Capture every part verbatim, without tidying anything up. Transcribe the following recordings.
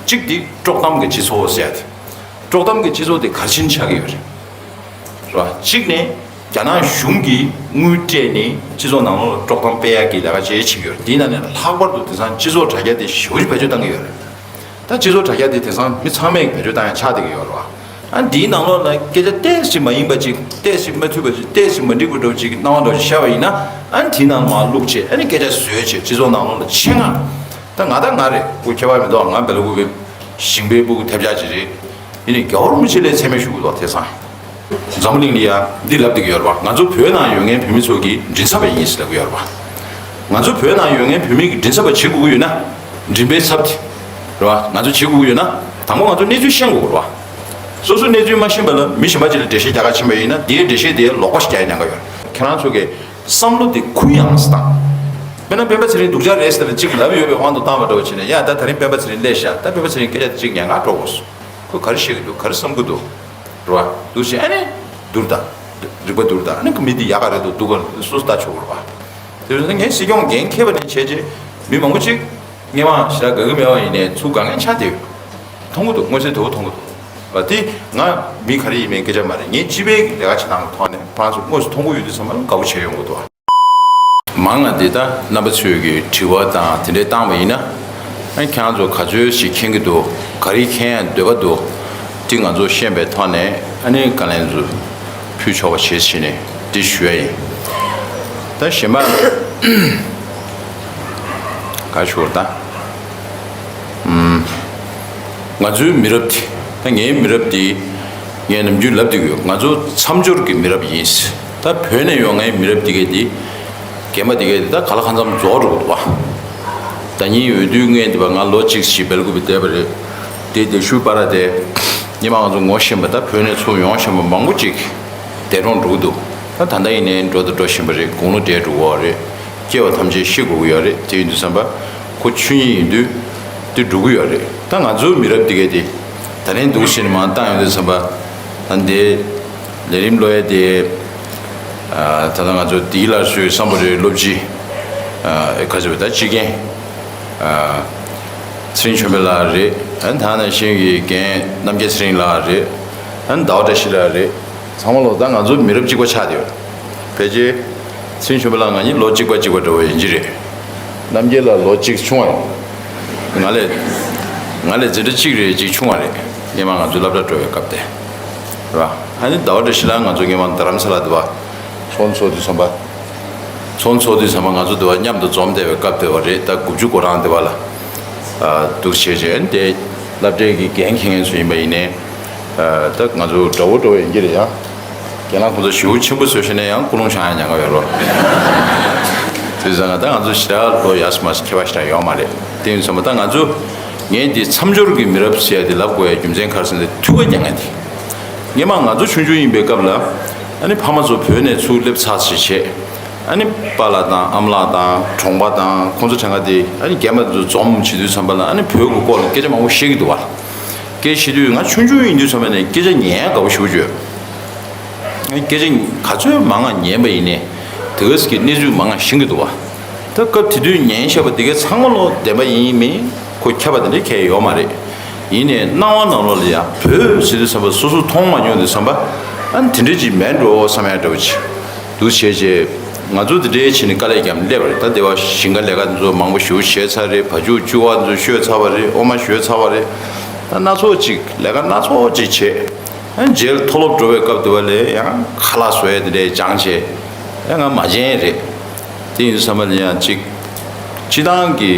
གཅིག་དེ་དཀྲོག་གཏམ་གྱི་སྤྱི་ཚོགས་ཟེར་ཡ་དེ། དཀྲོག་གཏམ་གྱི་སྤྱི་ཚོགས་དེ་ག་རེ་བྱས་ནས་ཆགས་ཀྱི་ཡོད་རེད། རེད་བ། གཅིག་ནས་རྒྱ་ནག་གཞུང་གིས་དངུལ་སྤྲད་ནས་སྤྱི་ཚོགས་ནང་ལོགས་ལ་དཀྲོག་གཏམ་སྤེལ་ཡག་གི་ལས་ཀ་བྱེད་བྱེད་ཀྱི་ཡོད་རེད། དེའི་ནང་ནས་ལྷག་པར་དུ་དེང་སང་སྤྱི་ཚོགས་དྲ་རྒྱ་དེ་ཞེ་པོ་ཅིག་བེད་སྤྱོད་བཏང་གི་ཡོད་རེད། ད་སྤྱི་ཚོགས་དྲ་རྒྱ་དེ་དེང་སང་མི་ཚང་མས་བེད་སྤྱོད་བཏང་ཡག་ཆགས་བསྡད་ཀྱི་ཡོད་རེད་བ། ཨ་འདིའི་ནང་ལོགས་ལ་སྐད་ཆ་ཏོག་ཙམ་མ་ཡིན་པ་ཅིག་ཏོག་ཙམ་མ་འཐུས་པ་ཅིག་ཏོག་ཙམ་མ་འགྲིག་པ་འདྲ་པོ་ཅིག་སྣང་བ་འདྲ་པོ་ཅིག་ཤར་བ་ཡིན་ན། ཨ་ནི་དེའི་ནང་ལ་མར་བླུགས་བྱས། ཨ་ནི་སྐད་ཆ་བཟོས་བྱས་སྤྱི་ཚོགས་ནང་ལོགས་ལ་ཆེད་མངགས། ད་ང་ད་ང་རེད། ཁོ་ཁྱད་པར་མི་འདུག་ང་བེ་ལ་ཀུ་གི་ཞིང་པའི་སྤུ་གུ་ཐེབས་ཆག་ཅིག་རེད། ཡིན་ནའི་རྒྱལ་བ་རིན་པོ་ཆེ་ལ་མཚན་སྨད་ཞུ་གི་འདུག་དེང་སང་འཛམ་བུ་གླིང་ལ་ཡ་འདི་ལབ་བསྡད་ཀྱི་ཡོད་རེད་བ། ང་ཚོ་བོད་ནང་ཡོད་མཁན་བོད་མི་ཚོ་གི་མགྲིན་ཚབ་པ་ཡིན་ཟེར་ལབ་ཀྱི་ཡོད་རེད་བ། ང་ཚོ་བོད་ནང་ཡོད་མཁན་བོད་མི་གི་མགྲིན་ཚབ་པ་བྱེད་དགོས་ཀྱི་ཡོད་ན། མགྲིན་པའི་ཚབ་དེ་རེད་བ། ང་ཚོ་བྱེད་དགོས་ཀྱི་ཡོད་ན། དང་པོ་ང་ཚོ་གནས་ཚུལ་ཤེས་དགོས་རེད་བ། སོ་སོ་གནས་ཚུལ་མ་ཤེས་པ་ལ་མི་གཞན་པ་ཅིག་ལ་འགྲེལ་བཤད་རྒྱག་ག་ཕྱིན་པ་ཡིན་ན། དེའི་འགྲེལ་བཤད་དེ་ལོག་པ་ཞིག་རྒྱག་ཡ་ཉེན་ཁ་ཡོད་རེད། ཁྱེད་རང་ཚོ་གི་བསམ་བློ་དེ་གུ་ཡངས་སུ་བཏང་། དཔེར་ན་སྤེན་པ་ཚེ་རིང་སྡུག་ཅག་རེད་ཟེར་ལ་གཅིག་ལབ་ཡོད་པའི་དབང་དུ་བཏང་བ་འདྲ་བོ་བྱས་ནས། ཡ་ད་དེ་རིང་སྤེན་པ་ཚེ་རིང་སླེབས་ཤག་ད་སྤེན་པ་ཚེ་རིང་སྐད་ཆ་དེ་གཅིག་ཉན་ག་འགྲོ་དགོས་སོང་། ཁོས་ག་རེ་བཤད་ཀྱི་འདུག་ག་རེ་བསམ་གྱི་འདུག་རེད་བ། འདུག་བྱས་ཨ་ནི་བསྡུར་དང་། རིག་པ་བསྡུར་དང་། ཨ་ནི་མི་འདི་ཡག་ག་རེད་འདུག་སྡུག་ག་རེད་འདུག་སོ་སོ་ལྟ་ཆོག་གི་རེད་བ། དེ་བས་ན་ངས་སྲིད་སྐྱོང་འགན་འཁྱེར་བ་ནས་བྱས་རྗེས་མི་མང་པོ་ཅིག་སྔོན་མ་ཞེ་དྲག་དགའ་གི་མེད་པ་ཡིན་ནའི་ཚུར་དགའ་མཁན་ཆགས་བསྡད་ཡོད། མཐོང་གི་འདུག་མངོན་གསལ་དོད་པོ་མཐོང་གི་འདུག་བ། དེ་ང་མི་ག་རེ་ཡིན་མིན་སྐད་ཆ་མ་རེད། ངས་སྤྱི་པའི་གི་ལས་ཀ་བྱེད་སྟངས་ཀྱི་ཐོག་ནས་ཁོ་རང་ཚོ་དངོས་སུ་མཐོང་གི་ཡོད་དུས་ཙམ་པ་ལ་དགའ་པོ་བྱས་ཡོང་གི་འདུག་བ། མང་ང་འདི་ལྟ་རྣམ་པ་ཚོས་ཀྱི་དྲི་བ་དང་དེ་འདྲས་བཏང་བ་ཡིན་ན། ཨ་ཁྱེད་རང་ཚོ་ག་ཚོད་ཞིག་མཁྱེན་གྱི་འདུག་ག་རེ་མཁྱེན་ཡ་འདོད་པ་འདུག་དེ་ང་ཚོ་ཤེས་པའི་ཐོག་ནས་ཨ་ནི་བཀའ་ལན་ཚོ་ཕུལ་ཆོག་པ་བྱེད་བྱས་ནས་འདི་ཞུ་ཡ་ཡིན། ད་གཞན་པ་ག་ཞུ་བར་ད། ང་ཚོའི་མི་རབས་དེ། ད་ངའི་མི་རབས་དེ་ངས་ནམ་རྒྱུན་ལབ་བསྡད་ཀྱི་ཡོད། ང་ཚོ་མཚམས་སྦྱོར་གྱི་མི་རབས་ཡིན། ད་བོད་ནས་ཡོང་མཁན་མི་རབས་དེ་གས་དེ། རྒན་པ་དེ་གས་དེ་ད་ག་ལ་གང་འཚམ་རྫོགས་འགྲོ་གི་འདུག་བ། ཟླ་ཉིན་འོས་བསྡུའི་སྔོན་དེ་བ་ང་ལོ་གཅིག་ཞིག་སྦེལ་ཀོབ་བསྡད་པ་རེད། དེ་དེ་ཤུལ་པ་ར་དེ། སྔོན་མ་ང་ཚོ་ངོ་ཤེས་པ་ད་བོད་ནས་ཚུར་ཡོང་བཞིན་པ་མང་པོ་ཅིག་འདས་གྲོངས་འགྲོ་གི་འདུག་ད་ད་ལྟ་ཡིན་ནའི་འགྲོ་དང་འགྲོ་བཞིན་པ་རེད། དགུང་ལོ་བགྲེས་འགྲོ་གི་ཡོད་རེད། སྐྱེ་བ་ཐམས་ཅད་ཤི་དགོས་ཀྱི་ཡོད་རེད། དེ་ཡིན་དུས་ཙམ་པ་ཁོ་ཆོས་ཉིད་ཡིན་དུས་དེ་འགྲོ་གི་ཡོད་རེད། ད་ང་ཚོའི་མི་རབས་འདི་གས་དེ་ད་ལན་འདུག་ཟེར་ནས་མར་བཏང་ཡོང་དུས་ཙམ་པ། ད་འདི་ལས་རིམ་ཀློག་ཡས་དེ། ད་ལྟ་ང་ཚོ་འདི་ལ་སུས་བསམ་པ་རེད། སློབ་སྤྱི་ཨ་ཁ་ཆེ་བ་ད་སྤྱི་རྒན་ཨ་ཚེ་རིང་ཆོས་འཕེལ་ལགས་རེད། ཨ་ད་ནང་བཞིན་གྱི་རྒན་རྣམ་རྒྱལ་ཚེ་རིང་ལགས་རེད། ཨ་ཟླ་བ་བཀྲ་ཤིས་ལགས་རེད། ཚང་མ་ལོ་ད་ང་ཚོ་མི་རབས་གཅིག་པ་ཆགས་བསྡད་ཡོད། ཕལ་ཆེར་ཚེ་རིང་ཆོས་འཕེལ་ལགས་ང་གཉིས་ལོ་གཅིག་པ་གཅིག་པ་འདྲ་བོ་ཡིན་གྱི་རེད། རྣམ་རྒྱལ་ལགས་ལོ་གཅིག་ཆུང་བ་ཡིན། ང་ལས་ང་ལས་འཛིན་གྲྭ་གཅིག་རེ་གཅིག་ཆུང་བ་རེད། སྔོན་མ་ང་ཚོ་སློབ་གྲྭ་འགྲོ་བའི་སྐབས་དེ་རེད་བ། ཨ་ནི་ཟླ་བ་བཀྲ་ཤིས་ལགས་ང་ཚོ་སྔོན་མ་རྡ་རམ་ས་ལ་དེ་བ་ཚོགས་འཚོགས་དུས་ཙམ་པ། ཚོགས་འཚོགས་དུས་ཙམ་པ་ང་ཚོ་དེ་བ་མཉམ་དུ་འཛོམས་བསྡད་པའི་སྐབས་དེ་བ་རེད། ད་དགུ་བཅུ་གོ་གྲངས་དེ་བ་ལ་ཨ་འདུག་བྱས་བྱས་དེ་སློབ་གྲྭའི་གི་འགན་འཁྱེར་མཁན་ཚོ་ཡིན་པ་ཡིན་ནའི། ཨ་ད་ང་ཚོ་དགྲ་བོ་འགྲོ་བ་ཡིན་གྱི་རེད་ཡ། རྒན་ལགས་ཁོང་ཚོ་ཞེ་པོ་ཆེན་པོ་བཟོས་བྱས་ནས་ཡང་ཀུན་སློང་བྱང་ཡ་ཉག་ག་ཡོད་རོགས། དེ་ཙང་ད་ང་ཚོ་ཞེ་དྲག་ལོ་ཡག་སོ་མ་སོ་ཁྱད་པར་ཞེ་དྲག་ཡོད་མ་རེད། དེ་ཡིན་ཙང་མ་ད་ང་ཚོ་ངས་འདི་མཚམས་སྦྱོར་གྱི་མི་རབས་ཟེར་ཡ་དེ་ལབ་དགོས་ཡ་རྒྱུ་མཚན་ག་རེ་ཟེར་ན། དེ་ཐུགས་ཁ་མྱ་ངན་དེ། སྔོན་མ་ང་ཚོ་ཆུང་ཆུང་ཡིན་པའི་སྐབས་ལ། ཨ་ནི་ཕ་མ་ཚོ་བོད་ནས་ཚུར་སླེབས་ཚར་ཞེས་བྱས། ཨ་ནི་པཱ་ལགས་དང་ཨ་མ་ལགས་དང་གྲོང་པ་དང་ཁོང་ཚོ་གྲངས་ཀ་དེ་ཨ་ནི་རྒན་པ་ཚོ་འཛོམས་བྱེད་དུས་ཙམ་པ་ལ་ཨ་ནི་བོད་ཀྱི་སྐོར་ལ་སྐད་ཆ་མང་པོ་བཤད་ཀྱི་འདུག་བ། སྐད་བཤད་དུས་ང་ཆུང་ཆུང་ཡིན་དུས་ཙམ་པ་ནས་སྐད་ཆ་ཉན་ཡ་དགའ་པོ་ཞེ་པོ་ཅིག་ཡོད། སྐད་ཆ་ག་ཚོད་མང་ང་ཉན་པ་ཡིན་ནའི་དེ་ག་ཙམ་གྱི་གནས་ཚུལ་མང་ང་ཤེས་ཀྱི་འདུག་བ། ད་སྐབས་དེ་དུས་ཉན་བཞག་པ་དེ་གའི་ཚང་མ་ལོ་བདེན་པ་ཡིན་མིན་ཁོ་ཁྱབ་པ་དེ་འདྲ་གང་ཡང་ཡོད་མ་རེད། ཡིན་ནའི་སྣང་བ་ནང་ལོགས་ལ་ཡ་བོད་ཟེར་དུས་ཙམ་པ་སོ་སོ་མཐོང་མ་མྱོང་དུས་ཙམ་པ་ཨ་ནི་དེ་འདྲ་ཅིག་མེད་འགྲོ་བསམ་ཡ་འདྲ་བོ་ཅིག་འདུག་བྱས་རྗེས་ང་ཚོ་དེ་འདྲའི་ཕྱིན་ནས་དཀའ་ལས་བརྒྱབ་ནས་སླེབས་པ་རེད། ད་དེ་བ་ཞིང་ཁ་ལས་ཀ་ཚོ་མང་པོ་ཞེ་པོ་བྱས་ཚར་རེད། བ་ཕྱུགས་བཅུ་བ་ཚོ་བཤོས་ཚར་བ་རེད། འོ་མ་བཤོས་ཚར་བ་རེད། ད་སྣ་ཚོགས་ཅིག་ལས་ཀ་སྣ་ཚོགས་ཅིག་བྱས། ཨ་ནི་རྗེས་ལ་མཐོ་སློབ་འགྲོ་བའི་སྐབས་དེ་བ་ལས་ཡང་ཁ་ལག་བཟོ་ཡས་དེ་འདྲའི་སྦྱངས་བྱས། ཡང་ང་མ་བྱན་རེད། དེ་ཡིན་དུས་ཙམ་པ་ལ་ཡང་ཅིག་སྤྱི་བཏང་གི་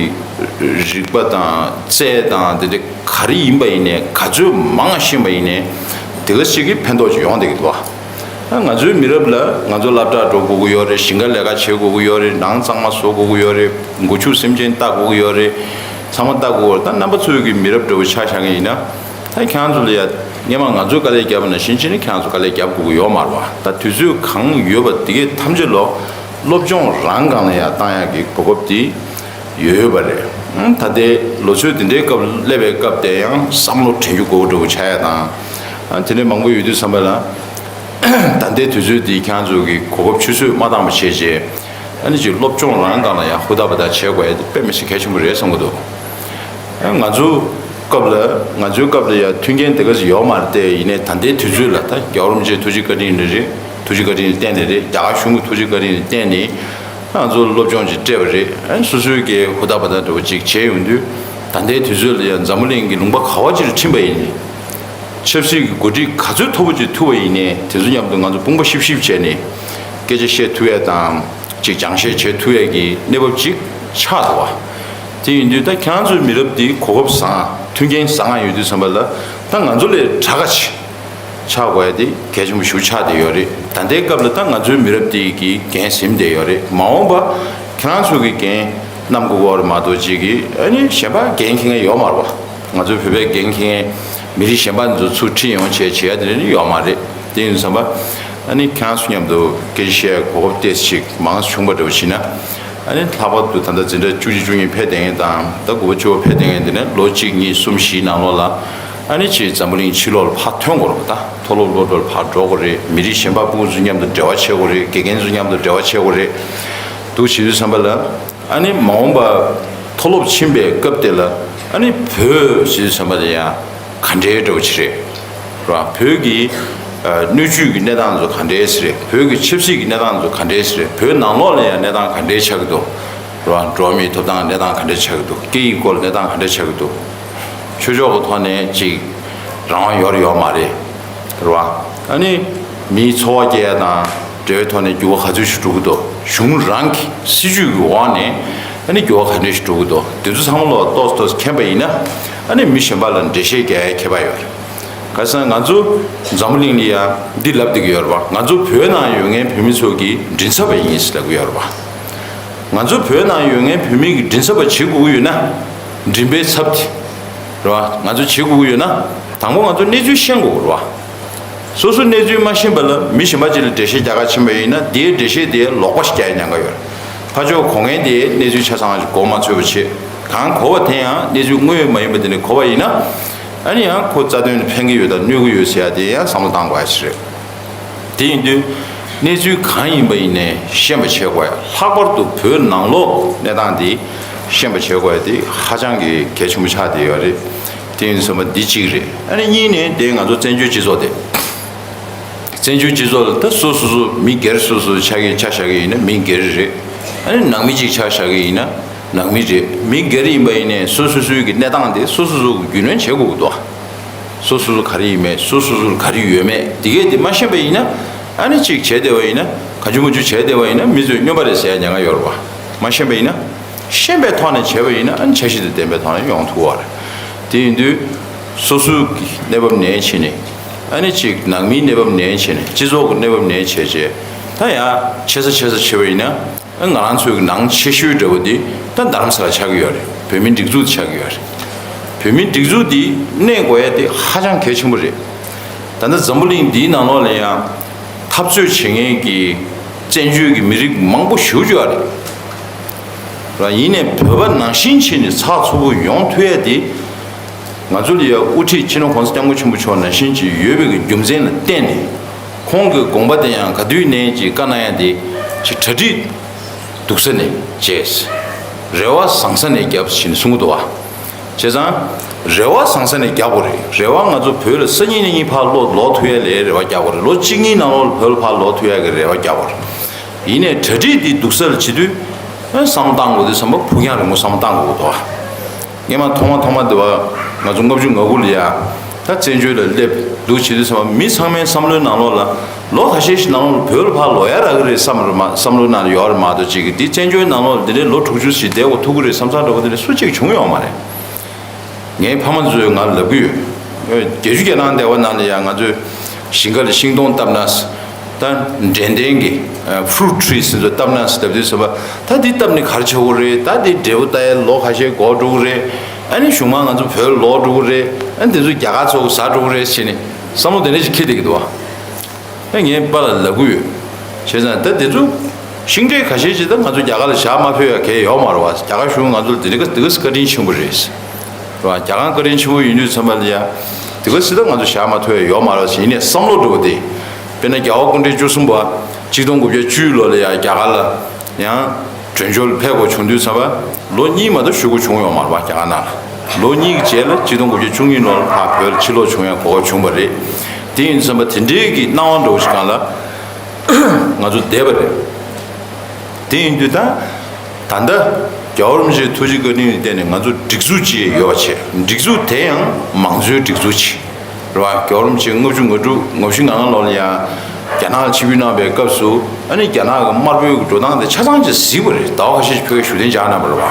རིག་པ་དང་རྩལ་དང་དེ་འདྲ་ག་རེ་ཡིན་པ་ཡིན་ནའི་ག་ཚོད་མང་ཤེས་པ་ཡིན་ནའི་དེ་ག་ཅིག་གི་ཕན་ཐོགས་ཅིག་ཡོང་བསྡད་ཀྱི་འདུག་བ། ད་ང་ཚོའི་མི་རབས་ལ་ང་ཚོ་སློབ་གྲྭ་འགྲོ་དགོས་ཀྱི་ཡོད་རེད། ཞིང་ཁ་ལས་ཀ་བྱེད་དགོས་ཀྱི་ཡོད་རེད། ནང་གཙང་མ་བཟོ་དགོས་ཀྱི་ཡོད་རེད། སྒོ་ཕྱུགས་སེམས་ཅན་ལྟ་དགོས་ཀྱི་ཡོད་རེད། ཚང་མ་ལྟ་དགོས་ཀྱི་ཡོད་རེད། ད་རྣམ་པ་ཚོའི་གི་མི་རབས་འདྲ་བོ་ཆ་བཞག་མཁན་ཡིན་ན། ད་ཁྱེད་རང་ཚོ་ལ་ཡ་སྔོན་མ་ང་ཚོས་དཀའ་ལས་བརྒྱབ་པ་ནང་བཞིན་ཕྱིན་ནས་ཁྱེད་རང་ཚོ་དཀའ་ལས་རྒྱབ་དགོས་ཀྱི་ཡོད་མ་རེད་བ། ད་དུས་ཚོད་གང་ཡོད་པ་དེ་གའི་ཐམས་ཅད་ལོ་སློབ་སྦྱོང་རང་སྒང་ལ་ཡ་བཏང་ཡག་གི་གོ་སྐབས་དེ་ཡོད་ཡོད་པ་རེད། ཨང་ད་ལྟའི་ལོ་ཚོད་དེ་འདྲའི་སྐབས་སླེབས་པའི་སྐབས་དེ་ཡང་བསམ་བློ་དྲན་རྒྱུ་དགོས་འདྲ་བོ་ཆགས་ཡ་དང་། ཨ་དེ་འདྲའི་མང་པོ་ཡོད་དུས་ཙམ་པ་ལ། ད་ལྟའི་དུས་ཚོད་འདི་ཁྱེད་རང་ཚོ་གི་གོ་སྐབས་ཆུད་ཟོས་མ་བཏང་བ་བྱས་རྗེས། ཨ་ནི་ཅིག་སློབ་སྦྱོང་རང་སྒང་ལ་ཡང་ཧུར་ཐག་པ་དག་བྱེད་དགོས་ཡ་དེ་དཔེ་མི་སྲིད་གལ་ཆེན་པོ་རེད་བསམ་གྱི་འདུག་ཨ་ང་ཚོ་ སྐབས་ལ་ང་ཚོའི་སྐབས་ལ་ཡང་མཐུན་རྐྱེན་དེ་ག་ཚོད་ཡོད་མ་རེད་དེ། ཡིན་ནའི་ད་ལྟའི་དུས་ཚོད་ལ་ད་རྒྱལ་བ་རིན་པོ་ཆེའི་ཐུགས་རྗེ་བཀའ་དྲིན་ལ་རེད། ཐུགས་རྗེ་བཀའ་དྲིན་ལ་བརྟེན་ནས་རེད། རྒྱ་གར་གཞུང་གི་ཐུགས་རྗེ་བཀའ་དྲིན་ལ་བརྟེན་ནས་ང་ཚོ་སློབ་སྦྱོང་ཅིག་སྤྲད་པ་རེད། ཨ་ནི་སོ་སོའི་གི་ཧུར་ཐག་འབད་ཐག་འདྲ་བོ་ཅིག་བྱས་ཡོང་དུས། ད་ལྟའི་དུས་ཚོད་ལ་ཡང་འཛམ་བུ་གླིང་གི་ལུང་པ་ག་བ་ཅིག་ལ་ཕྱིན་པ་ཡིན་ནའི། ཆབ་སྲིད་ཀྱི་འགོ་ཁྲིད་ག་ཚོད་མཐོ་པོ་ཅིག་ཐུག་པ་ཡིན་ནའི་དེ་ཚོ་མཉམ་དུ་ང་ཚོ་དཔུང་པ་ཤིབ་ཤིབ་བྱས་ནས་སྐད་ཆ་བཤད་ཐུབ་ཡས་དང་། ཅིག་སྦྱང་བཤད་བྱེད་ཐུབ་ཡས་ཀྱི་གནས་བབ་ཅིག་ཆགས་འདུག་བ། དེ་ཡིན་དུས་ད་ཁྱེད་རང་ཚོའི་མི་རབས་འདི་གོ་སྐབས་བཟང་མཐུན་རྐྱེན་བཟང་ཡོད་དུས་ཙམ་པ་ལ། ད་ང་ཚོ་ལས་དྲག་ག་ཆེ་ཆགས་དགོས་ཡ་དེ་གལ་ཆེན་པོ་ཞིག་ཆགས་བསྡད་ཡོད་རེད། ད་ལྟའི་སྐབས་ལ་ད་ང་ཚོའི་མི་རབས་དེ་གི་འགན་ཟིན་བསྡད་ཡོད་རེད། མ་འོངས་པ་ཁྱེད་རང་ཚོ་གི་འགན་བསྣམས་དགོས་ཀྱི་ཡོད་རེད་མ་གཏོགས། ཅིག་གི་ཨ་ནི་གཞན་པ་འགན་འཁྱེར་མཁན་ཡོད་མ་རེད་བ། ང་ཚོའི་བོད་པའི་འགན་འཁྱེར་མཁན་མི་རིགས་གཞན་པ་ཚོ་ཚུར་ཁྲིད་ཡོང་བྱས་བྱེད་ཡ་དེ་འདྲ་ནི་ཡོད་མ་རེད། དེ་ཡིན་དུས་ཙམ་པ་ཨ་ནི་ཁྱེད་རང་ཚོ་མཉམ་དུ་སྐད་ཆ་བཤད་ཡ་གོ་སྐབས་ཏོག་ཙམ་ཞིག་མང་ཙམ་བྱུང་བ་འདྲ་བོ་བྱས་ན། ཨ་ནི་ལྷག་པར་དུ་ད་ལྟ་འཛིན་གྲྭ་བཅུ་གཅིག་བཅུ་གཉིས་ཕེབས་བསྡད་མཁན་དང་ད་དགུ་པ་བཅུ་པ་ཕེབས་བསྡད་མཁན་དེ་ནས་ལོ་གཅིག་གཉིས་གསུམ་བཞིའི་ནང་ལོགས་ལ་ཨ་ནི་ཅིག་འཛམ་བུ་གླིང་ཕྱི་ལོགས་ལ་ཕར་ཐོན་དགོས་རེད་པ། ད་མཐོ་སློབ་སློབ་གྲྭ་ལ་ཕར་འགྲོ་དགོས་རེད། མི་རིགས་གཞན་པ་ཕྲུ་གུ་ཚོ་མཉམ་དུ་འབྲེལ་བ་བྱེད་དགོས་རེད། དགེ་རྒན་ཚོ་མཉམ་དུ་འབྲེལ་བ་བྱེད་དགོས་རེད། འདུག་བྱེད་དུས་ཙམ་པ་ལ་ཨ་ནི་མ་འོངས་པ་མཐོ་སློབ་ཕྱིན་པའི་སྐབས་དེ་ལ་ཨ་ནི་བོད་ཟེར་དུས་ཙམ་པ་དེ་ཡང་ག་འདྲའི་འདྲ་བོ་ཅིག་རེད། རེད་བ། བོད་ཀྱི་ཨ་སྣོད་བཅུད་ཀྱི་གནས་སྟངས་ཚོ་ག་འདྲས་རེད། བོད་ཀྱི་ཆབ་སྲིད་ཀྱི་གནས་སྟངས་ཚོ་ག་འདྲས་རེད། བོད་ནང་ལོགས་ལ་ཡང་གནས་སྟངས་ག་འདྲས་ཆགས་ཀྱི་འདུག་རེད་བ། འགྲོ་བ་མིའི་ཐོབ་ཐང་གནས་སྟངས་ག་འདྲས་ཆགས་ཀྱི་འདུག་སྐད་ཡིག་སྐོར་ལ་གནས་སྟངས་ག་འདྲས་ཆགས་ཀྱི་འདུག་ཆོས་ཕྱོགས་ཀྱི་ཐོག་ནས་ཅིག་རང་དབང་ཡོད་རེད་ཡོད་མ་རེད། རེད་བ། ཨ་ནི་མིའི་འཚོ་བ་སྐྱེལ་ཡ་དང་འབྲེལ་བའི་ཐོག་ནས་འགྱུར་བ་ག་ཚོད་ཞིག་འགྲོ་གི་འདུག་གཞུང་རང་གི་སྲིད་ཇུས་ཀྱི་འོག་ནས་ཨ་ནི་འགྱུར་བ་ག་འདྲ་ཞིག་འགྲོ་གི་འདུག་དེ་ཚོ་ཚང་མ་ལོག་ཏོག་ཙམ་ཏོག་ཙམ་མཁྱེན་པ་ཡིན་ན། ཨ་ནི་མི་གཞན་པ་ལ་འགྲེལ་བཤད་རྒྱག་ཡ་ཁྱད་པར་ཡོད་རེད། ག་ས་ང་ཚོ་འཛམ་བུ་གླིང་ལ་ཡ་འདི་ལབ་བསྡད་ཀྱི་ཡོད་རེད་བ། ང་ཚོ་བོད་ནང་ཡོད་མཁན་བོད་མི་ཚོ་གི་མགྲིན་ཚབ་པ་ཡིན་ཟེར་ལབ་ཀྱི་ཡོད་རེད་བ། ང་ཚོ་བོད་ནང་ཡོད་མཁན་བོད་མི་གི་མགྲིན་ཚབ་པ་བྱེད་དགོས་ཀྱི་ཡོད་ན། མགྲིན་པའི་ཚབ་དེ། རེད་བ། ང་ཚོ་བྱེད་དགོས་ཀྱི་ཡོད་ན། དང་པོ་ང་ཚོ་གནས་ཚུལ་ཤེས་དགོས་རེད་བ། སོ་སོ་གནས་ཚུལ་མ་ཤེས་པ་ལ་མི་གཞན་པ་ཅིག་ལ་འགྲེལ་བཤད་རྒྱག་ག་ཕྱིན་པ་ཡིན་ན་དེའི་འགྲེལ་བཤད་དེ་ལོག་པ་ཞིག་རྒྱག་ཡ་ཉེན་ཁ་ཡོད་རེད། ཕར་ཕྱོགས་གོ་མཁན་དེ་གནས་ཚུལ་ཆ་ཚང་ཞིག་གོ་མ་ཆོད་པ་བྱེད། གང་གོ་བ་དེ་ཡང་གནས་ཚུལ་དངོས་ཡོད་མ་ཡིན་པ་དེ་ནས་གོ་བ་ཡིན་ན། ཨ་ནི་ཡང་ཁོ་རྩ་དོན་ལ་ཕན་གྱི་ཡོད་དང་གནོད་ཀྱི་ཡོད་ཟེར་ཡ་དེ་ཡང་བསམ་བློ་བཏང་དགོས་ཡ་ཞིག་རེད། དེ་ཡིན་དུས་གནས་ཚུལ་གང་ཡིན་པ་ཡིན་ནའི་ཤེས་པ་བྱེད་དགོས་ཡ། ལྷག་པར་དུ་བོད་ནང་ལོགས་གནས་སྟངས་དེ་ཤེས་པ་བྱེད་དགོས་ཡ་དེ་ཧ་ཅང་གི་གལ་ཆེན་པོ་ཆགས་བསྡད་ཡོད་རེད། དེ་ཡིན་དུས་ཙམ་པ་འདི་གཅིག་རེད། ཨ་ནི་གཉིས་ནས་དེ་ང་ཚོ་བཙན་བྱོལ་སྤྱི་ཚོགས་དེ། བཙན་བྱོལ་སྤྱི་ཚོགས་ལ་ད་སོ་སོ་སོ་མི་སྒེར་སོ་སོ་ཆ་གི་ཆ་བཞག་གི་ཡིན་ན་མི་སྒེར་རེད། ཨ་ནི་ནང་མི་གཅིག་ཆ་བཞག་གི་ཡིན་ན་ནང་མི་རེད། མི་སྒེར་ཡིན་པ་ཡིན་ནའི་སོ་སོ་སོའི་གི་གནས་སྟངས་དེ་སོ་སོ་སོ་གི་རྒྱུས་ལོན་བྱེད་དགོས་ཀྱི་འདུག་སོ་སོ་སོ་ག་རེ་ཡིན་མེད། སོ་སོ་སོ་ལ་ག་རེ་ཡོད་མེད་འདི་གས་དེ་མ་ཤེས་པ་ཡིན་ན། ཨ་ནི་གཅིག་བྱས་བསྡད་པ་ཡིན་ན། གང་བྱུང་མང་བྱུང་བྱས་བསྡད་པ་ཡིན་ན་མི་ཚོས་སྨྱོན་པ་རེད་ཟེར་ཡ་ཉེན་ཁ་ཡོད་རེད་བ། མ་ཤེས་པ་ཡིན་ན། ཤེས་པའི་ཐོག་ནས་བྱས་པ་ཡིན་ན་ཨ་ནི་འཆར་གཞི་དེ་ལྡན་པའི་ཐོག་ནས་ཡོང་ཐུབ་པ་རེད། དེ་ཡིན་དུས་སོ་སོའི་གནས་བབ་ནས་བྱས་ནས། ཨ་ནི་གཅིག་ནང་མིའི་གནས་བབ་ནས་བྱས་ནས། སྤྱི་ཚོགས་ཀྱི་གནས་བབ་ནས་བྱས་བྱས། ད་ཡང་ཆེ་ས་ཆེ་ས་བྱས་པ་ཡིན་ན། ང་རང་ཚོའི་གི་ནང་ཆེ་ཤོས་འདྲ་བོ་འདི་ད་རྡ་རམ་ས་ལ་ཆགས་ཀྱི་ཡོད་རེད། བོད་མིའི་སྒྲིག་འཛུགས་ཆགས་ཀྱི་ཡོད་རེད། བོད་མིའི་སྒྲིག་འཛུགས་འདི་གནས་དགོས་ཡ་དེ་ཧ་ཅང་གལ་ཆེན་པོ་རེད། ད་ལྟ་འཛམ་བུ་གླིང་འདིའི་ནང་ལོགས་ལ་ཡང་འཐབ་རྩོད་བྱེད་མཁན་གྱི་བཙན་བྱོལ་གྱི་མི་རིགས་མང་པོ་ཞེ་པོ་ཅིག་ཡོད་རེད། ར་ཡིན་ནའི་བོད་པ་ནང་བཞིན་བྱས་ནས་ཚགས་ཚུད་པོ་ཡོང་ཐུབ་ཡ་དེ། ང་ཚོ་ལ་ཡ་དབུ་ཁྲིད་སྤྱི་ནོར་གོང་ས་སྐྱབས་མགོན་ཆེན་པོ་མཆོག་ནང་བཞིན་ཅིག་ཡོད་པའི་གི་རྒྱུ་མཚན་ལ་བརྟེན་ནས། ཁོང་གི་དགོངས་པ་དེ་ཡང་ག་དུས་ནས་ཅིག་བཀའ་གནང་ཡ་དེ་ཅིག་གྲ་སྒྲིག་སྡུག་ས་ནས་བྱས། རེ་བ་བཟང་ས་ནས་བརྒྱབ་ཟེར་ནས་གསུང་གི་འདུག་བ། བྱས་ཙང་། རེ་བ་བཟང་ས་ནས་རྒྱག་དགོས་རེད། རེ་བ་ང་ཚོ་བོད་ལ་སང་ཉིན་གནངས་ཉིན་ཕར་ལོག་ལོག་ཐུབ་ཡ་ལས་རེ་བ་རྒྱག་དགོས་རེད། ལོ་གཅིག་གཉིས་ནང་ལོགས་ལ་བོད་ལ་ཕར་ལོག་ཐུབ་ཡ་གི་རེ་བ་རྒྱག་དགོས་རེད། ཡིན་ནའི་གྲ་སྒྲིག་འདི་སྡུག་ས་ལ་བྱེད་དུས། ཨ་བསམ་བློ་བཏང་དགོས་དུས་ཙམ་པ་ཕུགས་རྒྱང་རིང་པོ་བསམ་བློ་བཏང་དགོས་ཀྱི་འདུག་བ། སྔོན་མ་ཐོག་མ་ཐོག་མ་འདི་བ་ང་ཚོ་ལྔ་བཅུ་ང་དགུ་ལ་ཡ། ད་བཙན་བྱོལ་ལ་སླེབས་འདུག་བྱེད་དུས་ཙམ་པ་མི་ཚང་མའི་བསམ་བློའི་ནང་ལོགས་ལ། ལོ་ཁ་ཤས་ཤིག་ནང་ལོགས་ལ་བོད་ལ་ཕར་ལོག་ཡ་རག་གི་རེད་བསམ་རེད་མ་བསམ་བློའི་ནང་ལ་ཡོད་རེད་མ་གཏོགས་ཅིག་གི་འདི་བཙན་བྱོལ་ནང་ལོགས་ལ་འདི་ནས་ལོ་དྲུག་ཅུ་ཞིག་བསྡད་དགོས་ཐུག་གི་རེད་བསམ་ས་འདྲ་བོ་འདི་ནས་སུ་གཅིག་བྱུང་ཡོད་མ་རེད། ངའི་ཕ་མ་ཚོས་ང་ལབ་གི་ཡོད། བརྒྱད་ཅུ་གྱ་ནང་སྡེ་བ་ནང་ལ་ཡང་ང་ཚོས་ཞིང་ཁ་ལ་ཤིང་སྡོང་བཏབ་ན། ད་འབྲས་ལྡན་གྱི་fruit trees་ཚོ་བཏབ་ན་ཟེར་ལབ་དུས་ཟེར་བ། ད་འདི་བཏབ་ནས་ག་རེ་བྱེད་དགོས་རེད། ད་འདི་འབྲས་བུ་ལྟ་ཡ་ལོ་ཁ་ཤས་འགོར་འགྲོ་གི་རེད། ཨ་ནི་གཞུག་མ་ང་ཚོ་བོད་ལོག་འགྲོ་གི་རེད། ཨ་ནི་དེ་ཚོ་རྒྱ་གར་ཚོ་ཟ་འགྲོ་གི་རེད་ཟེར་ནས་བསམ་བློ་དེ་འདྲ་ཞིག་འཁྱེར་བསྡད་ཀྱི་འདུག་བ། ཨ་ངའི་པཱ་ལགས་ལབ་གི་ཡོད། བྱས་ཙང་ད་དེ་ཚོ་ཤིང་འབྲས་ཁ་ཤས་ཅིག་ད་ང་ཚོ་རྒྱ་གར་ལ་བཞག་མ་ཕོད་ཡ་གལ་ཡོད་མ་རེད་བ། རྒྱ་གར་གཞུང་ང་ཚོ་ལ་དེ་འདྲ་དེ་ག་བཀའ་དྲིན་ཆེན་པོ་རེད། རེད་བ། རྒྱ་གར་བཀའ་དྲིན་ཆེན་པོ་ཡིན་དུས་ཙམ་པ་ལ་ཡ། དེ་ག་སྲིད་ད་ང་ཚོ་བཞག་མ་ཐུབ་ཡ་ཡོད་མ་རེད་བ་ཟེར། ཡིན་ནའི་བསམ་བློ་འགྲོ་བ་དེ། དཔེར་ན་རྒྱལ་བ་སྐུ་ཕྲེང་བཅུ་གསུམ་པ་གཅིག་སྟོང་དགུ་བརྒྱ་བཅུ་ལོ་ལ་ཡ་རྒྱ་གར་ལ་ཡང་བྲོས་བྱོལ་ཕེབས་དགོས་བྱུང་དུས་ཙམ་པ་ལོ་གཉིས་མ་གཏོགས་བཞུགས་དགོས་བྱུང་ཡོད་མ་རེད་བ། རྒྱ་གར་ནང་ལ། ལོ་གཉིས་ཀྱི་རྗེས་ལ་ཆིག་སྟོང་དགུ་བརྒྱ་བཅུ་གཉིས་ལོར་ཕར་བོད་ལ་ཕྱིར་ལོག་བྱུང་ཡ་གོ་སྐབས་བྱུང་བ་རེད། དེ་ཡིན་ཙམ་པ་དེ་འདྲའི་གི་སྣང་བ་འདྲ་བོ་ཞིག་སྒང་ལ་ང་ཚོ་བསྡད་པ་རེད། དེ་ཡིན་དུས་ད་ད་ལྟ་རྒྱལ་བ་རིན་པོ་ཆེའི་ཐུགས་རྗེ་བཀའ་དྲིན་ལ་བརྟེན་ནས་ང་ཚོ་སྒྲིག་འཛུགས་ཅིག་ཡོད་པ་བྱས། སྒྲིག་འཛུགས་དེ་ཡང་མང་གཙོའི་སྒྲིག་འཛུགས་ཅིག་རེད་བ། རྒྱལ་བ་རིན་པོ་ཆེ་ལྔ་བཅུ་ང་དྲུག་ང་བཞི་ང་ལྔ་ལོ་ལ་ཡང་རྒྱ་ནག་ལ་ཆིབས་བསྒྱུར་གནང་བའི་སྐབས་སུ། ཨ་ནི་རྒྱ་ནག་གི་དམར་པོའི་འགྲོ་སྟངས་དེ་ཆ་ཚང་ཅིག་གཟིགས་པ་རེད། ཟླ་བ་ཁ་ཤས་ཤིག་ཕ་གིར་བཞུགས་གདན་འཇགས་གནང་བ་རེད་བ།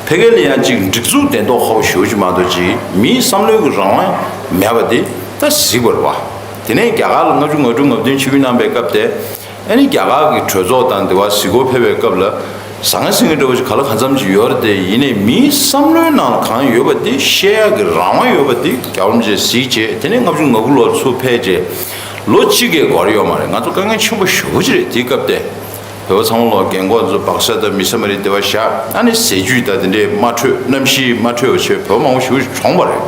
ཕ་གི་ལ་ཡང་ཅིག་སྒྲིག་འཛུགས་ལྡན་ཐོག་ཁ་པོ་ཞེ་པོ་ཅིག་མ་གཏོགས་ཅིག་མིའི་བསམ་བློའི་གི་རང་དབང་མེད་པ་དེ་ད་གཟིགས་པ་རེད་བ། དེ་ནས་རྒྱ་གར་ལ་ལྔ་བཅུ་ང་དྲུག་ང་བདུན་ཆིབས་བསྒྱུར་གནང་བའི་སྐབས་དེ། ཨ་ནི་རྒྱ་གར་གྱི་གྲོས་ཚོགས་དང་དེ་བ་གཟིགས་སྐོར་ཕེབས་པའི་སྐབས་ལ། ཟང་ངེ་ཟིང་ངེ་འདྲ་བོ་ཞིག་ག་ལ་གང་འཚམ་ཅིག་ཡོད་རེད་དེ། ཡིན་ནའི་མིའི་བསམ་བློའི་ནང་ལ་གང་ཡོད་པ་དེ་བཤད་ཡག་གི་རང་དབང་ཡོད་པ་དེ་རྒྱལ་བ་རིན་པོ་ཆེས་གཟིགས་བྱས། དེ་ནས་ལྔ་བཅུ་ང་དགུ་ལོར་ཚུར་ཕེབས་རྗེས་ལོ་གཅིག་གས་འགོར་ཡོད་མ་རེད། ང་ཚོ་དཀའ་ངལ་ཆེན་པོ་ཞེ་པོ་ཅིག་རེད། དེའི་སྐབས་དེ་བོད་པ་ཚང་མ་ལོག་རྒན་གོག་ཚོ་སྦག་ས་དང་མི་ས་མ་རི་དེ་བ་བཞག་ཨ་ནི་ཟས་བཅུད་དང་དེ་འདྲའི་མ་འཕྲོད། གནམ་གཤིས་མ་འཕྲོད་པ་བྱས་བོད་མང་པོ་ཞེ་པོ་ཅིག་གྲོངས་པ་རེད།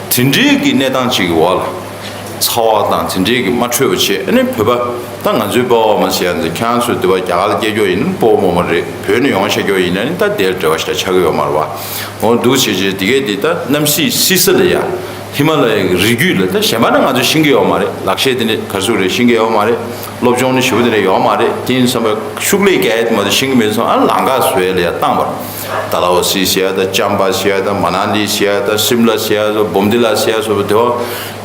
དེ་འདྲའི་གི་གནས་སྟངས་ཅིག་གི་འོག་ལ། ཚ་བ་དང་དེ་འདྲའི་གི་མ་འཕྲོད་པ་བྱས། ཨ་ནི་བོད་པ་ད་ང་ཚོའི་སྤོ་བོ་མ་ཟེར་ཡ་འདི་ཁྱེད་རང་ཚོས་དེ་བ་རྒྱ་གར་ལ་སྐྱེས་རྒྱུ་ཡིན་ན་སྤོ་བོ་རྨོ་མོ་རེད། བོད་ནས་ཡོང་བྱས་རྒྱུ་ཡིན་ན་ནི་ད་དེར་འབྲེལ་བ་ཞིག་ཆགས་ཀྱི་ཡོད་མ་རེད་བ། འོ་འདུག་བྱས་བྱས་དེ་གས་དེ་ད་གནམ་གཤིས་བསིལ་ས་ལ་ཡ། ཧི་མ་ལ་ཡའི་རི་རྒྱུད་ལ། ད་གཞན་པ་ནི་ང་ཚོས་ཤེས་ཀྱི་ཡོད་མ་རེད། ལག་ཤེས་དེ་འདྲ་ག་ཚོད་རེད་ཤེས་ཀྱི་ཡོད་མ་རེད། སློབ་སྦྱོང་ནི་ཞེ་པོ་དེ་འདྲ་ཡོད་མ་རེད། དེ་ཡིན་ཙམ་པ་ཤུགས་ལས་རྒྱག་ཡ་དེ་མ་གཏོགས་ཤེས་ཀྱི་མེད་ཙང་། ཨ་ལམ་ཁ་བཟོ་ཡ་ལ་ཡ་བཏང་བ། ཌལ་ཧོ་སི་ཟེར་ཡ་དང་། ཅམ་པ་ཟེར་ཡ་དང་། མ་ན་ལི་ཟེར་ཡ་དང་། སིམ་ལ་ཟེར་ཡ་དང་། བོམ་དི་ལ་ཟེར་ཡ་སོགས་པ་དེ་བ།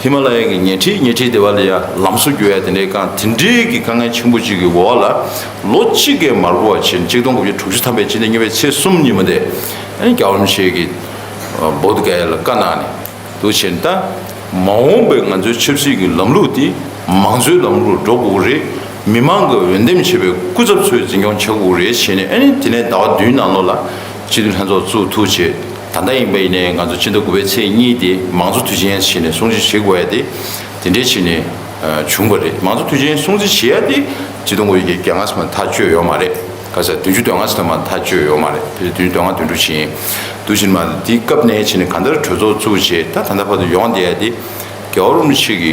ཧི་མ་ལ་ཡ་གི་ཉེ་འཁྲིས་ཉེ་འཁྲིས་དེ་བ་ལ་ཡ་ལམ་བཟོ་རྒྱུ་ཡ་དེ་འདྲའི་སྒང་། དེ་འདྲའི་གི་དཀའ་ངལ་ཆེན་པོ་ཅིག་གི་འོག་ལ་ལོ་གཅིག་གས་མ་འགོར་བ་བྱས། ཆིག་སྟོང་དགུ་བརྒྱ་དྲུག་ཅུ་ཐམ་པའི་སྤྱི་ཟླ་གཉིས་པའི་ཚེས་གསུམ་ཉིན་མོ་དེ། ཨ་ནི་རྒྱལ་བ་རིན་པོ་ཆེ་གིས་བོད་དུ་བསྐྱལ་ཡ་ལ་བཀའ་གནང་ནས། འདུག་བྱས་ནས་ད་མ་འོངས་པའི་ང་ཚོའི་ཆབ་སྲིད་ཀྱི་ལམ་ལུགས་དེ་མང་གཙོའི་ལམ་ལུགས་འགྲོ་དགོས་ཀྱི་རེད། མི་མང་གི་འོས་འདེམས་བྱས་པའི་སྐུ་ཚབ་ཚོས་འཛིན་སྐྱོང་བྱེད་དགོས་ཀྱི་རེད་བྱས་ནས། ཨ་ནི་དེ་ནས་ཟླ་བ་བདུན་ནང་ལོགས་ལ་སྤྱི་འཐུས་ལྷན་ཚོགས་བཙུགས་ཐུབ་བྱས། ད་ལྟ་ཡིན་པ་ཡིན་ནའི་ང་ཚོ་སྤྱི་ཟླ་དགུ་པའི་ཚེས་གཉིས་དེ་མང་གཙོ་དུས་ཆེན་བྱས་ནས་སྲུང་བརྩི་བྱེད་དགོས་ཡ་དེ་དེ་འདྲའི་བྱས་ནས་བྱུང་བ་རེད། མང་གཙོ་དུས་ཆེན་སྲུང་བརྩི་བྱེད་ཡ་དེ་ཆིག་སྟོང་དགུ་བརྒྱ་བརྒྱད་ཅུ་གྱ་ལྔ་ཙམ་ཐག་གཅོད་ཡོད་མ་རེད། ག་ས་བདུན་ཅུ་དོན་ལྔ་ཙམ་མ་ཐག་གཅོད་ཡོད་མ་རེད། བདུན་ཅུ་དོན་ལྔ་དོན་དྲུག་ཕྱིན། དུས་ཕྱིན་མ་དེའི་སྐབས་ནས་ཕྱིན་ནས་གང་ལྟར་གྲོས་ཚོགས་བཙུགས་བྱས། ད་ད་ལྟ་བར་དུ་ཡོང་བསྡད་ཡ་དེ་རྒྱལ་བ་རིན་པོ་ཆེ་གི་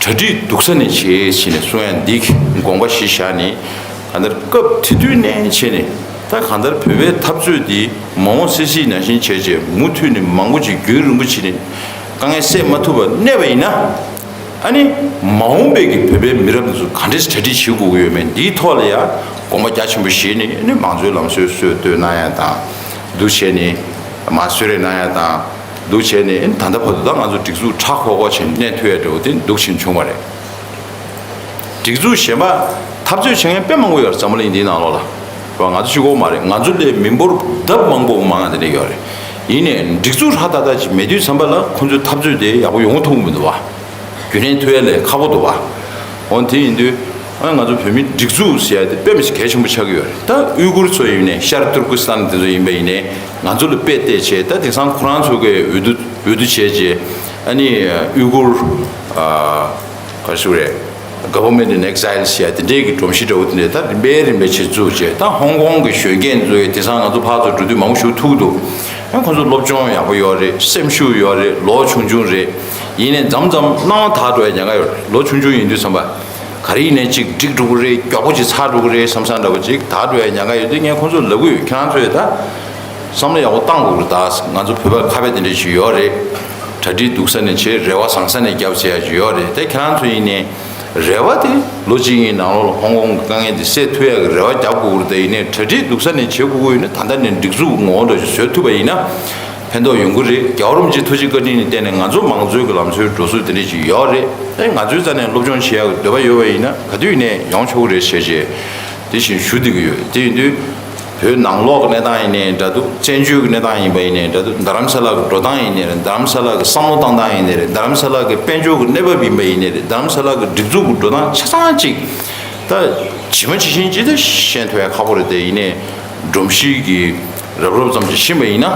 གྲ་སྒྲིག་སྡུག་ས་ནས་བྱས་ཕྱིན་ནས་གསུང་ཡ་འདི་དགོངས་པ་གཞི་བཞག་ནས། གང་ལྟར་སྐབས་དེ་དུས་ནས་ཕྱིན་ནས་ད་གང་ལྟར་བོད་པའི་འཐབ་རྩོད་འདི་མ་འོངས་སྲིད་སྲིད་ནང་བཞིན་བྱས་བྱས་མུ་མཐུད་ནས་མང་པོ་ཅིག་རྒྱུན་རིང་པོ་བྱས་ནས་དཀའ་ངལ་སེལ་མ་ཐུབ་པར་གནས་པ་ཡིན་ན། ཨ་ནི་མ་འོངས་པའི་གི་བོད་པའི་མི་རབས་འདི་ཚོ་ག་འདྲས་གྲ་སྒྲིག་བྱེད་དགོས་ཀྱི་ཡོད་མེད་འདིའི་ཐོག་ལ་ཡང་དགོངས་པ་རྒྱ་ཆེན་པོ་བཞེས་ནས། ཨ་ནི་མང་གཙོའི་ལམ་སྲོལ་སྲོལ་གཏོད་གནང་ཡ་དང་། འདུག་བྱས་ནས་མ་གསོལ་རས་གནང་ཡ་དང་། འདུག་བྱས་ནས་ཨ་ནི་ད་ལྟ་བར་དུ་ད་ང་ཚོ་སྒྲིག་འཛུགས་ཁྲ་ཁོག་ཁོག་བྱས་ནས་གནས་ཐུབ་ཡ་འདྲ་བོ་དེ་འདུག་བཞིན་བྱུང་བ་རེད། སྒྲིག་འཛུགས་གཞན་པ་འཐབ་རྩོད་བྱེད་མཁན་དཔེ་མང་པོ་ཡོད་རེད། འཛམ་བུ་གླིང་འདིའི་ནང་ལོགས་ལ་རེད་བ། ང་ཚོ་གཅིག་པོ་མ་རེད། ང་ཚོ་ལས་མི་འབོར་ལྡབ་མང་པོ་མང་ང་དེ་འདྲ་ཡོད་རེད། ཡིན་ནའི་སྒྲིག་འཛུགས་ཧྲ་ཏག་ཏག་ཅིག་མེད་དུས་ཙམ་པ་ལ་ཁོང་ཚོའི་འཐབ་རྩོད་དེ་ཡག་པོ་ཡོང་ཐུབ་ཀྱི་མི་འདུག་བ། རྒྱུན་གནས་ཐུབ་ཡ་ལས་ཁག་པོ་འདུག་བ། འོ་དེ་ཡིན་དུས་ཨ་ང་ཚོ་བོད་མིའི་སྒྲིག་འཛུགས་ཟེར་ཡ་དེ་དཔེ་མི་སྲིད་གལ་ཆེན་པོ་ཆགས་ཀྱི་ཡོད་རེད། ད་ཨུའི་གུར་ཚོ་ཡིན་ནའི་ཤར་ཏུར་ཀི་སི་ཐན་དེ་ཚོ་ཡིན་པ་ཡིན་ནའི་ང་ཚོ་ལ་དཔེ་བལྟས་བྱས། ད་དེང་སང་ཁོ་རང་ཚོ་གི་འོས་བསྡུ་འོས་བསྡུ་བྱས་རྗེས་ཨ་ནི་ཨུའི་གུར་ཨ་ག་རེ་ཞུ་རེད། Government in Exile ཟེར་ཡ་དེ་འདྲའི་གི་སྒྲོམ་གཞི་འདྲ་བོ་དེ་འདྲས་ད་རིམ་པས་རིམ་པས་བྱེད་བཙུགས་བྱས། ད་ཧོང་ཀོང་གི་གཞོན་སྐྱེས་ཚོ་ཡི་དེང་སང་ང་ཚོ་ཕར་ཚུར་འགྲོ་དུས་མང་པོ་ཞིག་ཐུག་འདུག་ཨ་ཁོང་ཚོ་སློབ་སྦྱོང་ཡག་པོ་ཡོད་རེད། སེམས་ཤུགས་ཡོད་རེད། ལོ་ཆུང་ཆུང་རེད། ཡིན་ནའི་མཚམས་མཚམས་སྣང་བ་དག་འགྲོ་ཡ་ཉེན་ཁ་ཡོད་རེད། ལོ་ཆུང་ཆུང་ཡིན་དུས་ཙམ་པ་ག་རེ་ཡིན་ནའི་གཅིག་འགྲིག་འགྲོ་གི་རེད། མགྱོགས་པོ་ཅིག་ཚར་འགྲོ་གི་རེད་བསམ་བསམ་འདྲ་བོ་ཅིག་དག་འགྲོ་ཡ་ཉེན་ཁ་ཡོད་དུས་ངས་ཁོང་ཚོར་ལབ་ཀྱི་ཡོད། ཁྱེད་རང་ཚོས་ད་བསམ་བློ་ཡག་པོ་བཏང་དགོས་རེད། ད་ང་ཚོ་བོད་པ་ཁ་དཔེ་དེ་འདྲ་ཞིག་ཡོད་རེད། གྲ་སྒྲིག་སྡུག་ས་ནས་བྱེད། རེ་བ་བཟང་ས་ནས་རྒྱབ་ཟེར་ཡ་ཞིག་ཡོད་རེད། དེ་ཁྱེད་རང་ཚོ་ཡིན་ནའི་རེ་བ་དེ་ལོ་གཅིག་གཉིས་ནང་ལོགས་ལ་ཧོང་ཀོང་གི་དཀའ་ངལ་དེ་སེལ་ཐུབ་ཡ་གི་རེ་བ་རྒྱབ་དགོས་ཀྱི་རེད། དེ་ཡིན་ནའི་གྲ་སྒྲིག་སྡུག་ས་ནས་བྱེད་དགོས་ཀྱི་ཡོད་ན། ད་ལྟ་ནས་སྒྲིག་འཛུགས་ངོ་བོ་འདྲ་ཞིག་བཟོ་ཐུབ་པ་ཡིན་ན། ཕན་ཐོགས་ཡོང་གི་རེད། རྒྱལ་བ་རིན་པོ་ཆེའི་ཐུགས་རྗེ་བཀའ་དྲིན་ལ་བརྟེན་ནས་ང་ཚོ་མང་གཙོའི་གི་ལམ་སྲོལ་འགྲོ་ཚུལ་དེ་འདྲ་ཞིག་ཡོད་རེད། ཨེ་ང་ཚོའི་རྩ་ནས་སློབ་སྦྱོང་བྱེད་ཡག་གི་འདོད་པ་ཡོད་པ་ཡིན་ན་ག་དུས་ཡིན་ནའི་ཡོང་ཆོག་གི་རེད་ཟེར་བྱས་དེ་བཞིན་ཞུ་བསྡད་ཀྱི་ཡོད། དེ་ཡིན་དུས་བོད་ནང་ལོགས་ཀྱི་གནས་སྟངས་ཡིན་ནའི་འདྲ་འདུག་བཙན་བྱོལ་གྱི་གནས་སྟངས་ཡིན་པ་ཡིན་ནའི་འདྲ་འདུག་རྡ་རམ་ས་ལ་གི་འགྲོ་སྟངས་ཡིན་ནའི་རེད། རྡ་རམ་ས་ལ་གི་བསམ་བློ་བཏང་སྟངས་ཡིན་ནའི་རེད། རྡ་རམ་ས་ལ་གི་དཔལ་འབྱོར་གྱི་གནས་བབ་ཡིན་པ་ཡིན་ནའི་རེད། རྡ་རམ་ས་ལ་གི་སྒྲིག་འཛུགས་ཀྱི་འགྲོ་སྟངས་ཆ་ཚང་གཅིག་ད་ཇི་མ་ཇི་བཞིན་ཅིག་ད་ཤེས་ཐུབ་ཡ་ཁག་པོ་རེད། དེ་ཡིན་ནའི་སྒྲོམ་གཞི་གི་རབ་རོབ་ཙམ་ཅིག་ཤེས་པ་ཡིན་ན།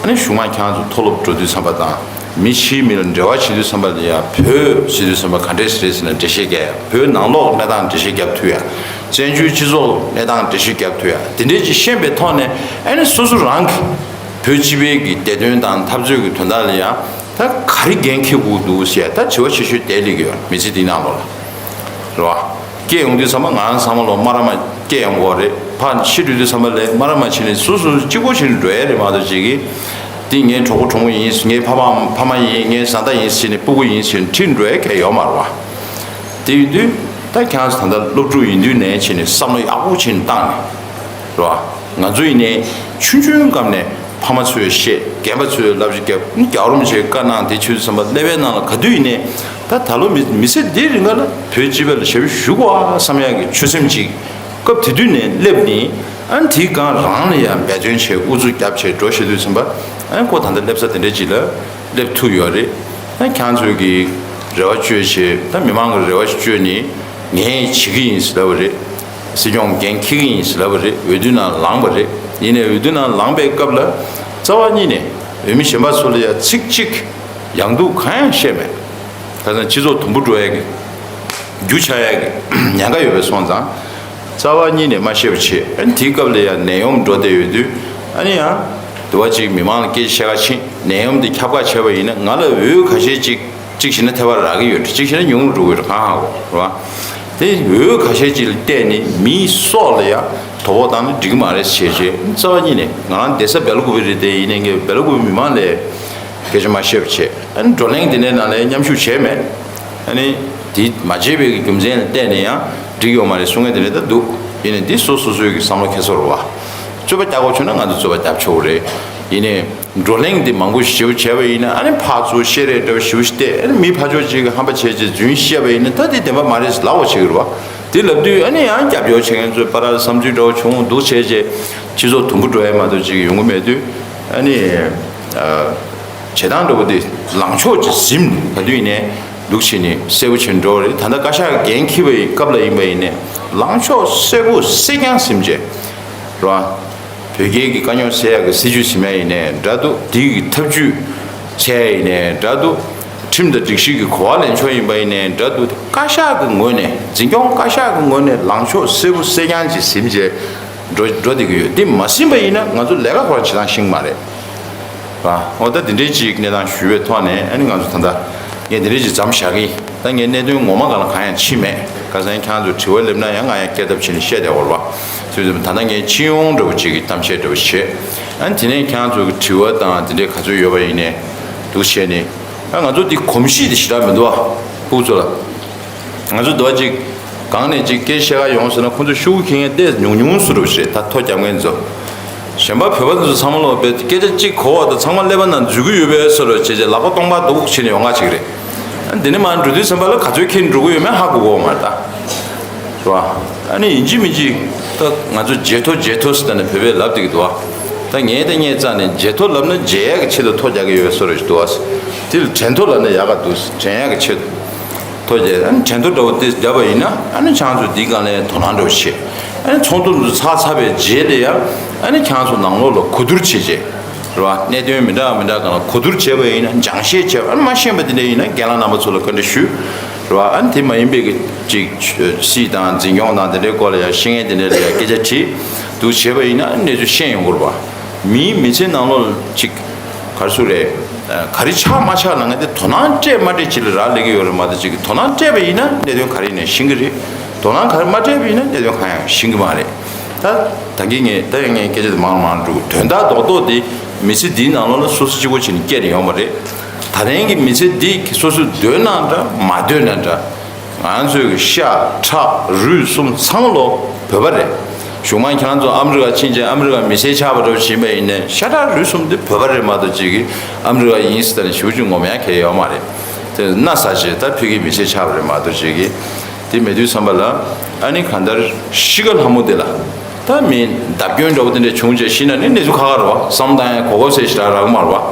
ཨ་ནི་གཞུག་མ་ཁྱེད་རང་ཚོ་མཐོ་སློབ་འགྲོ་དུས་ཙམ་པ་དང་། མི་ཕྱིའི་མི་ལ་འབྲེལ་བ་བྱེད་དུས་ཙམ་པ་ལ་ཡ། བོད་ཟེར་དུས་ཙམ་པ་ག་འདྲས་རེད་ཟེར་ན་འགྲེལ་བཤད་རྒྱག་ཡ། བོད་ནང་ལོགས་གནས་སྟངས་འགྲེལ་བཤད་རྒྱབ་ཐུབ་ཡ། བཙན་བྱོལ་སྤྱི་ཚོགས་ལ་གནས་སྟངས་འགྲེལ་བཤད་རྒྱབ་ཐུབ་ཡ། དེ་འདྲས་ཅིག་ཤེས་པའི་ཐོག་ནས། ཨ་ནི་སོ་སོ་རང་གི་བོད་སྤྱི་པའི་གི་བདེ་དོན་དང་འཐབ་རྩོད་ཀྱི་དོན་དག་ལ་ཡ་ད་ག་རེ་འགན་འཁྱེར་དགོས་འདུག་ཟེར་ཡ་ད་དྲི་བ་ཆེ་ཤོས་དེ་སླེབས་ཀྱི་ཡོད། མི་ཚེ་འདི་ནང་ལོགས་ལ་རེད་བ། སྐྱེས་ཡོང་དུས་ཙམ་པ་ང་རང་ཚང་མ་ལོ་མ་ར་མ་སྐྱེས་ཡོང་གི་ཡོད་རེད། ཕར་ཤི་འགྲོ་དུས་ཙམ་པ་ལ་མ་ར་མ་བྱས་ནས་སོ་སོ་གཅིག་པོ་བྱས་ནས་འགྲོ་ཡ་རེད་མ་གཏོགས་ཅིག་གིས། འདི་ངའི་གྲོགས་པོ་གྲོགས་མོ་ཡིན། ངའི་ཕ་མ་ཕ་མ་ཡིན། ངའི་བཟའ་ཟླ་ཡིན་ཟེར་ནས་སྤུ་གུ་ཡིན་ཟེར་ནས་ཁྲིད་འགྲོ་ཡ་གང་ཡང་ཡོད་མ་རེད་བ། དེ་ཡིན་དུས་ད་ཁྱེད་རང་ཚོ་ད་ལྟ་སློབ་ཕྲུག་ཡིན་དུས་ནས་བྱས་ནས་བསམ་བློ་ཡག་པོ་བྱས་ནས་བཏང་ནས་རེད་བ། ང་ཚོ་ཡིན་ནའི་ཆུང་ཆུང་སྐབས་ནས་ཕ་མ་ཚོས་བཤད། རྒན་པ་ཚོས་བསླབ་བྱ་བརྒྱབ། རྒྱག་རོགས་བྱས་བཀའ་གནང་། དེ་ཆུ་ཚོད་ཙམ་པ་ཀླད་པའི་ནང་ལ་ག་དུས་ཡིན་ནའི་ད་ད་ལོ་མི་མི་ཚེ་འདིའི་རིང་ག་ལ་བོད་སྤྱི་པ་ལ་ཞབས་ཞུ་དགོས་ཨ་བསམ་ཡག་གི་ཆོད་སེམས་ཅིག་སྐབས་དེ་དུས་ནས་སླེབས་ནས། ཨ་ནི་དེའི་སྒང་རང་ལ་ཡང་འབད་བརྩོན་བྱས། ཨུ་ཚུགས་རྒྱབ་བྱས་འགྲོ་བྱེད་དུས་ཙམ་པ། ཨ་ནི་ཁོ་ད་ལྟ་སླེབས་ས་དེ་འདྲ་ཅིག་ལ་སླེབས་ཐུབ་ཡོད་རེད། ཨ་ནི་ཁྱེད་ཚོས་ཀྱི་རེ་བ་བཅོལ་བྱས། ད་མི་མང་གི་རེ་བ་བཅོལ་ནས་ངས་བྱེད་ཀྱི་ཡིན་ཟེར་ལབ་པ་རེད། སྲིད་སྐྱོང་འགན་འཁྱེར་གྱི་ཡིན་ཟེར་ལབ་པ་རེད། འོས་བསྡུ་ནང་ལངས་པ་རེད། ཡིན་ནའི་འོས་བསྡུ་ནང་ལངས་པའི་སྐབས་ལ་རྩ་བ་ཉིད་ནས་འོས་མི་གཞན་པ་ཚོ་ལ་ཡང་ཚིག་གཅིག་ཡང་སྡུག་གང་ཡང་བཤད་མེད། ཁ་སང་སྤྱི་ཚོགས་དུམ་བུ་འགྲོ་ཡག་གི་རྒྱུ་ཆགས་ཡག་གི་ཉེན་ཁ་ཡོད་པའི་སོང་ཙང་། རྩ་བ་ཉིད་ནས་མ་བཤད་པ་བྱས། ཨ་ནི་དེའི་སྐབས་ལ་ཡང་ནད་ཡོམ་འགྲོ་བསྡད་ཡོད་དུས། ཨ་ནི་ཡང་དུ་བ་གཅིག་མི་མང་ལ་སྐད་ཆ་བཤད་ག་ཕྱིན། ནད་ཡོམ་དེ་ཁྱབ་ག་བྱས་པ་ཡིན་ན། ང་ལ་འོས་ཁ་ཤས་ཅིག་གཅིག་བྱས་ན་ཐེ་བ་རག་གི་ཡོད། གཅིག་བྱས་ན་ཉུང་རུ་འགྲོ་གི་ཡོད། གང་ཧ་གོ་རེད་བ། དེ་འོས་ཁ་ཤས་ཅིག་ལ་བལྟས་ནས་མིའི་སྲོག་ལ་ཡང་དོ་ཕོག་བཏང་ན་འགྲིག་གི་མ་རེད་ཟེར་བྱས། རྩ་བ་ཉིད་ནས་ང་རང་བསྡད་ས་སྦེལ་ཀོབ་རེད། དེ་ཡིན་ནའི་ངས་སྦེལ་ཀོབ་མི་མང་ལ་སྐད་ཆ་མ་བཤད་པ་བྱས། ཨ་ནི་བགྲོ་གླེང་དེ་འདྲའི་ནང་ལ་མཉམ་ཞུགས་བྱས་མེད། ཨ་ནི་དེ་མ་བྱས་པའི་རྒྱུ་མཚན་ལ་བལྟས་ནས་ཡང་འགྲིག་ཡོད་མ་རེད་གསུང་མཁན་དེ་འདྲ་ད་འདུག་ཡིན་ནའི་འདི་སོ་སོ་སོའི་གི་བསམ་བློ་འཁྱེར་སོ་རེད་བ། རྩོད་པ་རྒྱག་དགོས་བྱུང་ན་ང་ཚོ་རྩོད་པ་རྒྱབ་ཆོག་གི་རེད། ཡིན་ནའི་བགྲོ་གླེང་འདི་མང་པོ་ཞེ་པོ་བྱས་པ་ཡིན་ན། ཨ་ནི་ཕར་ཚུར་བཤད་རེས་འདྲ་བོ་ཞེ་པོ་ཞིག་བལྟས། ཨ་ནི་མི་ཕར་ཕྱོགས་གཅིག་གིས་ཧམ་པ་བྱས་བྱས་རྫུན་བཤད་པ་ཡིན་ན། ད་འདི་བདེན་པ་མ་རེད་ཟེར་ལབ་དགོས་བྱེད་ཀྱི་རེད་བ། དེ་ལབ་དུས་ཨ་ནི་ཡང་རྒྱབ་སྐྱོར་བྱེད་མཁན་ཚོས་པ་ར་བསམ་ཚུལ་འདྲ་བོ་བྱུང་འདུག་བྱས་བྱས་སྤྱི་ཚོགས་དུམ་བུ་འགྲོ་ཡ་མ་གཏོགས་ཅིག་ཡོང་གི་མེད་དུས། ཨ་ནི་ཨ་བྱེད་སྟངས་འདྲ་བོ་དེ་ལངས་ཕྱོགས་ཅིག་ཟིན། ག་དུས་ཡིན་ནའི་འདུག་བྱས་ནས་གསལ་པོ་བྱས་འགྲོ་བ་རེད། ད་ལྟ་བཀའ་ཤག་འགན་འཁྱེར་བའི་སྐབས་ལ་ཡིན་པ་ཡིན་ནའི་ལངས་ཕྱོགས་གསལ་པོ་གསལ་རྐྱང་ཟིན་བྱས་རེད་བ། བོད་རྒྱའི་གི་དཀའ་རྙོག་སེལ་ཡག་གི་སྲིད་ཇུས་ཟིན་ཡ་ཡིན་ནའི་འདྲ་འདུག་དེའི་གི་ཐབས་ཇུས་འཚོལ་ཡ་ཡིན་ནའི་འདྲ་འདུག་ཁྲིམས་དང་སྒྲིག་གཞི་གི་གོ་བ་ལེན་ཕྱོགས་ཡིན་པ་ཡིན་ནའི་འདྲ་འདུག་བཀའ་ཤག་གི་ངོས་ནས། འཛིན་སྐྱོང་བཀའ་ཤག་གི་ངོས་ནས་ལངས་ཕྱོགས་གསལ་པོ་གསལ་རྐྱང་ཅིག་ཟིན་བྱས་འགྲོ་འགྲོ་བསྡད་ཀྱི་ཡོད། དེ་མ་ཟིན་པ་ཡིན་ན་ང་ཚོ་ལས་ཀ་ཁོ་རང་བྱེད་སྟངས་ཤེས་ཀྱི་མ་རེད། ར། འོ་ད་འདི་འདྲའི་ཅིག་གནས་སྟངས་ཞུས་པའི་ཐོག་ནས། ཨ་ནི་ང་ཚོ་ད་ལྟ་ངས་འདི་འདྲའི་ཅིག་མཚམས་བཞག་གི་ཡིན། ད་ངས་གནད་དོན་ངོ་མ་སྒང་ལ་གང་ཡང་ཕྱིན་མེད། ཁ་སང་ཁྱེད་རང་ཚོ་དྲི་བ་སླེབས་ན་ཡང་ང་ཡང་སྐད་བརྡབ་བྱས་ནས་བཤད་བསྡད་ཡོད་རེད་བ། དུས་ཚོད་ད་ལྟ་ངས་སྤྱི་ཡོངས་འདྲ་བོ་ཅིག་གི་གཏམ་བཤད་འདྲ་བོ་བྱས། ཨ་ནི་དེ་ནས་ཁྱེད་རང་ཚོ་གི་དྲི་བ་དང་དེ་འདྲའི་ག་ཚོད་ཡོད་པ་ཡིན་ནའི་འདུག་བྱས་ནས། ཨ་ང་ཚོ་འདི་གོམས་གཤིས་དེ་ཞེ་དྲག་མི་འདུག་ཨ། ཕྲུ་གུ་ཚོ་ལ། ང་ཚོ་འདི་བ་ཅིག་གང་ནས་ཅིག་སྐད་བཤད་ག་ཡོང་ཟེར་ན། ཁོ་ཚོ་ཤོག་གུ་འཁྱེར་མཁན་ཏོག་ཙམ་ཉུང་ཉུང་བཟོ་འདྲ་བྱས། ད་ཐོ་རྒྱབ་མཁན་ཚོ། གཞན་པ་བོད་པ་ཚོ་ཚང་མ་ལོག་པའི་སྐད་ཆ་གཅིག་གོ་བ་དང་ཚང་མ་ཀླད་པ་ནང་འཛུལ་གྱི་ཡོད་པའི་བཟོ་འདྲ་བྱས་བྱས། ལག་པ་སྟོང་པ་འདུག་བྱས་ནས་ཡོང་ག་བྱེད་ཀྱི་རེད། ཨ་འདི་ནས་མར་འགྲོ་དུས་ཙམ་པ་ལ་ག་ཚོད་འཁྱེར་འགྲོ་གི་ཡོད་མེད་ཧ་གོ་གི་ཡོད་མ་རེད་ད། རེད་བ། ཨ་ནི་ཡིན་གཅིག་མིན་གཅིག་ད་ང་ཚོ་བརྗེད་ཐོ་བརྗེད་ཐོ་ཟེར་ད་ནས་བོད་པས་ལབ་བསྡད་ཀྱི་འདུག་བ། ད་ངས་ད་ངས་རྩ་ནས་བརྗེད་ཐོ་ལབ་ན་བརྗེད་ཡག་གི་ཆེད་དུ་ཐོ་རྒྱག་གི་ཡོད་པའི་བཟོ་འདྲ་ཞིག་འདུག་བ། དེ་ལ་དྲན་ཐོ་ལབ་ན་ཡག་ག་འདུག་དྲན་ཡག་གི་ཆེད་དུ། ཐོ་རྒྱག་ཨ་ནི་དྲན་ཐོ་འདྲ་བོ་དེ་བརྒྱབ་པ་ཡིན་ན། ཨ་ནི་ཁྱེད་རང་ཚོས་འདིའི་སྒང་ལ་དོ་སྣང་འདྲ་བོ་བྱེད། ཨ་ནི་ཚོགས་འདུ་འདི་ཚར་ཚར་བའི་རྗེས་ལ་ཡང་། ཨ་ནི་ཁྱེད་རང་ཚོ་ནང་ལོགས་ལ་གོ་བསྡུར་བྱེད་བྱེད། རེད་བ། གནད་དོན་མི་འདྲ་མི་འདྲ་སྒང་ལ་གོ་བསྡུར་བྱས་པ་ཡིན་ན། སྦྱང་བཤད་བྱས་པ། ཨ་ནི་མ་ཤེས་པ་དེ་འདྲ་ཡིན་ན་རྒན་ལགས་རྣམ་པ་ཚོ་ལ་བཀའ་འདྲི་ཞུ། རེད་བ། ཨ་ནི་དེ་མ་ཡིན་པའི་གི་ཅིག་སྲིད་དང་འཛིན་སྐྱོང་དང་དེ་འདྲའི་སྐོར་ལ་ཡང་ཤེས་མཁན་དེ་འདྲ་ལ་ཡང་སྐད་ཆ་དྲིས་འདུག་བྱས་པ་ཡིན་ན། ཨ་ནི་གནས་ཚུལ་ཤེས་ཡོང་གི་རེད་བ། མིའི་མི་ཚེ་ནང་ལོགས་ལ་ཅིག་ག་རེ་ཟེར་རེད། ག་རེ་ཆགས་མ་ཆགས་ལབ་མཁན་དེ་དོ་སྣང་སྤྲད་མ་སྤྲད་ཅིག་ལ་རག་ལས་ཀྱི་ཡོད་རེད་མ་གཏོགས། ཅིག་གིས་དོ་སྣང་སྤྲད་པ་ཡིན་ན་གནད་དོན་ག་རེ་ཡིན་ནའང་ཤེས་ཀྱི་རེད། དོ་སྣང་ག་རེ་མ་སྤྲད་པ་ཡིན་ན་གནད་དོན་གང་ཡང་ཤེས་ཀྱི་མ་རེད། ད་ད་གིན་ངས་ད་ཡང་ངས་སྐད་ཆ་དེ་མང་མང་འགྲོ། དོན་དག་རྡོག་རྡོག་དེ་མི་ཚེ་འདིའི་ནང་ལོགས་ལ་སོ་སོ་གཅིག་པོ་བྱས་ནས་སྐྱེལ་ནས་ཡོང་བ་རེད། ད་ཐེངས་ཀྱི་མི་ཚེ་འདི་སོ་སོས་འདོད་ན་འདྲ་མ་འདོད་ན་འདྲ། ང་ཚོའི་ཤ་ཁྲག་རུས་གསུམ་ཚང་མ་ལོ་བོད་པ་རེད། གཞུག་མ་ཁྱེད་རང་ཚོ་ཨ་མི་རི་ཀ་ཕྱིན་བྱས་ཨ་མི་རི་ཀ་མི་སེར་ཆགས་པ་འདྲ་བོ་ཕྱིན་པ་ཡིན་ནའི་ཤ་ཁྲག་རུས་གསུམ་འདི་བོད་པ་རེད་མ་གཏོགས། ཅིག་གིས་ཨ་མི་རི་ཀ་ཡིན་ཟེར་ནས་ཞུ་རྒྱུ་ངོམ་ཡ་གལ་ཡོད་མ་རེད། དེ་ན་ས་ཆེ་ད་ཕ་གིའི་མི་སེར་ཆགས་པ་རེད་མ་གཏོགས། ཅིག་གིས་དེ་མེད་དུས་ཙམ་པ་ལ། ཨ་ནི་གང་ལྟར་གཤིས་ཀ་ལྷ་མོ་དེ་ལ། ད་མི་བརྡབ་སྐྱོན་འདྲ་བོ་དེ་འདྲ་བྱུང་བྱས་ཤི་ན་ནི་གནས་ཚུལ་ཁག་ཁག་རེད་བ། བསམ་བཏང་ཡ་གོ་སྐབས་ཟེར་ཞེ་དྲག་རག་གི་མ་རེད་བ།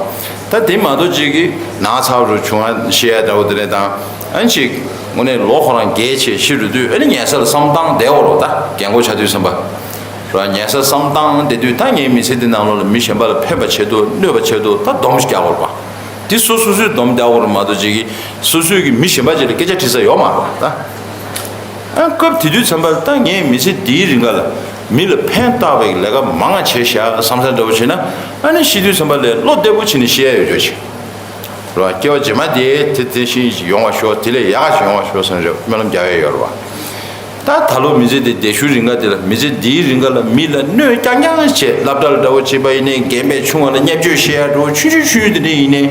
ད་དེ་མ་གཏོགས་ཅིག་གིས་ན་ཚ་རུ་བྱུང་ཡ་ཤི་ཡ་འདྲ་བོ་དེ་འདྲ་དང་། ཨ་ནི་ཅིག་དངོས་གནས་ལོ་ཁོ་རང་རྒས་བྱས་ཤི་རུ་དུས། ཨ་ནི་ཉལ་ས་ལ་བསམ་བཏང་བསྡད་ཡོད་རེད་བ། ད་རྒན་གོག་ཆགས་དུས་ཙམ་པ་ར། ཉལ་ས་བསམ་བཏང་བསྡད་དུས། ད་ངའི་མི་ཚེ་འདི་ནང་ལོགས་ལ་མི་གཞན་པ་ལ་ཕན་པ་ཆེད་དུ། གནོད་པ་ཆེད་དུ་ད་སྡོམ་ཞིག་རྒྱག་དགོས་རེད་བ། དེ་སོ་སོ་སོས་སྡོམ་རྒྱག་དགོས་རེད་མ་གཏོགས། ཅིག་གིས་སོ་སོས་ཀྱི་མི་གཞན་པ་ཅིག་ལ་སྐད་ཆ་དྲི་ས་ཡོད་མ་རེད་བ། ད། ཨ་སྐབས་དེ་དུས་ཙམ་པར་ད་ངས་མི་ཚེ་འདིའི་རིང་ག་ལ་མི་ལ་ཕན་བཏགས་པའི་ལས་ཀ་མང་ང་བྱས་བཞག་བསམ་བསམ་འདྲ་བོ་བྱས་ན། ཨ་ནི་ཤི་དུས་ཙམ་པ་ལ་བློ་བདེ་པོ་བྱས་ནས་ཤི་ཡ་ཡོད་ཆོག་ཅིག་རེད་བ། སྐྱེ་བ་རྗེས་མ་དེ་དེ་དེ་བཞིན་ཡོང་བ་ཤོག་དེ་ལས་ཡག་ག་ཞིག་ཡོང་བ་ཤོག་བསམ་རེད། སྨོན་ལམ་རྒྱག་ཡ་ཡོད་རེད་བ། ད་ད་ལོ་མི་ཚེ་འདི་འདས་ཤུལ་རིང་ག་དེ་ལ། མི་ཚེ་འདིའི་རིང་ག་ལ་མི་ལ་གནོད་རྐྱང་རྐྱང་བྱས། སློབ་གྲྭ་ལ་འདྲ་བོ་བྱེད་པ་ཡིན་ནའི། རྒན་པའི་ཆུང་བ་ལ་བརྙས་བཅོས་བཤད་ཡ་འདྲ་བོ་ཆུང་ཆུང་ཆུང་དེ་འདྲ་ཡིན་ནའི།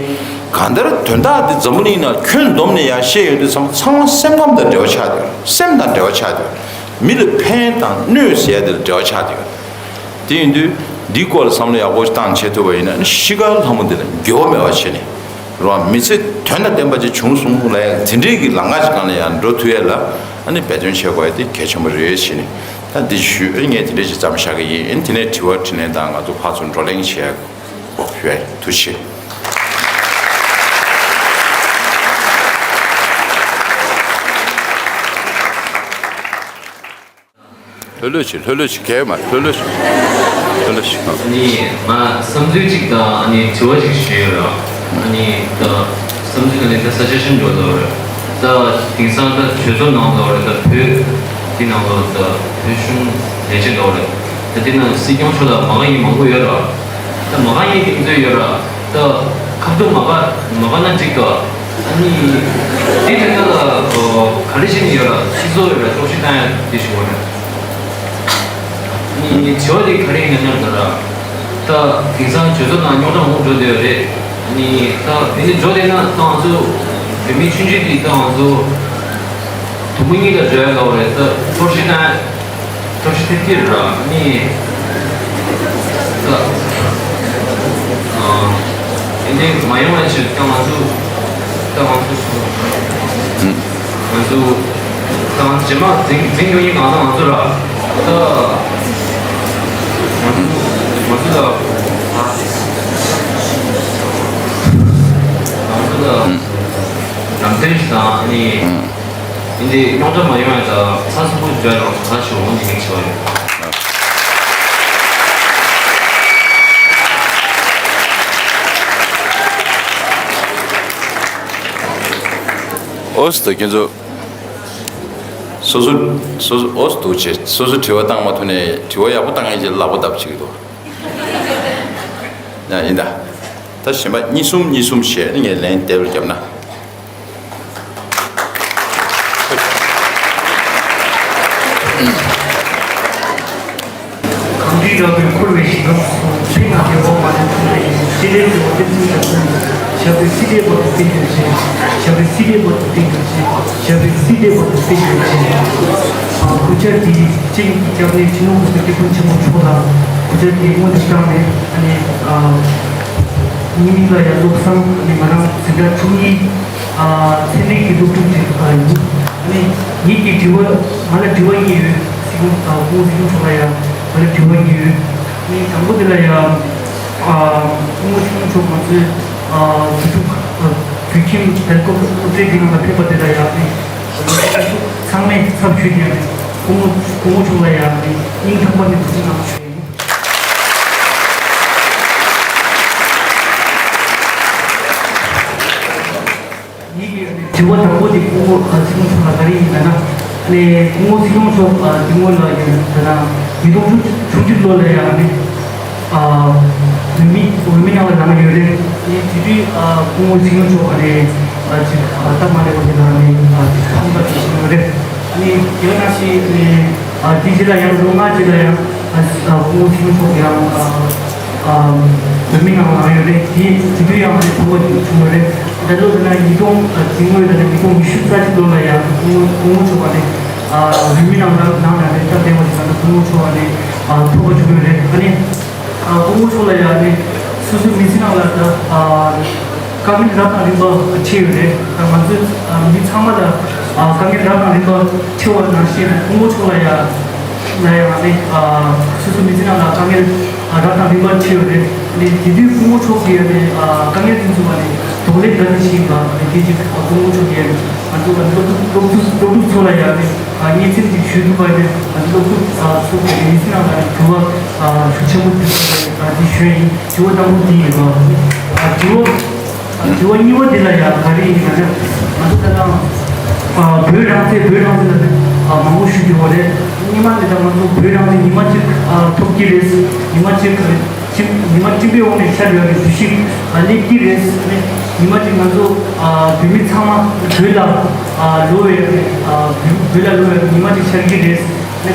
གང་ལྟར་དོན་དག་འདི་འཛམ་བུ་གླིང་ནང་ཁྱོན་བསྡོམས་ནས་ཡང་བཤད་ཡོང་དུས་ཙམ། ཚང་མ་སེམས་ཁམས་དང་འབྲེལ་བ་ཆགས་བསྡད་ཡོད། སེམས་དང་འབྲེལ་བ་ཆགས་བསྡད་ཡོད། མི་ལ་ཕན་དང་གནོད་ཟེར་ཡ་དེ་ལ་འབྲེལ་བ་ཆགས་བསྡད་ཡོད། དེ་ཡིན་དུས་འདིའི་སྐོར་ལ་བསམ་བློ་ཡག་པོ་བཏང་བྱེད་ཐུབ་པ་ཡིན་ན། ཨ་ནི་གཤིས་ཀ་ལྷ་མོ་འདི་ལ་འགྱུར་བ་མེད་པ་བྱས་ནས། རེད་བ། མི་ཚེ་དོན་དང་ལྡན་པ་ཅིག་བྱུང་སོང་ལབ་ཡ་དེ་འདྲའི་གི་ལམ་ཁ་ཅིག་སྒང་ལ་ཡང་འགྲོ་ཐུབ་ཡ་ལ། ཨ་ནི་འབད་བརྩོན་བྱེད་དགོས་ཡ་དེ་གལ་ཆེན་པོ་རེད་བྱས་ནས། ད་འདི་ཞུས། ཨ་ནི་ངས་དེ་འདྲ་ཞིག་ཙམ་བཞག་གི་ཡིན། ཨ་ནི་དེ་ནས་དྲི་བ་དྲིས་ལན་དང་ང་ཚོ་ཕར་ཚུར་བགྲོ་གླེང་བྱེད་ཡ་འོ་ཡོད། ཐུགས་རྗེ་ཆེ། ལྷོད་ལྷོད་བྱེད། ལྷོད་ལྷོད་བྱེད། གས་མ། ལྷོད་ལྷོད་བྱེད། ལྷོད་ལྷོད་བྱེད། ཨ་ནི་ང་བསམ་ཚུལ་གཅིག་དང་། ཨ་ནི་དྲི་བ་གཅིག་ཞུ་ཡོད་ར། ཨ་ནི་ད་བསམ་ཚུལ་ནང་ནས་ད་ས་ཆ་ཤིན་ཏུ་ལ་རེད། ད་དེང་སང་ད་གྲོས་ཚོགས་ནང་ལ་རེད། ད་བོད་འདི་ནང་ལ་ད་བོད་གཞུང་ལས་བྱེད་ལ་རེད། ད་དེ་ནང་སྲིད་སྐྱོང་མཆོག་ལ་མ་དགའ་མཁན་མང་པོ་ཡོད་ར། ད་མ་དགའ་མཁན་དེ་ཚོ་ཡོད་ར། ད་ཁ་ཐུག་མ་དགའ་མ་དགའ་ན་འགྲིག་ག། ཨ་ནི་དེ་དོན་དག་ལ་ག་རེ་བྱེད་ཀྱི་ཡོད་ར། སྤྱི་ཚོགས་ཡོད་ར། དཀྲོག་གཞི་བཏང་ཡ་དེ་ཞུ་བ་རེད། ཨ་ནི་དྲི་བ་དེ་ག་རེ་ཡིན་ན་སྙམ་ད་ར། ད་དེང་སང་གྲོས་ཚོགས་ནང་རྙོག་དྲ་མང་པོ་འགྲོ་བསྡད་ཡོད་རེད། ཨ་ནི་ད་དེ་འདྲ་འགྲོ་བསྡད་ན་ད་ང་ཚོ་བོད་མི་ཆུང་ཆུང་དེ་ད་ང་ཚོ་དུམ་བུ་གཉིས་ལ་འགྲོ་ཡ་ལ་བ་རེད། ད་དཀྲོག་གཞི་བཏང་ཡ། ཐབས་ཤེས་ཐེབས་ཀྱི་རེད་ཨ་ནི། ད་ཨ་དེ་འདྲའི་མ་ཡོང་བའི་ཕྱིར་ཀྱང་ང་ཚོ་ད་ང་ཚོ་སོ་ང་ཚོ་ད་ང་ཚོ་རྗེས་མ་འཛིང་འཛིང་ཡོང་ཡིན། གང་ལྟར་ང་ཚོ་ར་ད་ང་ཚོ་ང་ཚོ་ད་ང་ཚོ་ད་ལམ་སྟོན་ཞིག་དང་ཨ་ནི། ཡིན་དེ་རྙོག་དྲ་མ་ཡོང་ཡ་ད་ཚ་སུ་ཁུ་འཇོ་ཡ་ལོང་ཚ་ཞུ་འོང་དེ་ངས་ཞུ་བ་ཡོད། ཨོ་སི་ཏོ་ཁྱེད་ཚོ་སོ་སོ་སོ་སོ་ཨོ་སི་ཏོ་བྱེད། སོ་སོ་དྲི་བ་བཏང་མ་ཐུབ་ནས་དྲི་བ་ཡག་པོ་བཏང་ཡས་ཀྱི་ལག་པ་བརྡབ་བྱེད་ཀྱི་འདུག། ཡ་ཡིན་ད། ད་གཞན་པ་གཉིས་གསུམ་གཉིས་གསུམ་བྱས་ནས་ངས་ལན་དེབ་ལ་བརྒྱབ་ན། གང་འདྲའི་རབ་ཏུ་འཁོར་བའི་ཞིང་ཁམས་སུ། ཕན་དང་བདེ་བ་མ་ལུས་འཁྲུངས་པའི་ཡུལ། ཞི་བདེའི་འཚོ་བ་བསྟན་འཛིན་རྒྱ་མཚོ་ཡི། ཞབས་པད་སྲིད་མཐའི་བར་དུ་བརྟན་གྱུར་ཅིག། ཞབས་པད་སྲིད་མཐའི་བར་དུ་བརྟན་གྱུར་ཅིག། ཞབས་པད་སྲིད་མཐའི་བར་དུ་བརྟན་གྱུར་ཅིག། ཨ་གུས་ཕྱག་འདི་སྤྱི་ཡོངས་ཀྱི་སྐྱབས་གནས་སྤྱི་ནོར་༸གོང་ས་༸སྐྱབས་མགོན་ཆེན་པོ་མཆོག་ལ་གུས་ཕྱག་འདི་སྔོན་དུ་བཏང་ནས། ཨ་ནི་ཨ་ཉི་མ་ལ་ཡང་བློ་བཟང་། ཨ་ནི་ང་རང་འཛིན་གྲྭ་དྲུག་གཉིས། ཨ་ཚན་རིག་གི་སློབ་ཕྲུག་ཅིག་ཨ་ཡིན། ཨ་ནི་ངེད་ཀྱི་དྲི་བ། ང་ལ་དྲི་བ་གཉིས་ཡོད། སྲིད་སྐྱོང་ཨ་སྐུ་ངོ་སྲིད་སྐྱོང་མཆོག་ལ་ཡང་ང་ལ་དྲི་བ་གཉིས་ཡོད། ཨ་ནི་དང་པོ་དེ་ལ་ཡང་ཨ་སྐུ་ངོ་སྲིད་སྐྱོང་མཆོག་ང་ཚོའི་ཨ་བོད་ཕྲུག་ཨ་བོད་ཁྱིམ་བདེ་སྐྱིད་སློབ་གྲྭའི་དེ་ནང་ལ་ཕེབས་པ་དེ་ལ་ཡང་ཨ་ནི་ཚང་མས་ཚབ་ཞུས་ཏེ་ཨ་ནི་སྐུ་ངོ་སྐུ་ངོ་མཆོག་ལ་ཡང་ཨ་ནི་སྙིང་ཐག་པ་ནས་ཐུགས་རྗེ་གནང་ཞུ་ཡ་ཡིན། ངེད་ཀྱི་དྲི་བ་དང་པོ་དེ་སྐུ་ངོ་སྲིད་སྐྱོང་མཆོག་ལ་ག་རེ་ཡིན་ལབ་ན། ཨ་ནི་སྐུ་ངོ་སྲིད་སྐྱོང་མཆོག་ཨ་དེ་སྔོན་ལ་ཡོད་ད་ན་ཉིས་སྟོང་བཅུ་བཅུ་གཅིག་ལོ་ལ་ཡང་ཨ་ནི་ཨ་འོས་མི་འོས་མི་ནང་ལ་ལངས་ཡོད་རེད། ཨ་ནི་དེ་དུས་ཨ་སྐུ་ངོ་སྲིད་སྐྱོང་མཆོག་ཨ་ནི་ཨ་ཅིག་ཨ་སྟབས་མ་ལེགས་པ་དེ་ལ་ཨ་ནི་ཨ་ཅིག་ཕམ་པ་ཞིག་ཡོད་རེད། ཨ་ནི་དེ་ནང་བཞིན་ཨ་ནི་ཨ་དེ་རྗེས་ལ་ཡང་ལོ་ལྔ་རྗེས་ལ་ཡང་ཨ་ཨ་སྐུ་ངོ་སྲིད་སྐྱོང་མཆོག་ཡང་ཨ་ཨ་འོས་མི་ནང་ལ་ཡོད་རེད། དེ་དེ་དུས་ཡང་ཨ་ནི་ཕམ་པ་ཞིག་བྱུང་ཡོད་རེད། ད་ལོ་ད་ནི་ཉིས་སྟོང་ཨ་དེ་སྔོན་ད་ནི་ཉིས་སྟོང་ཉི་ཤུ་རྩ་གཅིག་ལོ་ལ་ཡང་སྐུ་ངོ་སྐུ་ངོ་མཆོག་ཨ་ནི་ཨ་འོས་མི་ནང་ལ་ནང་ལ་ནི་སྟབས་བདེ་བ་ཞིག་ད་ནི་སྐུ་ངོ་མཆོག་ཨ་ནི་ཨ་ཐོབ་པ་བྱུང་ཡོད་རེད། ཨ་ནི། ཨ་སྐུ་ངོ་མཆོག་ལ་ཡང་ནི་སོ་སོའི་མི་ཚེ་ནང་ལ་ད་ཨ་དཀའ་ངལ་རབ་དང་རིམ་པ་འཕྲད་ཡོད་རེད། ད་ང་ཚོའི་ཨ་མི་ཚང་མ་ལ་ཨ་དཀའ་ངལ་རབ་དང་རིམ་པ་འཕྲད་པ་ནང་བཞིན་སྐུ་ངོ་མཆོག་ལ་ཡང་ལ་ཡང་ནི་ཨ་སོ་སོའི་མི་ཚེ་ནང་ལ་དཀའ་ངལ་ཨ་རབ་དང་རིམ་པ་འཕྲད་ཡོད་རེད། ནི་དེ་དུས་སྐུ་ངོ་མཆོག་གིས་ནི་ཨ་དཀའ་ངལ་དེ་ཚོ་ལ་ནི་གདོང་ལེན་ག་འདྲ་བྱས་ཡིན་པ་ནི་དེ་ཅིག་ཨ་སྐུ་ངོ་མཆོག་གིས་ང་ཚོ་ཨ་སློབ་ཕྲུག་སློབ་ཕྲུག་སློབ་ཕྲུག་ཚོ་ལ་ཡང་ནི། ཨ་སྙན་སེང་ཞིག་ཞུ་ཐུབ་པ་ཡིན་ན་ང་ཚོ་སློབ་ཕྲུག་ཨ་ཚོ་གི་མི་ཚེ་ནང་ལ་འགྱུར་བ་ཨ་ཤུགས་ཆེན་པོ་འགྲོ་ཐུབ་པ་ཨ་འདི་ཞུ་ཡ་ཡིན། དྲི་བ་དང་པོ་འདི་ཡིན་པ། ཨ་དྲི་བ་ཨ་དྲི་བ་གཉིས་པ་འདི་ལ་ཡང་ག་རེ་ཡིན་ན་ང་ཚོ་ད་ལྟ་ཨ་བོད་རང་བཙན་བོད་རང་བཙན་ལ་ནི་ཨ་མང་པོ་ཞུ་རྒྱུ་བ་རེད། སྔོན་མ་ནས་ད་ང་ཚོ་བོད་རང་བཙན་ཉི་མ་གཅིག་ཨ་ཐོབ་ཀྱི་རེད། ཉི་མ་གཅིག་གཅིག་ཉི་མ་སྤྲིན་པའི་འོག་ནས་ཤར་ཡོང་བའི་དུས་ཤིག་ཨ་སླེབས་ཀྱི་རེད། ཉི་མ་གཅིག་ང་ཚོ་ཨ་བོད་མི་ཚང་མ་བོད་ལ་ཨ་ལོག་པའི་ཨ་བོད་ལ་ལོག་པའི་ཉི་མ་གཅིག་ཆགས་ཀྱི་རེད།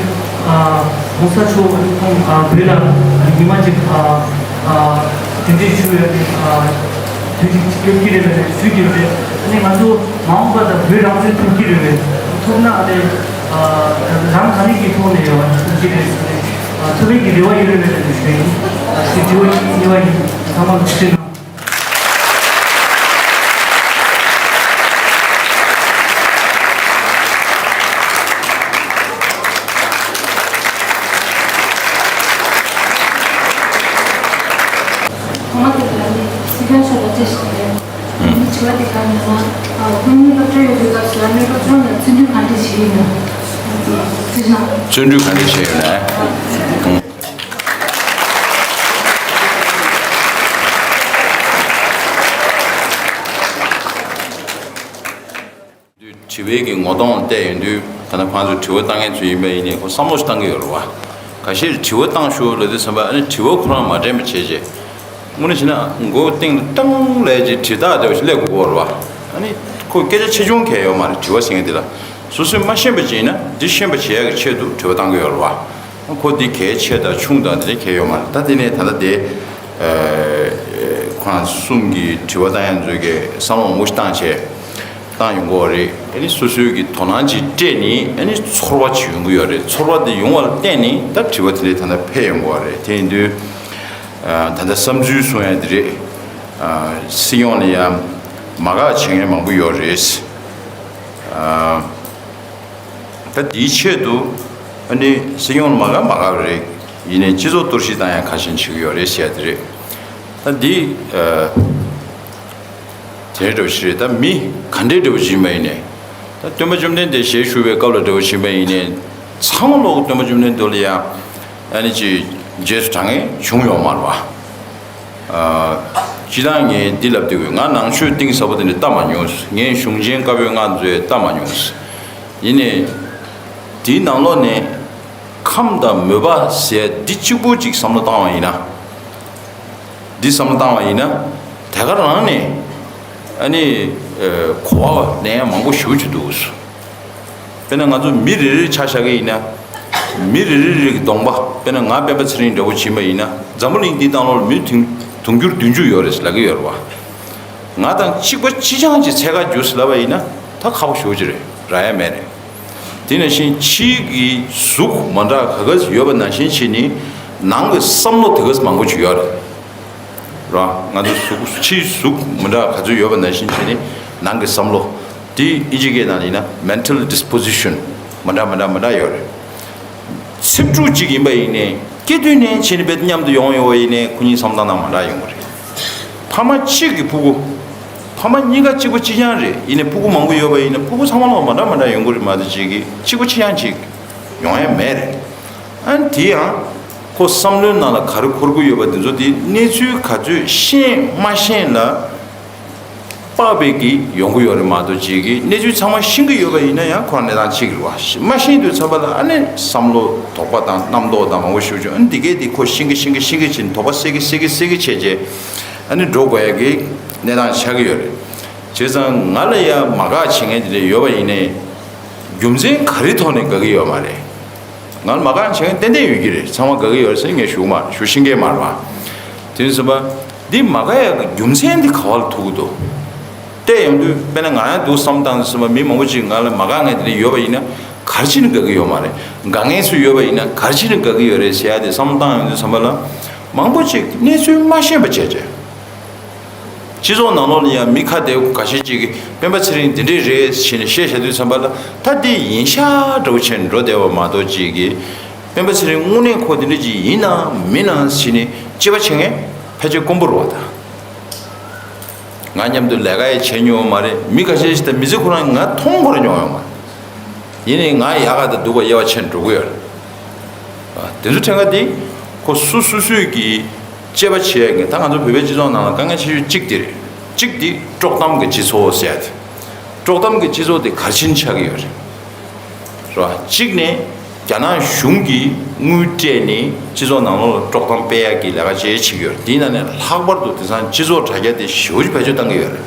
ཨ་༸གོང་ས་མཆོག་ཁོང་ཨ་བོད་ལ་ཉི་མ་གཅིག་ཨ་ཨ་གདན་འདྲེན་ཞུ་བའི་ཨ་དུས་ཚིགས་ཅིག་སླེབས་ཀྱི་རེད་པས། ཞུ་གི་རེད། ཨ་ནི་ང་ཚོ་མ་འོངས་པ་ད་བོད་རང་བཙན་ཐོབ་ཀྱི་རེད་པས། ཐོབ་ན་ཨ་ནི་ཨ་རང་ག་ནས་ཀྱི་ཐོག་ནས་ཡོང་གི་རེད་ཟེར་ནས་ཨ་ཐོབ་པའི་གི་རེ་བ་ཡོད་རེད་པས་ཞུ་ཡིན། ཨ་ཞེས་དྲི་བ་གཉིས་པ་ཡིན། ཚང་མ་ལ་ཐུགས་རྗེ་གནང་། ཐོག་མ་དེ་ལ་ནི་སྲིད་སྐྱོང་མཆོག་ལ་བཅར་ཞིག་རེད། ཨུམ། དྲི་བ་དེ་ག་ནས་ན། ཨ་ཁོང་གཉིས་སློབ་གྲྭ་ཡོད་དུས་སྐབས་སུ་ལ་སློབ་གྲྭ་ཚང་ནས་བརྩོན་འགྲུས་ག་འདྲ་བྱས་ཡིན་ན། བརྩོན་འགྲུས་ག་འདྲ་བྱས་ཡོད་ན། ཨུམ། དྲི་བའི་གི་ངོ་གདོང་བལྟས་ཡོང་དུས་ད་ལྟ་ཁོང་ཚོས་དྲི་བ་བཏང་མཁན་ཚོ་ཡིན་པ་ཡིན་ནའི་ཁོ་བསམ་བློ་ཞིག་བཏང་གི་ཡོད་རེད་བ། ཁ་ཤས་དྲི་བ་བཏང་ཤོག་ལབ་དུས་ཙམ་པ་ཨ་ནི་དྲི་བ་ཁོ་རང་མ་དྲན་པ་བྱས་རྗེས། དངོས་གནས་བྱས་ན་མགོ་སྟེང་ལ་ཏང་ལབ་རྗེས་དྲི་རྟགས་འདྲ་བ་ཞིག་སླེབས་དགོས་ཀྱི་ཡོད་རེད་བ། ཨ་ནི་ཁོ་སྐད་ཆ་ཆེ་ཆུང་གང་ཡང་ཡོད་མ་རེད། དྲི་བ་ཟེར་མཁན་དེ་ལ་སོ་སོས་མ་ཤེས་པ་ཅིག་ཡིན་ན་འདི་ཤེས་པ་བྱེད་ཡག་གི་ཆེད་དུ་དྲི་བ་བཏང་གི་ཡོད་རེད་བ། ཁོ་འདི་གལ་ཆེ་དང་ཆུང་དང་དེ་འདྲ་གལ་ཡོད་མ་རེད། ད་དེ་ནས་ད་ལྟ་དེ་ཨ་ཁོང་གསུམ་གྱི་དྲི་བ་བཏང་ཡག་ཚོས་ཀྱི་བསམ་བློ་མང་པོ་ཞིག་བཏང་བྱས་བཏང་ཡོང་གི་ཡོད་རེད། ཨ་ནི་སོ་སོའི་གི་དོ་སྣང་ཅིག་སྤྲད་ནས་ཨ་ནི་ཚོར་བ་ཅིག་ཡོང་གི་ཡོད་རེད། ཚོར་བ་དེ་ཡོང་བ་ལ་བརྟེན་ནས་ད་དྲི་བ་དེ་འདྲ་ད་ལྟ་འཕེལ་ཡོང་གི་ཡོད་རེད། དེ་ཡིན་དུས་ཨ་ད་ལྟ་བསམ་ཚུལ་གསུང་ཡག་དེ་རེད། ཨ་སྲིད་སྐྱོང་ལ་ཡང་མ་དགའ་བྱེད་མཁན་མང་པོ་ཡོད་རེད། ཨ། ད་འདིའི་ཆེད་དུ་ཨ་ནི་སྲིད་སྐྱོང་མ་དགའ་མ་དགའ་རེད། ཡིན་ནའི་སྤྱི་ཚོགས་གཏོར་བཤིག་བཏང་ཡག་ག་ཤེད་བྱེད་ཀྱི་ཡོད་རེད་ཟེར་ཡག་དེ་རེད། ད་འདི་ཨ་དེ་འདྲ་བོ་ཞིག་རེད། ད་མི་ག་འདྲའི་འདྲ་བོ་ཞིག་ཡིན་པ་ཡིན་ནའི། ད་སྟོན་པ་བཅོམ་ལྡན་འདས་ཞལ་བཞུགས་པའི་སྐབས་ལ་འདྲ་བོ་ཞིག་ཡིན་པ་ཡིན་ནའི། ཚང་མ་ལོག་སྟོན་པ་བཅོམ་ལྡན་འདས་ལ་ཡང་ཨ་ནི་ཅིག་རྗེས་སུ་འབྲང་མཁན་བྱུང་ཡོད་མ་རེད་བ། ཨ་སྤྱིར་བཏང་ངས་འདི་ལབ་དུས་ང་ནང་ཆོས་གཏིང་ཟབ་པོ་དེ་འདྲ་ལྟ་མ་མྱོང་། ངས་གཞུང་ཆེན་བཀའ་པོད་ལྔ་ཚོ་ལྟ་མ་མྱོང་། ཡིན་ནའི་དེའི་ནང་ལོགས་ནས་ཁམས་དང་མོས་པ་ཟེར་འདི་གཅིག་པུ་གཅིག་བསམ་བློ་བཏང་བ་ཡིན་ན། འདི་བསམ་བློ་བཏང་བ་ཡིན་ན་དེ་ག་རང་ནས་ཨ་ནི་ཨ་གོ་བ་ལེན་ཡག་མང་པོ་ཞེ་པོ་ཅིག་འདུག་དཔེར་ན་ང་ཚོ་མི་རེ་རེ་ཆ་བཞག་གི་ཡིན་ན། མི་རེ་རེ་རེ་གི་གདོང་པ། དཔེར་ན་ང་སྤེན་པ་ཚེ་རིང་འདྲ་བོ་ཕྱིན་པ་ཡིན་ན། འཛམ་བུ་གླིང་འདིའི་སྟེང་ལོགས་ལ་མི་དུང་དུང་ཕྱུར་བདུན་ཅུ་ཡོད་རེད་ལབ་ཀྱི་ཡོད་རེད་བ། ང་དང་གཅིག་པ་གཅིག་རྐྱང་གཅིག་འཚོལ་ག་རྒྱུགས་ལབ་པ་ཡིན་ན་ད་ཁག་པོ་ཞེ་པོ་ཅིག་རེད། རག་ཡག་མེད་རེད། དེ་ནང་བཞིན་ཕྱིའི་གི་གཟུགས་མ་འདྲ་ག་ག་ཡོད་པ་ནང་བཞིན་བྱས་ནས་ནང་གི་བསམ་བློ་དེ་ག་མང་པོ་ཅིག་ཡོད་རེད། ར། ང་ཚོ་གཟུགས་ཕྱིའི་གཟུགས་མི་འདྲ་ག་ཚོད་ཡོད་པ་ནང་བཞིན་བྱས་ནས་ནང་གི་བསམ་བློ། དེ་ཨིན་ཇི་སྐད་ནང་ལ་ཡིན་ན་mental disposition མི་འདྲ་མི་འདྲ་མི་འདྲ་ཡོད་རེད། ཚེ་ཕྲུག་ཅིག་ཡིན་པ་ཡིན་ནའི་སྐྱེས་དུས་ནས་བྱས་ནས་དཔེ་མཉམ་དུ་ཡོང་ཡོད་པ་ཡིན་ནའི་ཁོ་གཉིས་བསམ་སྟངས་ནང་མི་འདྲ་ཡོང་གི་རེད། ཕ་མ་གཅིག་གི་ཕྲུ་གུ། ཕ་མ་གཉིས་ཀ་གཅིག་པ་གཅིག་རྐྱང་རེད། ཡིན་ནའི་ཕྲུ་གུ་མང་པོ་ཡོད་པ་ཡིན་ན་ཕྲུ་གུ་ཚང་མ་ལོག་མི་འདྲ་མི་འདྲ་ཡོང་གི་རེད་མ་གཏོགས་གཅིག་གི་གཅིག་པ་གཅིག་རྐྱང་གཅིག་ཡོང་ཡག་མེད་རེད། ཨ་ནི་དེ་ཡང་ཁོ་བསམ་བློའི་ནང་ལ་ག་རེ་འཁོར་གྱི་ཡོད་པ་དེ་ཚོ་དེ་གནས་ཚུལ་ག་ཚོད་ཤེས་མ་ཤེས་ལ་དཔག་པའི་གི་ཡོང་གི་ཡོད་རེད་མ་གཏོགས་གཅིག་གི་གནས་ཚུལ་ཚང་མ་ཤེས་ཀྱི་ཡོད་པ་ཡིན་ན་ཡང་ཁོ་རང་གནས་སྟངས་གཅིག་རེད་བ། མ་ཤེས་དུས་ཙམ་པ་ལ་ཨ་ནི་བསམ་བློ་དོགས་པ་དང་རྣམ་རྟོག་དང་མང་པོ་ཞིག་བྱུང་། ཨ་ནི་དེ་གས་དེ་ཁོ་ཤེས་ཀྱི་ཤེས་ཀྱི་ཤེས་ཀྱི་བྱས་ནས་དོགས་པ་སེལ་གྱི་སེལ་གྱི་སེལ་གྱི་བྱས་རྗེས་ཨ་ནི་འགྲོ་དགོས་ཡག་གི་གནས་སྟངས་ཆགས་ཀྱི་ཡོད་རེད། བྱས་ཙང་ང་ལ་ཡང་མ་དགའ་བྱེད་མཁན་དེ་འདྲ་ཡོད་པ་ཡིན་ནའི་རྒྱུ་མཚན་ག་རེ་ཐོག་ནས་དགའ་གི་ཡོད་མ་རེད། ང་ལ་མ་དགའ་བྱེད་མཁན་ཏན་ཏན་ཡོད་ཀྱི་རེད། ཚང་མ་དགའ་གི་ཡོད་རེད་ཟེར་ངས་ཞུ་གི་མ་རེད། ཞུ་ཤེས་ཀྱི་མ་རེད་བ། དེ་ཡིན་ཙང་འདི་མ་དགའ་ཡག་གི་རྒྱུ་མཚན་འདི་ག་བ་ལ་ཐུག་གི་འདུག་བལྟས་ཡོང་དུས་དཔེར་ན་ང་ཡང་འདུག་བསམ་བཏང་དུས་ཙམ་པ་མི་མང་པོ་ཅིག་ང་ལ་མ་དགའ་མཁན་དེ་འདྲ་ཡོད་པ་ཡིན་ན་ག་རེ་བྱས་ནས་དགའ་གི་ཡོད་མ་རེད། དགའ་མཁན་ཚོ་ཡོད་པ་ཡིན་ན་ག་རེ་བྱས་ནས་དགའ་གི་ཡོད་རེད་ཟེར་ཡག་དེ་བསམ་བློ་བཏང་ཡོང་དུས་ཙམ་པ་ལ་མང་པོ་ཅིག་གནས་ཚུལ་མ་ཤེས་པ་བྱས་བྱས། སྤྱི་ཚོགས་ནང་ལོགས་ལ་ཡང་མི་ཁ་བདེ་པོ་ཁ་ཤས་ཅིག་གིས་སྤེན་པ་ཚེ་རིང་འདི་འདྲས་རེད་ཟེར་ནས་བཤད་བཞག་དུས་ཙམ་པ་ལ་ད་འདི་ཡིན་ཤག་འདྲ་པོ་བྱས་ནས་འགྲོ་བསྡད་པ་མ་གཏོགས་ཅིག་གིས་སྤེན་པ་ཚེ་རིང་དངོས་གནས་ཁོ་འདི་འདྲས་ཅིག་ཡིན་ནམ་མིན་ནམ་ཟེར་ནས་དཔྱད་པ་བྱེད་མཁན་ཕལ་ཆེར་དཀོན་པོ་རེད་བ། ད་ང་མཉམ་དུ་ལས་ཀ་ཡང་བྱས་མྱོང་བ་མ་རེད། མི་ཁ་ཤས་ཤིག་དང་མི་ཚེ་ཁོ་རང་ང་མཐོང་ཁོ་རང་མྱོང་ཡོད་མ་རེད། ཡིན་ནའི་ང་ཡག་ག་དང་སྡུག་ག་དབྱེ་བ་ཕྱེ་ནས་འགྲོ་གི་ཡོད་རེད། དེ་ཚོ་ཕྲན་ག་དེ་ཁོ་སོ་སོ་སོས་ཀྱི་དཔྱད་པ་བྱེད་ཡག་གི། ད་ང་ཚོ་བོད་པའི་སྤྱི་ཚོགས་ནང་ལ་དཀའ་ངལ་ཆེ་ཤོས་གཅིག་དེ་རེད། གཅིག་དེ་དཀྲོག་གཏམ་གྱི་སྤྱི་ཚོགས་ཟེར་ཡག་དེ། དཀྲོག་གཏམ་གྱི་སྤྱི་ཚོགས་དེ་ག་རེ་བྱས་ནས་ཆགས་ཀྱི་ཡོད་རེད། རེད་བ། གཅིག་ནས་རྒྱ་ནག་གཞུང་གིས་དངུལ་སྤྲད་ནས་སྤྱི་ཚོགས་ནང་ལོགས་ལ་དཀྲོག་གཏམ་སྤེལ་ཡག་གི་ལས་ཀ་བྱེད་བྱེད་ཀྱི་ཡོད་རེད། དེའི་ནང་ནས་ལྷག་པར་དུ་དེང་སང་སྤྱི་ཚོགས་དྲ་རྒྱ་དེ་ཞེ་པོ་ཅིག་བེད་སྤྱོད་བཏང་གི་ཡོད་རེད།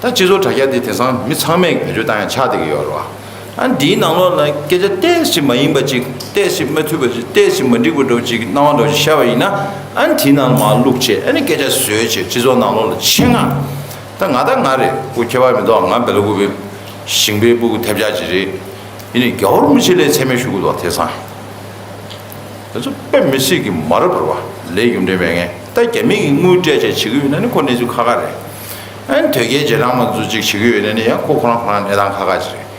ད་སྤྱི་ཚོགས་དྲ་རྒྱ་དེ་དེང་སང་མི་ཚང་མས་བེད་སྤྱོད་བཏང་ཡ་ཆགས་བསྡད་ཀྱི་ཡོད་རེད་བ། ཨ་འདིའི་ནང་ལོགས་ལ་སྐད་ཆ་ཏོག་ཙམ་མ་ཡིན་པ་ཅིག་ཏོག་ཙམ་མ་འཐུས་པ་ཅིག་ཏོག་ཙམ་མ་འགྲིག་པ་འདྲ་བོ་ཅིག་སྣང་བ་འདྲ་བོ་ཅིག་ཤར་བ་ཡིན་ན། ཨ་ནི་དེའི་ནང་ལ་མར་བླུགས་བྱས། ཨ་ནི་སྐད་ཆ་བཟོས་བྱས་སྤྱི་ཚོགས་ནང་ལོགས་ལ་ཆེད་མངགས། ད་ང་ད་ང་རེད། ཁོ་ཁྱད་པར་མི་འདུག་ང་སྦེལ་ཀོབ་པའི་ཞིང་པའི་སྤུ་གུ་ཐེབས་ཆག་ཅིག་རེད། ཡིན་ནའི་རྒྱལ་བ་རིན་པོ་ཆེ་ལ་མཚན་སྨད་ཞུ་དགོས་འདུག་དེང་སང་། དེ་ཚོ་དཔེ་མི་སྲིད་ཀྱི་མ་རབས་རེད་བ། ལས་རྒྱུ་འབྲས་མེད་མཁན། ད་རྒྱ་མི་གིས་དངུལ་སྤྲད་བྱས་བྱེད་ཀྱི་ཡོད་ན་ནི་ཁོ་གནས་ཚུལ་ཁག་ཁག་རེད། ཨ་ནི་དོལ་རྒྱལ་རྗེས་འབྲང་མ་ཚོ་ཅིག་བྱེད་ཀྱི་ཡོད་ན་ནི་ཡང་ཁོ་ཁོ་རང་ཁོ་རང་གནས་སྟངས་ཁག་ཁག་ཅིག་རེད།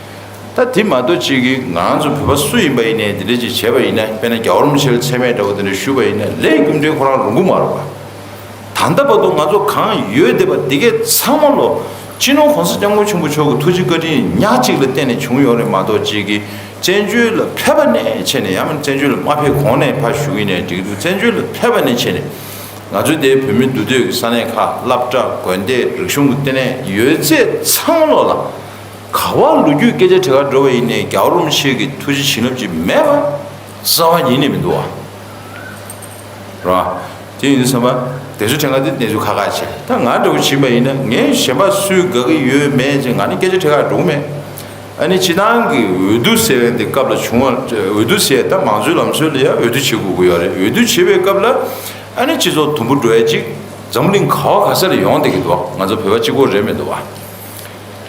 ད་དེ་མ་གཏོགས་ཅིག་གིས་ང་རང་ཚོ་བོད་པ་སུ་ཡིན་པ་ཡིན་ནའི་འདི་འདྲ་ཅིག་བྱས་པ་ཡིན་ན། དཔེར་ན་རྒྱལ་བ་རིན་པོ་ཆེ་ལ་མཚན་སྨད་འདྲ་བོ་དེ་འདྲ་ཞུས་པ་ཡིན་ན་ལས་རྒྱུ་འབྲས་ཁོ་རང་རུང་གི་མ་རེད་བ། ད་ལྟ་བར་དུ་ང་ཚོ་གང་ཡོད་བསྡད་པ་འདི་གས་ཚང་མ་ལོ། སྤྱི་ནོར་གོང་ས་སྐྱབས་མགོན་ཆེན་པོ་མཆོག་གི་ཐུགས་རྗེ་བཀའ་དྲིན་ཉག་གཅིག་ལ་བརྟེན་ནས་བྱུང་ཡོད་རེད་མ་གཏོགས། ཅིག་གིས་བཙན་བྱོལ་ལ་ཕེབས་པ་ནས་བྱས་ནས། ཡང་མིན་བཙན་བྱོལ་ལ་མ་ཕེབས་གོང་ནས་ཕར་ཞུ་གི་ཡིན་ནའི་འགྲིག་འདུག་བཙན་བྱོལ་ལ་ཕེབས་པ་ནས་བྱས་ནས་ང་ཚོའི་དེའི་བོད་མི་འདུས་སྡོད་ཀྱི་ས་གནས་ཁག་སློབ་གྲྭ་དགོན་སྡེ་རིག་གཞུང་གི་ལྟེ་གནས་ཡོད་ཚད་ཚང་མ་ལོ་ལ། ག་བ་ལོ་རྒྱུས་སྐད་ཆ་དྲི་ག་འགྲོ་བ་ཡིན་ནའི་རྒྱལ་བ་རིན་པོ་ཆེ་གི་ཐུགས་རྗེ་བྱིན་རླབས་ཅིག་མེད་པ་རྩ་བ་ཉིད་ནས་མི་འདུག་བ། རེད་བ། དེ་ཡིན་དུས་ཙམ་པ་དེ་ཚོ་དྲན་ག་དེ་གནས་ཚུལ་ཁག་ཁག་བྱས། ད་ང་འདྲ་བོ་བྱིན་པ་ཡིན་ན་ངས་གཞན་པ་སུས་དགའ་གི་ཡོད་མེད་ཅེས་ང་ནི་སྐད་ཆ་དྲི་ག་འགྲོ་གི་མེད། ཨ་ནི་སྤྱི་བཏང་གི་འོས་བསྡུ་ཟེར་བའི་འདི་སྐབས་ལ་བྱུང་བ། འོས་བསྡུ་ཟེར་ད་མང་གཙོའི་ལམ་སྲོལ་ལ་ཡང་འོས་བསྡུ་བྱེད་དགོས་ཀྱི་ཡོད་རེད། འོས་བསྡུ་བྱེད་པའི་སྐབས་ལ་ཨ་ནི་སྤྱི་ཚོགས་དུམ་བུ་འགྲོ་ཡ་ཅིག་འཛམ་བུ་གླིང་ག་བ་ག་ས་ལ་ཡོང་བསྡད་ཀྱི་འདུག་ང་ཚོ་བོད་པ་གཅིག་པོ་རེད་མི་འདུག་བ།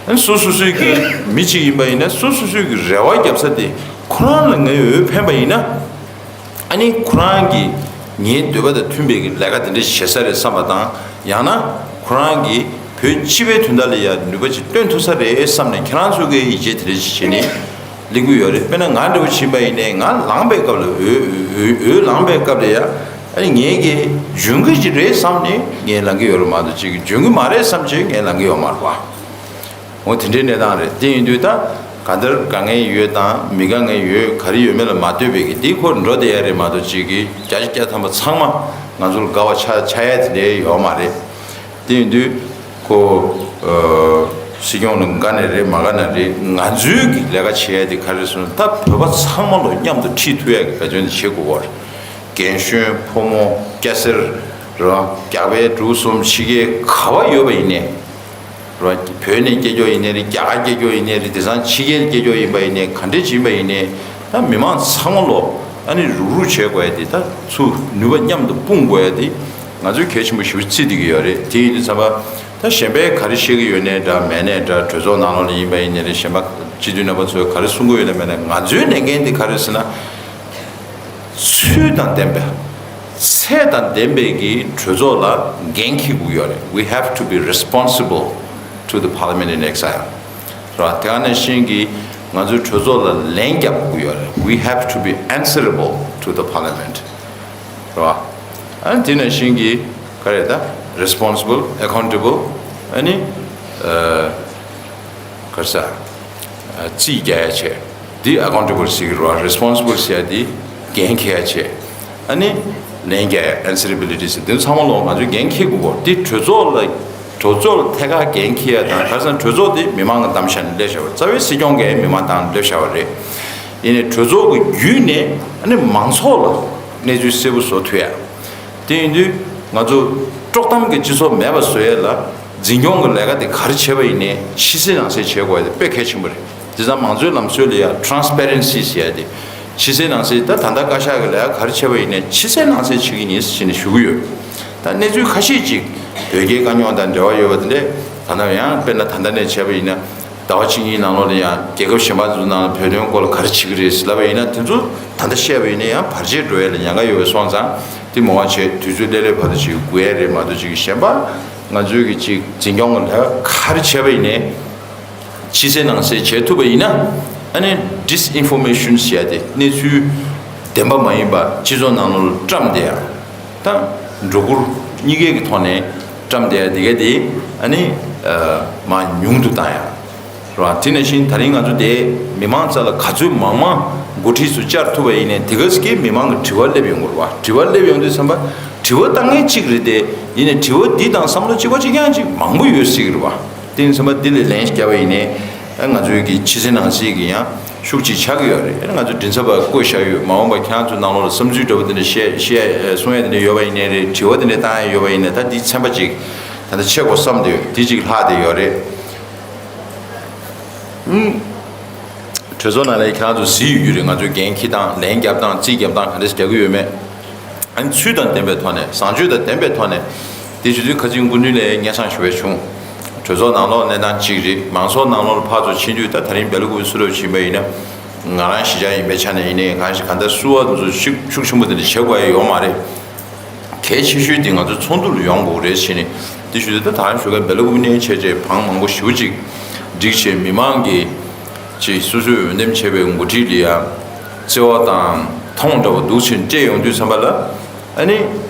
ཨ་ནི་སོ་སོ་སོའི་གི་མི་གཅིག་ཡིན་པ་ཡིན་ན་སོ་སོ་སོའི་གི་རེ་བ་རྒྱབ་ས་དེ་ཁོ་རང་ལ་ངའི་འོས་འཕེན་པ་ཡིན་ན། ཨ་ནི་ཁོ་རང་གིས་ངའི་འདོད་པ་དང་མཐུན་པའི་གི་ལས་ཀ་དེ་འདྲ་བྱེད་ས་རེད་བསམ་པ་དང་། ཡང་ན་ཁོ་རང་གིས་བོད་སྤྱི་པའི་དོན་དག་ལ་ཡང་ནུས་པ་ཅིག་བཏོན་ཐུབ་ས་རེད་བསམ་ནས་ཁྱེད་རང་ཚོ་གིས་ཡིད་ཆེས་དེ་འདྲ་ཞིག་བྱས་ནས་གླེང་གི་ཡོད་རེད། དཔེར་ན་ང་འདྲ་བོ་བྱིན་པ་ཡིན་ནའི་ང་ལངས་པའི་སྐབས་ལ་འོས་འོས་འོས་ལངས་པའི་སྐབས་ལ་ཡང་ཨ་ནི་ངས་གི་འཇོན་གི་ཅིག་རེད་བསམ་ནས་ངས་ལངས་གི་ཡོད་རེད་མ་གཏོགས་ཅིག་འཇོན་གི་མ་རེད་བསམ་བྱས་ངས་ལངས་གི་ཡོད་མ་རེད་བ། འོ་དེ་འདྲའི་གནས་སྟངས་རེད། དེ་ཡིན་དུས་ད་ག་འདིར་དཀའ་ངལ་ཡོད་དང་མི་དཀའ་ངལ་ཡོད་ག་རེ་ཡོད་མེད་ལ་མ་ལྟོས་པའི་གི་འདི་ཁོ་འགྲོ་བསྡད་ཡ་རེད་མ་གཏོགས་ཅིག་གི་བརྒྱ་ཆ་བརྒྱ་ཐམ་པ་ཚང་མ་ང་ཚོ་ལ་དགའ་བ་ཆགས་ཆགས་ཡ་དེ་འདྲའི་ཡོད་མ་རེད། དེ་ཡིན་དུས་ཁོ་ཨ་སྲིད་སྐྱོང་ལ་དགའ་ནས་རེད་མ་དགའ་ནས་རེད། ང་ཚོའི་གི་ལས་ཀ་བྱེད་ཡ་དེ་ག་རེ་ཟེར་ན་ད་བོད་པ་ཚང་མ་ལོ་མཉམ་དུ་ཁྲིད་ཐུབ་ཡ་གི་བེད་སྤྱོད་འདི་བྱེད་དགོས་པ་རེད། རྒན་གཞོན་ཕོ་མོ་སྐྱ་སེར་རེད་བ། རྒྱ་བལ་འབྲུག་གསུམ་ཕྱི་རྒྱལ་ག་བ་ཡོད་པ་ཡིན་ནའི། རེད་བ། བོད་ནས་སྐྱེས་ཀྱོག་ཡིན་ནའི་རེད། རྒྱ་གར་སྐྱེས་ཀྱོག་ཡིན་ནའི་རེད། དེང་སང་ཕྱི་རྒྱལ་སྐྱེས་ཀྱོག་ཡིན་པ་ཡིན་ནའི་ག་འདྲས་ཅིག་ཡིན་པ་ཡིན་ནའི་ད་མི་མང་ཚང་མ་ལོ་ཨ་ནི་རུག་རུག་བྱེད་དགོས་ཡ་དེ་ད་ཚུར་ནུས་པ་མཉམ་དུ་སྤུངས་དགོས་ཡ་དེ་ང་ཚོས་གལ་ཆེན་པོ་ཞེ་པོ་བརྩི་བསྡད་ཀྱི་ཡོད་རེད། དེ་ཡིན་དུས་ཙམ་པ་ད་གཞན་པས་ག་རེ་བཤད་ཀྱི་ཡོད་ནའི་འདྲ་མེད་ནའི་འདྲ་གྲོས་ཚོགས་ནང་ལོགས་ལ་ཡིན་པ་ཡིན་ནའི་རེད། གཞན་པ་སྤྱི་འཐུས་རྣམ་པ་ཚོས་ག་རེ་གསུང་གི་ཡོད་ནའི་མེད་ནའི་ང་ཚོའི་ལས་འགན་དེ་ག་རེ་ཟེར་ན། ཚུལ་དང་ལྡན་པའི་ཚད་དང་ལྡན་པའི་གི་གྲོས་ཚོགས་ལ་འགན་འཁྱེར་དགོས་ཡོད་རེད། We have to be responsible to the parliament in exile. རེད་བ། དེ་ག་ནང་བཞིན་གྱི་ང་ཚོའི་གྲོས་ཚོགས་ལ་ལན་རྒྱབ་དགོས་ཡོད་རེད། We have to be answerable to the parliament. རེད་བ། ཨ་ནི་དེ་ནང་བཞིན་གྱི་ག་རེ་ད་responsible, accountable ཨ་ནི་ཨ། ག་རེ་ཟེར། རྩིས་རྒྱག་ཡ་བྱས། འདི་accountable ཟེར་གི་རེད་བ། responsible ཟེར་ཡ་འདི་འགན་འཁྱེར་ཡ་བྱས། ཨ་ནི་ལན་རྒྱག་ཡ་answerability ཟེར་འདི་ཚང་མ་ལོ་ང་ཚོས་འགན་འཁྱེར་དགོས་གོ། འདི་གྲོས་ཚོགས་ལ་གྲོས་ཚོགས་ལ་ཐད་ཀར་འགན་འཁྱེར་ཡ་དང་། ག་རེ་ཟེར་ན་གྲོས་ཚོགས་འདི་མི་མང་གིས་བདམས་བཞག་ནས་སླེབས་བཞག་པ་རེད། རྩ་བའི་སྲིད་སྐྱོང་གིས་མི་མང་བདམས་སླེབས་བཞག་པ་རེད། ཡིན་ནའི་གྲོས་ཚོགས་ཀྱི་བརྒྱུད་ནས་ཨ་ནི་མང་ཚོགས་ལ་གནས་ཚུལ་གསལ་པོ་བཟོ་ཐུབ་ཡ། དེ་ཡིན་དུས་ང་ཚོ་དཀྲོག་གཏམ་གྱི་སྤྱི་ཚོགས་མེད་པ་བཟོ་ཡས་ལ་འཛིན་སྐྱོང་གི་ལས་ཀ་དེ་ག་རེ་བྱས་པ་ཡིན་ནའི་ཕྱི་གསལ་ནང་གསལ་བྱེད་དགོས་ཡ་དེ་དཔེ་གལ་ཆེན་པོ་རེད། དེ་ཙང་མང་གཙོའི་ལམ་སྲོལ་ལ་ཡ་transparency ཟེར་ཡ་དེ་ཕྱི་གསལ་ནང་གསལ། ད་ད་ལྟ་བཀའ་ཤག་གི་ལས་ཀ་ག་རེ་བྱས་པ་ཡིན་ནའི་ཕྱི་གསལ་ནང་གསལ་བྱེད་ཀྱི་ཡིན་ཟེར་ནས་ཞུ་གི་ཡོད། ད་གནས་ཚུལ་ཁ་ཤས་ཅིག་བོད་རྒྱའི་དཀའ་རྙོག་དང་འབྲེལ་བ་ཡོད་པ་དེ་འདྲས་ད་ལྟ་ཡང་དཔེར་ན་ད་ལྟ་ནས་བྱས་པ་ཡིན་ན། ཟླ་བ་གཅིག་གཉིས་ནང་ལོགས་ལ་ཡང་རྒྱལ་ཁབ་གཞན་པ་ཚོའི་ནང་ལ་བོད་དོན་སྐོར་ལ་ག་རེ་བྱེད་ཀྱི་རེད་ཟེར་ལབ་པ་ཡིན་ན། དེ་ཚོ་ད་ལྟ་བཤད་པ་ཡིན་ན་ཡང་བར་ཆད་འགྲོ་ཡ་ལ་ཉེན་ཁ་ཡོད་པ་སོང་ཙང་དེ་མོ་བ་བྱས་དུས་ཚོད་སླེབས་སླེབས་བར་དུ་ཅིག་སྒུག་ཡ་རེད་མ་གཏོགས། ཅིག་གཞན་པ་ང་ཚོའི་གི་ཅིག་འཛིན་སྐྱོང་གི་ལས་ཀ་ག་རེ་བྱས་པ་ཡིན་ནའི་ཕྱི་གསལ་ནང་གསལ་བྱེད་ཐུབ་པ་ཡིན་ན། ཨ་ནི་disinformation ཟེར་ཡ་དེ་གནས་ཚུལ་བདེན་པ་མ་ཡིན་པ་སྤྱི་ཚོགས་ནང་ལོགས་ལ་བཀྲམ་བསྡད་ཡ། ད་སྒྲོ་སྐུར་གཉིས་ཀའི་གི་ཐོག་ནས་བཀྲམ་བསྡད་ཡ་དེ་ག་དེ་ཨ་ནི་མར་ཉུང་དུ་བཏང་ཡ། རེད་བ། དེ་ནང་བཞིན་ད་རིང་ང་ཚོ་དེ་མི་མང་རྩ་ལ་ག་ཚོད་མང་མང་འགོ་ཁྲིད་ཚོ་བཅར་ཐུབ་པ་ཡིན་ནའི་དེ་ག་ཙམ་གྱིས་མི་མང་གི་དྲི་བ་སླེབས་ཡོང་གི་རེད་བ། དྲི་བ་སླེབས་ཡོང་དུས་ཙམ་པ་དྲི་བ་བཏང་མཁན་གཅིག་རེད་དེ། ཡིན་ནའི་དྲི་བ་འདི་དང་བསམ་བློ་གཅིག་པ་གཅིག་རྐྱང་གཅིག་མང་པོ་ཡོད་སྲིད་ཀྱི་རེད་བ། དེ་ཡིན་ཙམ་པ་འདི་ལ་ལན་བརྒྱབ་པ་ཡིན་ནའི་ཨ་ང་ཚོའི་གི་ཕྱི་གསལ་ནང་གསལ་གྱི་ཡང་ཤུགས་ཅིག་ཆགས་ཀྱི་ཡོད་རེད། ཨ་ང་ཚོ་མགྲིན་ཚབ་པ་བསྐོས་བཞག་ཡོད། མ་འོངས་པ་ཁྱེད་རང་ཚོའི་ནང་ལོགས་ལ་བསམ་ཚུལ་འདྲ་པོ་དེ་འདྲ་བཤད་བཤད་གསུང་ཡ་དེ་འདྲ་ཡོད་པ་ཡིན་ནའི་རེད། དྲི་བ་དེ་འདྲ་བཏང་ཡ་ཡོད་པ་ཡིན་ནའི་ད་འདི་ཚན་པ་ཅིག་ད་ལྟ་ཕྱེ་དགོས་བསམ་བསྡད་ཡོད། དེ་ཅིག་ལྷག་བསྡད་ཡོད་རེད། གྲོས་ཚོགས་ནང་ལ་ཁྱེད་རང་ཚོ་གཟིགས་ཡོད་རྒྱུ་རེད། ང་ཚོས་འགན་འཁྱེར་སྟངས། ལན་རྒྱབ་སྟངས། རྩིས་རྒྱབ་སྟངས་ག་འདྲ་ཞིག་རྒྱག་གི་ཡོད་མེད། ཨ་ནི་ཚུལ་དང་ལྡན་པའི་ཐོག་ནས། བཟང་སྤྱོད་དང་ལྡན་པའི་ཐོག་ནས། དེ་བྱེད་དུས་ཁ་རྩང་སྐུ་མདུན་ལ་སྙན་སེང་ཞུ་བ་བྱུང་། གྲོས་ཚོགས་ནང་ལོགས་གནས་སྟངས་གཅིག་རེད། མང་ཚོགས་ནང་ལོགས་ལ་ཕར་ཚུར་ཕྱིན་དུས། ད་དེ་རིང་སྦེལ་ཀོབ་སུ་འདྲ་ཕྱིན་པ་ཡིན་ན། ང་རང་གཞིས་ཆགས་ཡིན་པའི་ཆ་ནས་ཡིན་ནའི། གང་ཞིག་གང་ལྟར་བསུ་བ་དེ་ཚོ་ཤུགས་ཤུགས་ཆེན་པོ་དེ་འདྲ་བྱེད་དགོས་ཡ་ཡོད་མ་རེད། གལ་ཆེ་ཤོས་དེ་ང་ཚོ་ཚོགས་འདུ་ལ་ཡོང་དགོས་རེད་ཟེར་ནས། དེ་ཞུ་དུས་ད་ད་རང་ཞུ་མཁན་སྦེལ་ཀོབ་ནས་བྱས་རྗེས་བང་མང་པོ་ཞེ་པོ་ཅིག་བསྒྲིགས་བྱས། མི་མང་གིས་ཅིག་སོ་སོས་འོས་འདེམས་བྱས་པའི་འགོ་ཁྲིད་ལ་ཡ་བརྩེ་བ་དང་མཐོང་འདྲ་བོ་འདུག་ཕྱིན་སྤྲད་ཡོང་དུས་ཙམ་པ་ལ། ཨ་ནི་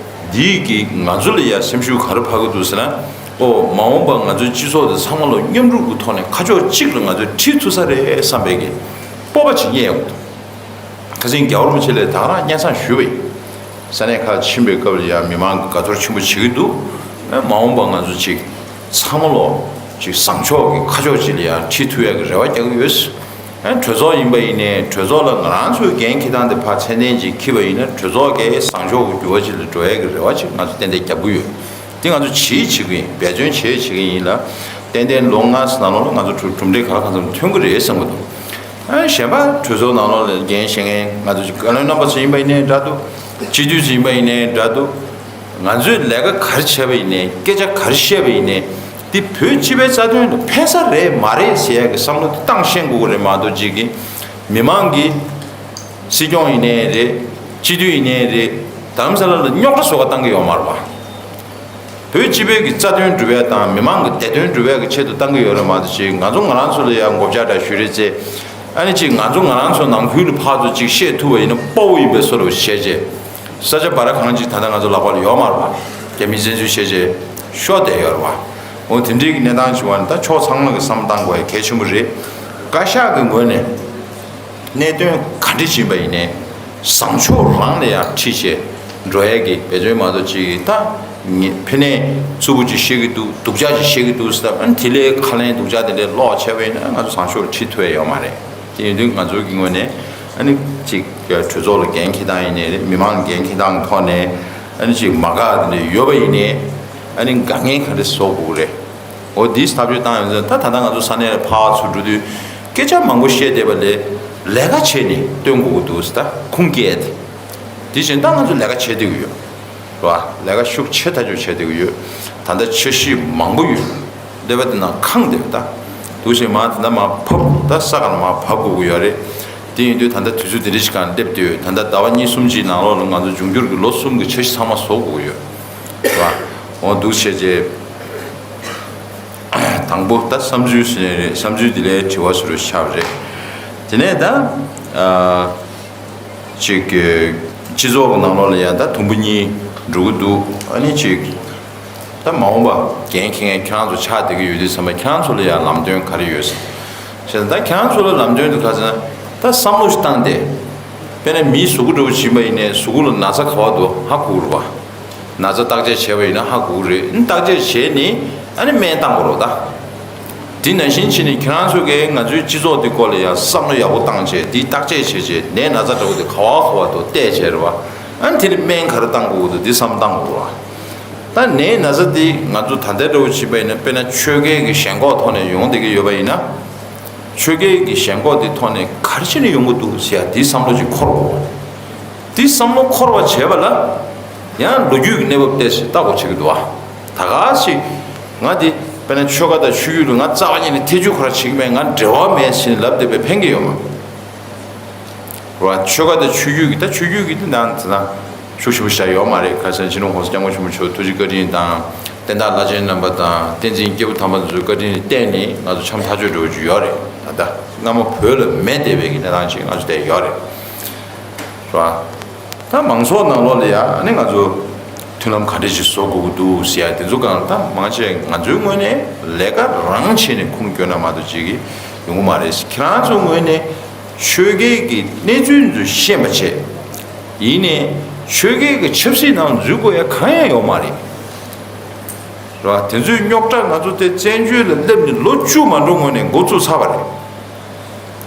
འདིས་ཀྱིས་ང་ཚོ་ལ་ཡ་སེམས་ཤུགས་ག་རེ་འཕར་གི་འདུག་ཟེར་ན། ཨོ། མ་འོངས་པ་ང་ཚོའི་སྤྱི་ཚོགས་དེ་ཚང་མ་ལ་མཉམ་རུབ་ཀྱི་ཐོག་ནས་ཁ་ཕྱོགས་གཅིག་ལ་ང་ཚོས་ཁྲིད་ཐུབ་ས་རེད་བསམ་པའི་གི་སྤོབས་པ་ཅིག་རྙེད་ཡོང་གི་འདུག་ཁ་སང་རྒྱལ་བ་རིན་པོ་ཆེ་ལ་ད་ག་རང་སྙན་སེང་ཞུས་པ་ཡིན། ས་གནས་ཁག་ཕྱིན་པའི་སྐབས་ལ་ཡང་མི་མང་གིས་དགའ་ཚོར་ཆེན་པོ་བྱེད་ཀྱི་འདུག་ཨ། མ་འོངས་པ་ང་ཚོ་ཅིག་ཚང་མ་ལོ་ཅིག་བཟང་ཕྱོགས་ཀྱི་ཁ་ཕྱོགས་ཅིག་ལ་ཡང་ཁྲིད་ཐུབ་ཡག་གི་རེ་བ་རྒྱག་གི་ཡོད། ཨ། གྲོས་ཚོགས་ཡིན་པ་ཡིན་ནའི། གྲོས་ཚོགས་ལ་ང་རང་ཚོའི་འགན་འཁྱེར་སྟངས་དེ་ཕར་ཚད་ལྡན་ཅིག་འཁྱེར་བ་ཡིན་ན། གྲོས་ཚོགས་ཀྱིས་བཟང་ཕྱོགས་ཀྱི་འགྱུར་བ་ཅིག་ལ་འགྲོ་ཡག་གི་རེ་བ་ཅིག་ང་ཚོ་ཏན་ཏན་རྒྱབ་ཀྱི་ཡོད། དེ་ང་ཚོ་བྱེད་བྱེད་ཀྱི་ཡིན། འབད་བརྩོན་བྱེད་བྱེད་ཀྱི་ཡིན་ལ། ཏན་ཏན་ལོ་ལྔ་ཙམ་ནང་ལོགས་ལ་ང་ཚོ་གྲུབ་གྲུབ་འབྲས་ག་ལ་གང་འཚམ་ཐོན་གྱི་རེད་བསམ་གྱི་འདུག་ཨ། གཞན་པ་གྲོས་ཚོགས་ནང་ལོགས་ལ་འགན་བཞེས་མཁན་ང་ཚོ་བཀའ་བློན་རྣམ་པ་ཚོ་ཡིན་པ་ཡིན་ནའི་འདྲ་འདུག་སྤྱི་འཐུས་ཚོ་ཡིན་པ་ཡིན་ནའི་འདྲ་འདུག་ང་ཚོས་ལས་ཀ་ག་རེ་བྱས་པ་ཡིན་ནའི། སྐད་ཆ་ག་རེ་བཤད་པ་ཡིན་ནའི། འདི་བོད་སྤྱི་པའི་རྩ་དོན་ལ་ཕན་ས་རེད་མ་རེད་ཟེར་ཡག་གི་བསམ་བློ་དེ་བཏང་ཤེས་དགོས་ཀྱི་རེད་མ་གཏོགས། ཅིག་གིས་མི་མང་གིས། སྲིད་སྐྱོང་ཡིན་ནའི་རེད། སྤྱི་འཐུས་ཡིན་ནའི་རེད། དྷ་རམ་ས་ལ་ལ་རྙོག་དྲ་བཟོ་ག་བཏང་གི་ཡོད་མ་རེད་པ། བོད་སྤྱི་པའི་གི་རྩ་དོན་སྒྲུབ་ཡ་དང་མི་མང་གི་བདེ་དོན་སྒྲུབ་ཡ་གི་ཆེད་དུ་བཏང་གི་ཡོད་རེད་མ་གཏོགས། ཅིག་ང་ཚོ་ང་རང་ཚོ་ལ་ཡང་མགོ་བཅག་འདྲ་ཞུ་རེས་བྱས། ཨ་ནི་ཅིག་ང་ཚོ་ང་རང་ཚོ་ནང་ཁུལ་ལ་ཕར་ཚུར་ཅིག་བཤད་ཐུབ་པ་ཡིན་ན་དཔའ་བོ་ཡིན་པའི་བཟོ་འདྲ་བྱས་བྱས། ས་ཆ་འབའ་ར་གང་ཅིག་ད་ལྟ་ང་ཚོ་ལག་པ་ལ་ཡོད་མ་རེད་པ། རྒྱ་མིས་བཙན་འཛུལ་བྱས་བྱས་ཤོར་བསྡད་ཡོད་རེད་པ། འོ། དེ་འདྲའི་གི་གནས་སྟངས་ཅིག་བར་ནས་ད་ཕྱོགས་ཚང་མ་གི་བསམ་བློ་བཏང་དགོས་ཡ་གལ་ཆེན་པོ་རེད། བཀའ་ཤག་གི་ངོས་ནས། གནད་དོན་ག་འདྲ་ཞིག་ཡིན་པ་ཡིན་ནའི། བཟང་ཕྱོགས་རང་ལ་ཡང་ཁྲིད་བྱས་འགྲོ་ཡས་ཀྱི་འབད་བརྩོན་མ་གཏོགས། ཅིག་ད་ངས་ཕ་ནས་རྩུབ་པོ་ཅིག་བཤད་ཀྱི་འདུག་སྡུག་ཅག་ཅིག་བཤད་ཀྱི་འདུག་ཟེར། ཨ་ནི་དེ་ལས་ཁ་ལན་སྡུག་ཅག་དེ་འདྲ་ལོག་བྱས་པ་ཡིན་ན། ང་ཚོ་བཟང་ཕྱོགས་ལ་ཁྲིད་ཐུབ་ཡས་ཡོད་མ་རེད། དེ་ཡིན་དུས་ང་ཚོ་གི་ངོས་ནས། ཨ་ནི་ཅིག་གྲོས་ཚོགས་ལ་འགན་འཁྱེར་སྟངས་ཡིན་ནའི་རེད། མི་མང་ལ་འགན་འཁྱེར་སྟངས་ཀྱི་ཐོག་ནས། ཨ་ནི་ཅིག་མ་དགའ་དེ་འདྲ་ཡོད་པ་ཡིན་ནའི། ཨ་ནི་དཀའ་ངལ་ག་འདྲ་བཟོ་དགོས་ཀྱི་རེད། འོ། འདིའི་ཐག་གཅོད་བཏང་ཡོང་ཙང་། ད་ད་ལྟ་ང་ཚོ་ས་གནས་ལ་ཕར་ཚུར་འགྲོ་དུས་སྐད་ཆ་མང་པོ་བཤད་བསྡད་པ་ལས། ལས་ཀ་བྱས་ནས་སྟོན་དགོས་ཀྱི་འདུག་ཟེར། ད་ཁུངས་སྐྱེལ་ཏེ། དེ་བཞིན་ད་ང་ཚོ་ལས་ཀ་བྱེད་བསྡད་ཀྱི་ཡོད་རེད་པ། ལས་ཀ་ཤུགས་ཆེ་ཐག་ཆོད་བྱེད་བསྡད་ཀྱི་ཡོད། ད་ལྟ་འཆར་གཞི་མང་པོ་ཡོད། སླེབས་པ་དེ་ནང་ཁེངས་བསྡད་པ། ད་འདུག་སེ་མར་ད་ལྟ་མར་ཕབ། ད་ས་ག་ལ་མར་ཕབ་དགོས་ཀྱི་ཡོད་རེད། དེ་ཡིན་དུས་ད་ལྟ་དུས་ཚོད་དེ་འདྲ་ཞིག་སྒང་སླེབས་བསྡད་ཡོད། ད་ལྟ་ཟླ་བ་གཉིས་གསུམ་གྱི་ནང་ལོགས་ལ་ང་ཚོ་འབྱུང་འགྱུར་གྱི་ལོ་གསུམ་གྱི་འཆར་གཞི་ཚང་མ་བཟོ་དགོས་ཀྱི་ཡོད་རེད་པ། འོ། འདུག་སེ་བྱས་རྗེས། དང་པོ་ད་བསམ་ཚུལ་ཟེར་ནའི་རེད། བསམ་ཚུལ་དེ་ལས་དྲི་བ་བཟོ་འདྲ་ཆགས་པ་རེད། དེ་ནས་ད། ཨ། ཅིག་གི་སྤྱི་ཚོགས་ཀྱི་ནང་ལོགས་ལ་ཡང་ད་དུམ་བུ་གཉིས་འགྲོ་གི་འདུག་ཨ་ནི་ཅིག་ད་མ་འོངས་པ་འགན་འཁྱེར་མཁན་ཁྱེད་རང་ཚོ་ཆགས་བསྡད་ཀྱི་ཡོད་དུས་ཙམ་པ། ཁྱེད་རང་ཚོ་ལ་ཡང་ལམ་སྟོན་ག་རེ་ཡོད་ཟེར། བྱས་ཙང་ད་ཁྱེད་རང་ཚོ་ལ་ལམ་སྟོན་དེ་ག་ཟེར་ན། ད་བསམ་བློ་ཞིག་བཏང་སྟེ། དཔེར་ན་མིའི་གཟུགས་པོ་འདྲ་བོ་བྱིན་པ་ཡིན་ནའི་གཟུགས་པོ་ལ་ན་ཚ་ག་པར་འདུག་ཧ་གོ་གི་རེད་པ། ན་ཚ་བརྟག་དཔྱད་བྱས་པ་ཡིན་ན་ཧ་གོ་གི་རེད། བརྟག་དཔྱད་བྱས་ནས་ཨ་ནི་སྨན་བཏང་དགོས་རེད་པ། ད་དེ་ནང་བཞིན་བྱས་ནས་ཁྱེད་རང་ཚོ་གིས་ང་ཚོའི་སྤྱི་ཚོགས་འདི་སྐོར་ལ་ཡང་བསམ་བློ་ཡག་པོ་བཏང་བྱས། དེ་བརྟག་དཔྱད་བྱས་བྱས། ནད་ན་ཚ་འདྲ་བོ་དེ་ག་པར་ག་པར་འདུག་བལྟས་བྱས་རེད་པ། ཨ་ནི་དེ་ལ་སྨན་ག་རེ་བཏང་དགོས་འདུག་འདི་བསམ་བློ་བཏང་དགོས་རེད་པ། ད་ནད་ན་ཚ་འདི་ང་ཚོ་ད་ལྟའི་འདྲ་བོ་བྱས་པ་ཡིན་ན། དཔེར་ན་ཆོས་རྒྱལ་གྱི་ཞེན་ཁོག་ཐོག་ནས་ཡོང་བསྡད་ཀྱི་ཡོད་པ་ཡིན་ན། ཆོས་རྒྱལ་གྱི་ཞེན་ཁོག་འདི་ཐོག་ནས་ག་རེ་བྱས་ནས་ཡོང་གི་འདུག་ཟེར་ཡ་འདི་བསམ་བློ་ཅིག་འཁོར་དགོས། འདི་བསམ་བློ་འཁོར་བ་བྱས་པ་ལ། ཡང་ལོ་རྒྱུས་ཀྱི་གནས་བབ་བལྟས་ཚེ་ལྟ་དགོས་བྱེད་ཀྱི་འདུག་པ། ད་ག་ཞིག་ང་འདི་དཔེར་ན་ཆོལ་ཁ་དང་ཆོས་བརྒྱུད་ལ་ང་རྩ་བ་ཉིད་ནས་ཐེ་ཇུས་ཁོ་རང་བྱེད་ཀྱི་མེད། ང་འབྲེལ་བ་མེད་ཟེར་ནས་ལབ་བསྡད་པས་ཕན་གྱི་ཡོད་མ་རེད་པ། ཆོལ་ཁ་དང་ཆོས་བརྒྱུད་ཀྱི། ད་ཆོས་བརྒྱུད་ཀྱི་འདི་ནང་དེ་ན་ཤུགས་ཆེན་པོ་ཞིག་ཡོད་མ་རེད། ཁ་སང་སྤྱི་ནོར་༸གོང་ས་༸སྐྱབས་མགོན་ཆེན་པོ་མཆོག་ཐུགས་རྗེ་བཀའ་དྲིན་དང་། བསྟན་བདག་བླ་ཆེན་རྣམ་པ་དང་། བསྟན་འཛིན་སྐྱེས་བུ་དམ་པ་ཚོའི་བཀའ་དྲིན་ལ་བརྟེན་ནས་ང་ཚོ་འཆམ་ཐག་ཆོད་འགྲོ་རྒྱུ་ཡོད་རེད། ད་ལྟ་སྔ་མོ་བོད་ལ་མེད་བསྡད་པའི་གི་གནས་སྟངས་ཤིག་ང་ཚོ་བསྡད་ཡོད་རེད། རེད་པ། ད་མང་ཚོགས་ནང་ལོགས་ལ་ཡ་ནི་ང་ཚོ་མཐུན་ལམ་ག་འདྲ་ཞིག་བཟོ་དགོས་ཀྱི་འདུག་ཟེར་ཡ་དེ་ཚོ་སྒང་ད་མང་ཆེ་ང་ཚོའི་ངོས་ནས་ལས་ཀ་རང་བྱས་ནས་ཁུངས་སྐྱོལ་ན་མ་གཏོགས་ཅིག་གི་ཡོང་གི་མ་རེད། ཁྱེད་རང་ཚོའི་ངོས་ནས་ཆོལ་ཁའི་གི་གནས་ཚུལ་ཚོ་ཤེས་པ་བྱས། ཡིན་ནའི་ཆོལ་ཁའི་གི་ཆབ་སྲིད་ནང་འཛུལ་དགོས་ཡ་གང་ཡང་ཡོད་མ་རེད། རེད་པ། དེ་ཚོའི་རྙོག་དྲ་ང་ཚོ་དེ་བཙན་བྱོལ་ལ་སླེབས་ནས་ལོ་བཅུ་མ་འགྲོ་སྔོན་ནས་འགོ་བཙུགས་ཚར་བ་རེད།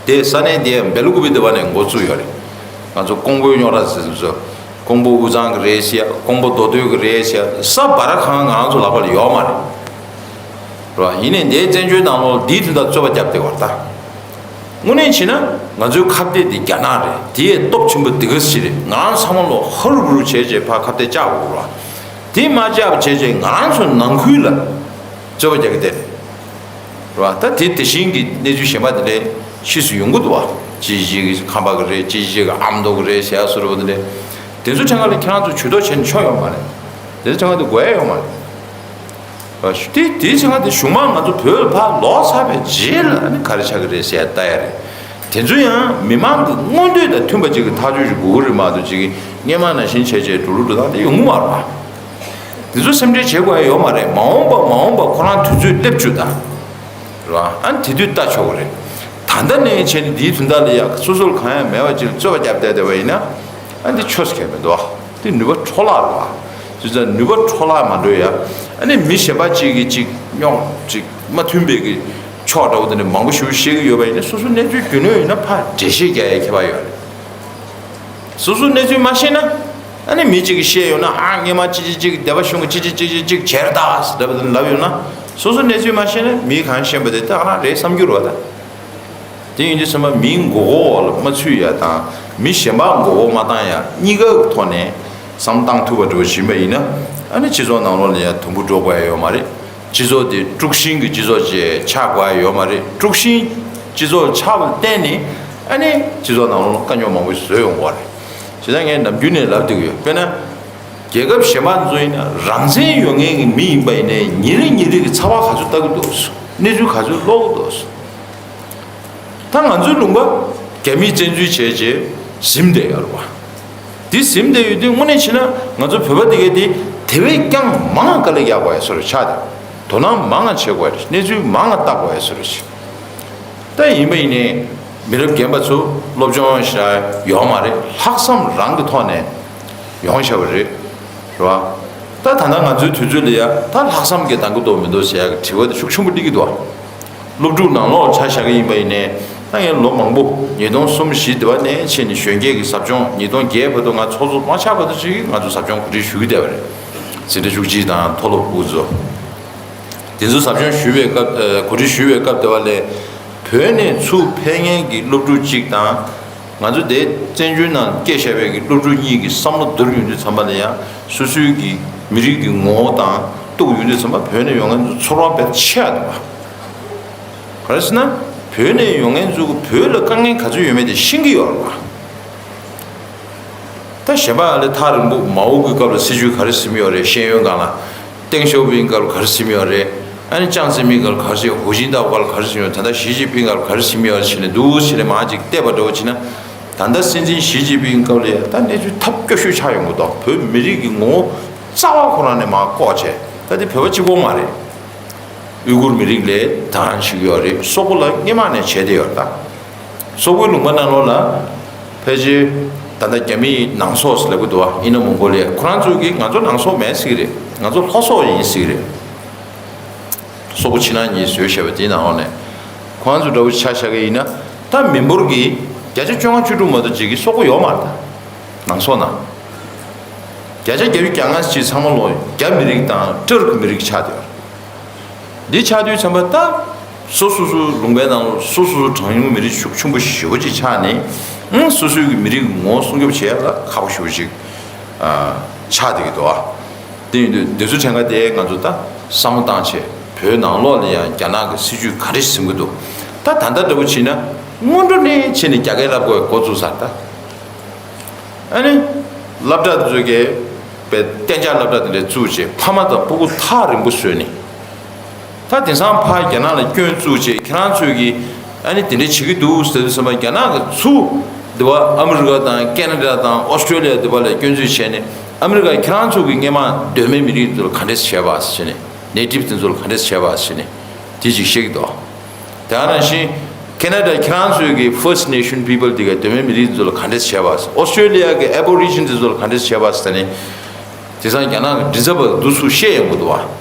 དེ་ས་གནས་དེ་སྦེལ་ཀོབ་དེ་བ་ནས་འགོ་བཙུགས་ཡོད་རེད། ང་ཚོ་ཀོང་པོའི་རྙོག་དྲ་ཟེར་ཚོ། ཀོང་པོ་དབུས་གཙང་གི་རེད་ཟེར། ཀོང་པོ་མདོ་སྟོད་ཀྱི་རེད་ཟེར། ས་འབའ་ར་གང་ང་རང་ཚོ་ལག་པ་ལ་ཡོད་མ་རེད། རེད་པ། ཡིན་ནའི་འདིའི་བཙན་བྱོལ་ནང་ལོགས་འདིའི་དོན་དག་རྩོད་པ་བརྒྱབ་བསྡད་པ་རེད་ད། དངོས་གནས་བྱས་ན་ང་ཚོའི་ཁ་གཏད་འདི་རྒྱ་ནག་རེད། དེ་ཡས་སྟོབས་ཆེན་པོ་འདི་ག་ཞིག་རེད། ང་རང་ཚང་མ་ལོ་ཧ་རུ་བུ་རུ་བྱས་བྱས་ཕར་ཁ་གཏད་བཅག་དགོས་རེད་བ། དེ་མ་བཅག་པ་བྱས་བྱས་ང་རང་ཚོ་ནང་ཁུལ་ལ་རྩོད་པ་རྒྱག་གི་བསྡད་རེད་བ། ད་དེ་དེ་བཞིན་གྱི་གནས་ཚུལ་གཞན་པ་དེ་འདྲ་ཕྱིས་སུ་ཡོང་གི་འདུག་བ། ཅི་ཞིག་གི་ཁམས་པ་གི་རེད། ཅི་ཞིག་གི་ཨ་མདོ་གི་རེད་ཟེར་ཡ་བཟོ་འདྲ་པོ་དེ་འདྲ། དེ་ཚོ་ཕྲན་ཁ་ལ་ཁྱེད་རང་ཚོ་ཇུས་གཏོགས་བྱས་ནས་ཆོག་ཡོད་མ་རེད། དེ་ཚོ་ཕྲན་ཁ་དེ་དགོས་ཡ་ཡོད་མ་རེད། དེ་དེའི་ཚེ་ང་དེ་གཞུང་མང་ང་ཚོ་བོད་ལ་ཕར་ལོག་ཚར་བའི་རྗེས་ལ་ཨ་ནི་ག་རེ་ཆགས་ཀྱི་རེད་ཟེར་ལྟ་ཡ་རེད། དེ་ཚོ་ཡང་མི་མང་གི་མངོན་འདོད་དང་མཐུན་པ་ཅིག་གི་ཐག་གཅོད་ཅིག་དགོས་ཀྱི་རེད་མ་གཏོགས་ཅིག་གི་སྔོན་མ་ནང་བཞིན་བྱས་བྱས་འགྲོ་ལུགས་འགྲོ་སྟངས་དེ་ཡོང་གི་མ་རེད་པ། དེ་ཚོ་སེམས་ཁྲལ་བྱེད་དགོས་ཡ་ཡོད་མ་རེད། མ་འོངས་པ་མ་འོངས་པ་ཁོ་རང་དུས་ཚོད་སླེབས་བཅུག་དང་། རེད་བ། ཨ་ནི་དེ་དུས་ལྟ་ཆོག་གི་རེད། ད་ལྟ་ནས་བྱས་ནས་འདིའི་དོན་དག་ལ་ཡ་སོ་སོར་གང་ཡང་མེད་པ་ཅིག་ལ་རྩོད་པ་བརྒྱབ་བསྡད་བསྡད་པ་ཡིན་ན། ཨ་ནི་འདི་ཆོས་སུ་ཁེལ་མི་འདུག་དེ་ནུས་པ་འཕྲོ་བརླག་རེད་བ། བྱས་ཙང་ནུས་པ་འཕྲོ་བརླག་མ་འགྲོ་ཡ། ཨ་ནི་མི་གཞན་པ་གཅིག་གིས་གཅིག་རྙོག་གཅིག་མ་མཐུན་པའི་གི་ཕྱོགས་འདྲ་བོ་དེ་འདྲ་མང་པོ་ཞིག་བཤད་ཀྱི་ཡོད་པ་ཡིན་ན། སོ་སོ་གནས་ཚུལ་རྒྱུས་ལོན་ཡོད་ན་ཕར་འགྲེལ་བཤད་རྒྱག་ཡའི་ཁྱད་པར་ཡོད་རེད། སོ་སོ་གནས་ཚུལ་མ་ཤེས་ན། ཨ་ནི་མི་གཅིག་གིས་བཤད་ཡོང་ན། ཨ་སྔོན་མ་ཅི་ཅི་ཅིག་སྡེ་པ་གཞུང་གི་ཅི་ཅི་ཅི་ཅི་ཅིག་བྱས་རེད་ད་ཟེར་འདྲ་བ་དེ་ལབ་ཡོང་ན། སོ་སོ་གནས་ཚུལ་མ་ཤེས་ན་མི་གང་ཤེས་པ་དེ་ད་ག་རང་རེད་བསམ་རྒྱུ་རེད་བ་ད། དེ་ཡིན་དུས་ཚང་མ་མིའི་མགོ་སྐོར་འོག་ལ་མ་ཚུད་ཡ་དང་། མི་གཞན་པ་མགོ་སྐོར་མ་བཏང་ཡ་གཉིས་ཀའི་ཐོག་ནས་བསམ་བློ་བཏང་ཐུབ་པ་འདྲ་བོ་ཞིག་ཡིན་པ་ཡིན་ན། ཨ་ནི་སྤྱི་ཚོགས་ནང་ལོགས་ལ་ཡ་དུམ་བུ་འགྲོ་དགོས་ཡ་ཡོད་མ་རེད། སྤྱི་ཚོགས་དེ་དཀྲུག་ཤིང་གི་སྤྱི་ཚོགས་ཅིག་ཆགས་དགོས་ཡ་ཡོད་མ་རེད། དཀྲུག་ཤིང་སྤྱི་ཚོགས་ཆགས་པ་ལ་བརྟེན་ནས་ཨ་ནི་སྤྱི་ཚོགས་ནང་ལོགས་ལ་དཀའ་རྙོག་མང་པོ་ཞིག་བཟོས་ཡོང་གི་རེད། བྱས་ཙང་ངས་ནམ་རྒྱུན་ནས་ལབ་བསྡད་ཀྱི་ཡོད། དཔེར་ན། རྒྱལ་ཁབ་གཞན་པ་ཚོ་ཡིན་ན་རང་བཙན་ཡོད་མཁན་གྱི་མི་ཡིན་པ་ཡིན་ནའི་ཉིན་རེ་ཉིན་རེ་གི་ཚགས་པར་ག་ཚོད་ལྟ་གི་འདུག་གནས་ཚུལ་ག་ཚོད་ཀློག་གི་འདུག་ད་ང་ཚོའི་ལུང་པ་རྒྱ་མིས་བཙན་འཛུལ་བྱས་རྗེས་ཟིན་བསྡད་ཡོད་རེད་བ། འདི་ཟིན་བསྡད་ཡོད་དུས་དངོས་གནས་བྱས་ན་ང་ཚོ་བོད་པ་དེ་གས་དེ་དེ་བས་ཀྱང་མང་ང་དཀའ་ལས་རྒྱག་དགོས་ཡ་བཟོ་འདྲ་ཆགས་ཏེ། དོ་སྣང་མང་ང་བྱེད་དགོས་ཡ་རེད། གནས་ཚུལ་མང་ང་ལྟ་དགོས་ཡ་བཟོ་འདྲ་ཞིག་ད་ཡིན་པ་ཡིན་ནའི་མི་རབས་རྒན་པ་ཚོ་སློབ་སྦྱོང་ཞིག་ཡོད་མ་རེད། ལྷག་བསམ་རང་གི་ཐོག་ནས་ཡོང་བཞག་པ་རེད། རེད་བ། ད་ད་ལྟ་ང་ཚོའི་དུས་ཚོད་ལ་ཡ་ད་ལྷག་བསམ་གྱི་འདང་གི་འདུག་མི་འདུག་ཟེར་ཡ་གི་དྲི་བ་དེ་ཤུགས་ཆེན་པོ་སླེབས་ཀྱི་འདུག་སློབ་ཕྲུག་ནང་ལོགས་ཆ་བཞག་གི་ཡིན་པ་ཡིན་ནའི། ད་ངས་ལོ་མང་པོ་ཉིས་སྟོང་གསུམ་བཞི་དེ་བ་ནས་ཕྱིན་ནས་གཞོན་སྐྱེས་ཀྱི་ཟབ་སྦྱོང་། ཉིས་སྟོང་བརྒྱད་བར་དུ་ང་ཚོགས་གཙོ་མ་ཆགས་བར་དུ་ཅིག་ང་ཚོ་ཟབ་སྦྱོང་གོ་སྒྲིག་ཞུ་གི་བསྡད་པ་རེད། འཛིན་གྲྭ་བཅུ་གཅིག་དང་མཐོ་སློབ་དབུ་གཙོ། དེ་ཚོ་ཟབ་སྦྱོང་ཞུ་བའི་སྐབས། ཨ། གོ་སྒྲིག་ཞུ་བའི་སྐབས་དེ་བ་ལས། བོད་ནས་ཚུར་ཕེབས་མཁན་གྱི་སློབ་ཕྲུག་གཅིག་དང་། ང་ཚོ་དེ་བཙན་བྱོལ་ནང་སྐྱེས་བཞག་པའི་གི་སློབ་ཕྲུག་གཉིས་ཀྱི་བསམ་བློ་བསྡུར་ཡོང་དུས་ཙམ་པ་ལ་ཡང་། སོ་སོའི་གི་མི་རིགས་ཀྱི་ངོ་བོ་དང་གཏུག་ཡོང་དུས་ཙམ་པ། བོད་ནས་ཡོང་མཁན་ཚོ་ཚོར་བ་དཔེ་ཆེ་བ་འདུག་བ། ག་རེ་ཟེར་ན། བོད་ནས་ཡོང་མཁན་ཚོ་གི་བོད་ལ་དཀའ་ངལ་ག་ཚོད་ཡོད་མེད་དེ་ཤེས་ཀྱི་ཡོད་རེད་བ། ད་གཞན་པ་ལ་ཐག་རིང་པོ། མའོ་གི་སྐབས་ལ་སྲིད་བྱུས་ག་རེ་ཟིན་ཡོད་རེད། ཤེས་ཡོན་སྒང་ལ། ཏེང་ཞའོ་ཕིང་སྐབས་ལ་ག་རེ་ཟིན་ཡོད་རེད། ཨ་ནི་ཅང་ཙེ་མིན་སྐབས་ལ་ག་རེ་ཟིན། ཧུའུ་ཅིན་ཐའོ་སྐབས་ལ་ག་རེ་ཟིན་ཡོད། ད་ལྟ་ཞི་ཅིན་ཕིང་སྐབས་ལ་ག་རེ་ཟིན་ཡོད་རེད་ཟེར་ནས་འདུག་ཟེར་ནས་མར་ཅིག་བལྟས་པ་འདྲ་བོ་བྱས་ན། ད་ལྟ་སྲིད་འཛིན་ཞི་ཅིན་ཕིང་སྐབས་ལ་ཡ་ད་གནས་ཚུལ་ཐབས་སྐྱོ་ཤོས་ཆགས་ཡོང་གི་འདུག་བོད་མི་རིགས་ཀྱི་ངོ་བོ་རྩ་བ་ཁོ་རང་ནས་མར་བཀོག་བྱས། ད་དེ་བོད་པ་གཅིག་པོ་མ་རེད། ཨུའི་གུར་མི་རིགས་ལ་ད་ག་རང་བྱེད་ཀྱི་ཡོད་རེད། སོག་པོ་ལ་སྔོན་མ་ནས་བྱས་བསྡད་ཡོད་རེད་ད། སོག་པོའི་ལུང་པ་ནང་ལོགས་ལ་ཕལ་ཆེར་ད་ལྟ་རྒྱ་མིའི་ནང་སོག་ཟེར་ལབ་ཀྱི་འདུག་བ། ཨིན་ན་མོང་གོ་ལི་ཡ། ཁོ་རང་ཚོས་ཀྱིས་ང་ཚོ་ནང་སོག་མེད་ཟེར་གྱི་རེད། ང་ཚོ་ལྷོ་སོག་ཡིན་ཟེར་གྱི་རེད། སོག་པོ་ཕྱི་ནང་གཉིས་བཟོས་བཞག་པ་དེའི་ནང་ལོགས་ནས། ཁོ་རང་ཚོ་འདྲ་བོ་ཆ་བཞག་གི་ཡིན་ན། ད་མི་འབོར་གྱི་བརྒྱ་ཆ་བཅོ་ལྔ་བཅུ་དྲུག་མ་གཏོགས་ཅིག་གི་སོག་པོ་ཡོད་མ་རེད་ད། ནང་སོག་ནང་། བརྒྱ་ཆ་བརྒྱད་ཅུ་གྱ་ལྔ་ཅིག་ཚང་མ་ལོག་རྒྱ་མི་རིགས་དང་ཏུར་ཀི་མི་རིགས་ཆགས་བསྡད་ཡོད་རེད། འདི་ཆགས་དུས་ཙམ་པ་ད། སོ་སོ་སོའི་ལུང་པའི་ནང་ལ་སོ་སོ་སོ་གྲངས་ཉུང་མི་རིགས་ཤུགས་ཆེན་པོ་ཞེ་པོ་ཅིག་ཆགས་ནས། ཨང་། སོ་སོའི་གི་མི་རིགས་ངོ་བོ་སྲུང་སྐྱོབ་བྱེད་ཡ་ལ་ཁག་པོ་ཞེ་པོ་ཅིག་ཨ། ཆགས་བསྡད་ཀྱི་འདུག་ཨ། དེ་ཡིན་དུས་འདི་ཚོ་ཕྲན་ཁ་དེ་ང་ཚོ་ད་བསམ་བློ་བཏང་བྱས། བོད་ནང་ལོགས་ལ་ཡང་རྒྱ་ནག་གི་སྲིད་ཇུས་ག་རེ་ཟིན་གྱི་འདུག་ད་ད་ལྟ་འདྲ་པོ་བྱས་ན་སྔོན་འགྲོ་ནས་བྱས་ནས་རྒྱ་སྐད་བསླབ་དགོས་འགོ་བཙུགས་ཚར་ད། ཨ་ནི། སློབ་གྲྭ་དེ་ཚོ་གིས་པའི་གཏན་འཇགས་སློབ་གྲྭ་དེ་འདྲ་བཙུགས་བྱས། ཕ་མ་དང་སྤུ་གུ་ཐག་རིང་པོ་བཟོས་ནས། ད་དེང་སང་ཕར་རྒྱ་ནག་ལ་སྐྱོན་བཙུགས་བྱས། ཁྱེད་རང་ཚོས་ཀྱིས་ཨ་ནི་དེ་འདྲ་བྱེད་ཀྱི་འདུག་ཟེར་དུས་ཙམ་པ། རྒྱ་ནག་གིས་ཚུར་འདི་བ་ཨ་མི་རི་ཀ་དང་ཁེ་ན་ཌ་དང་ཨོ་སི་ཀྲོ་ལི་ཡ་འདི་བ་ལ་སྐྱོན་བརྗོད་བྱས་ནས། ཨ་མི་རི་ཀས་ཁྱེད་རང་ཚོ་གི་སྔོན་མ་གདོད་མའི་མི་རིགས་ཚོ་ལ་ག་འདྲས་བྱས་པ་ཟེར་ནས། ནེ་ཊིབ་དེ་ཚོ་ལ་ག་འདྲས་བྱས་པ་ཟེར་ནས་དེ་ཅིག་བཤད་ཀྱི་འདུག་དེ་ནང་བཞིན་ཁེ་ན་ཌ་ཁྱེད་རང་ཚོའི་གི་First Nation People དེ་ག་གདོད་མའི་མི་རིགས་ཚོ་ལ་ག་འདྲས་བྱས་པ། ཨོ་སི་ཀྲོ་ལི་ཡ་གི་Aboriginal དེ་ཚོ་ལ་ག་འདྲས་བྱས་པ་ཟེར་ནས། དེང་སང་རྒྱ་ནག་གི་མགྲིན་ཚབ་པ་འདུག་སེ་བཤད་ཡོང་གི་འདུག་བ།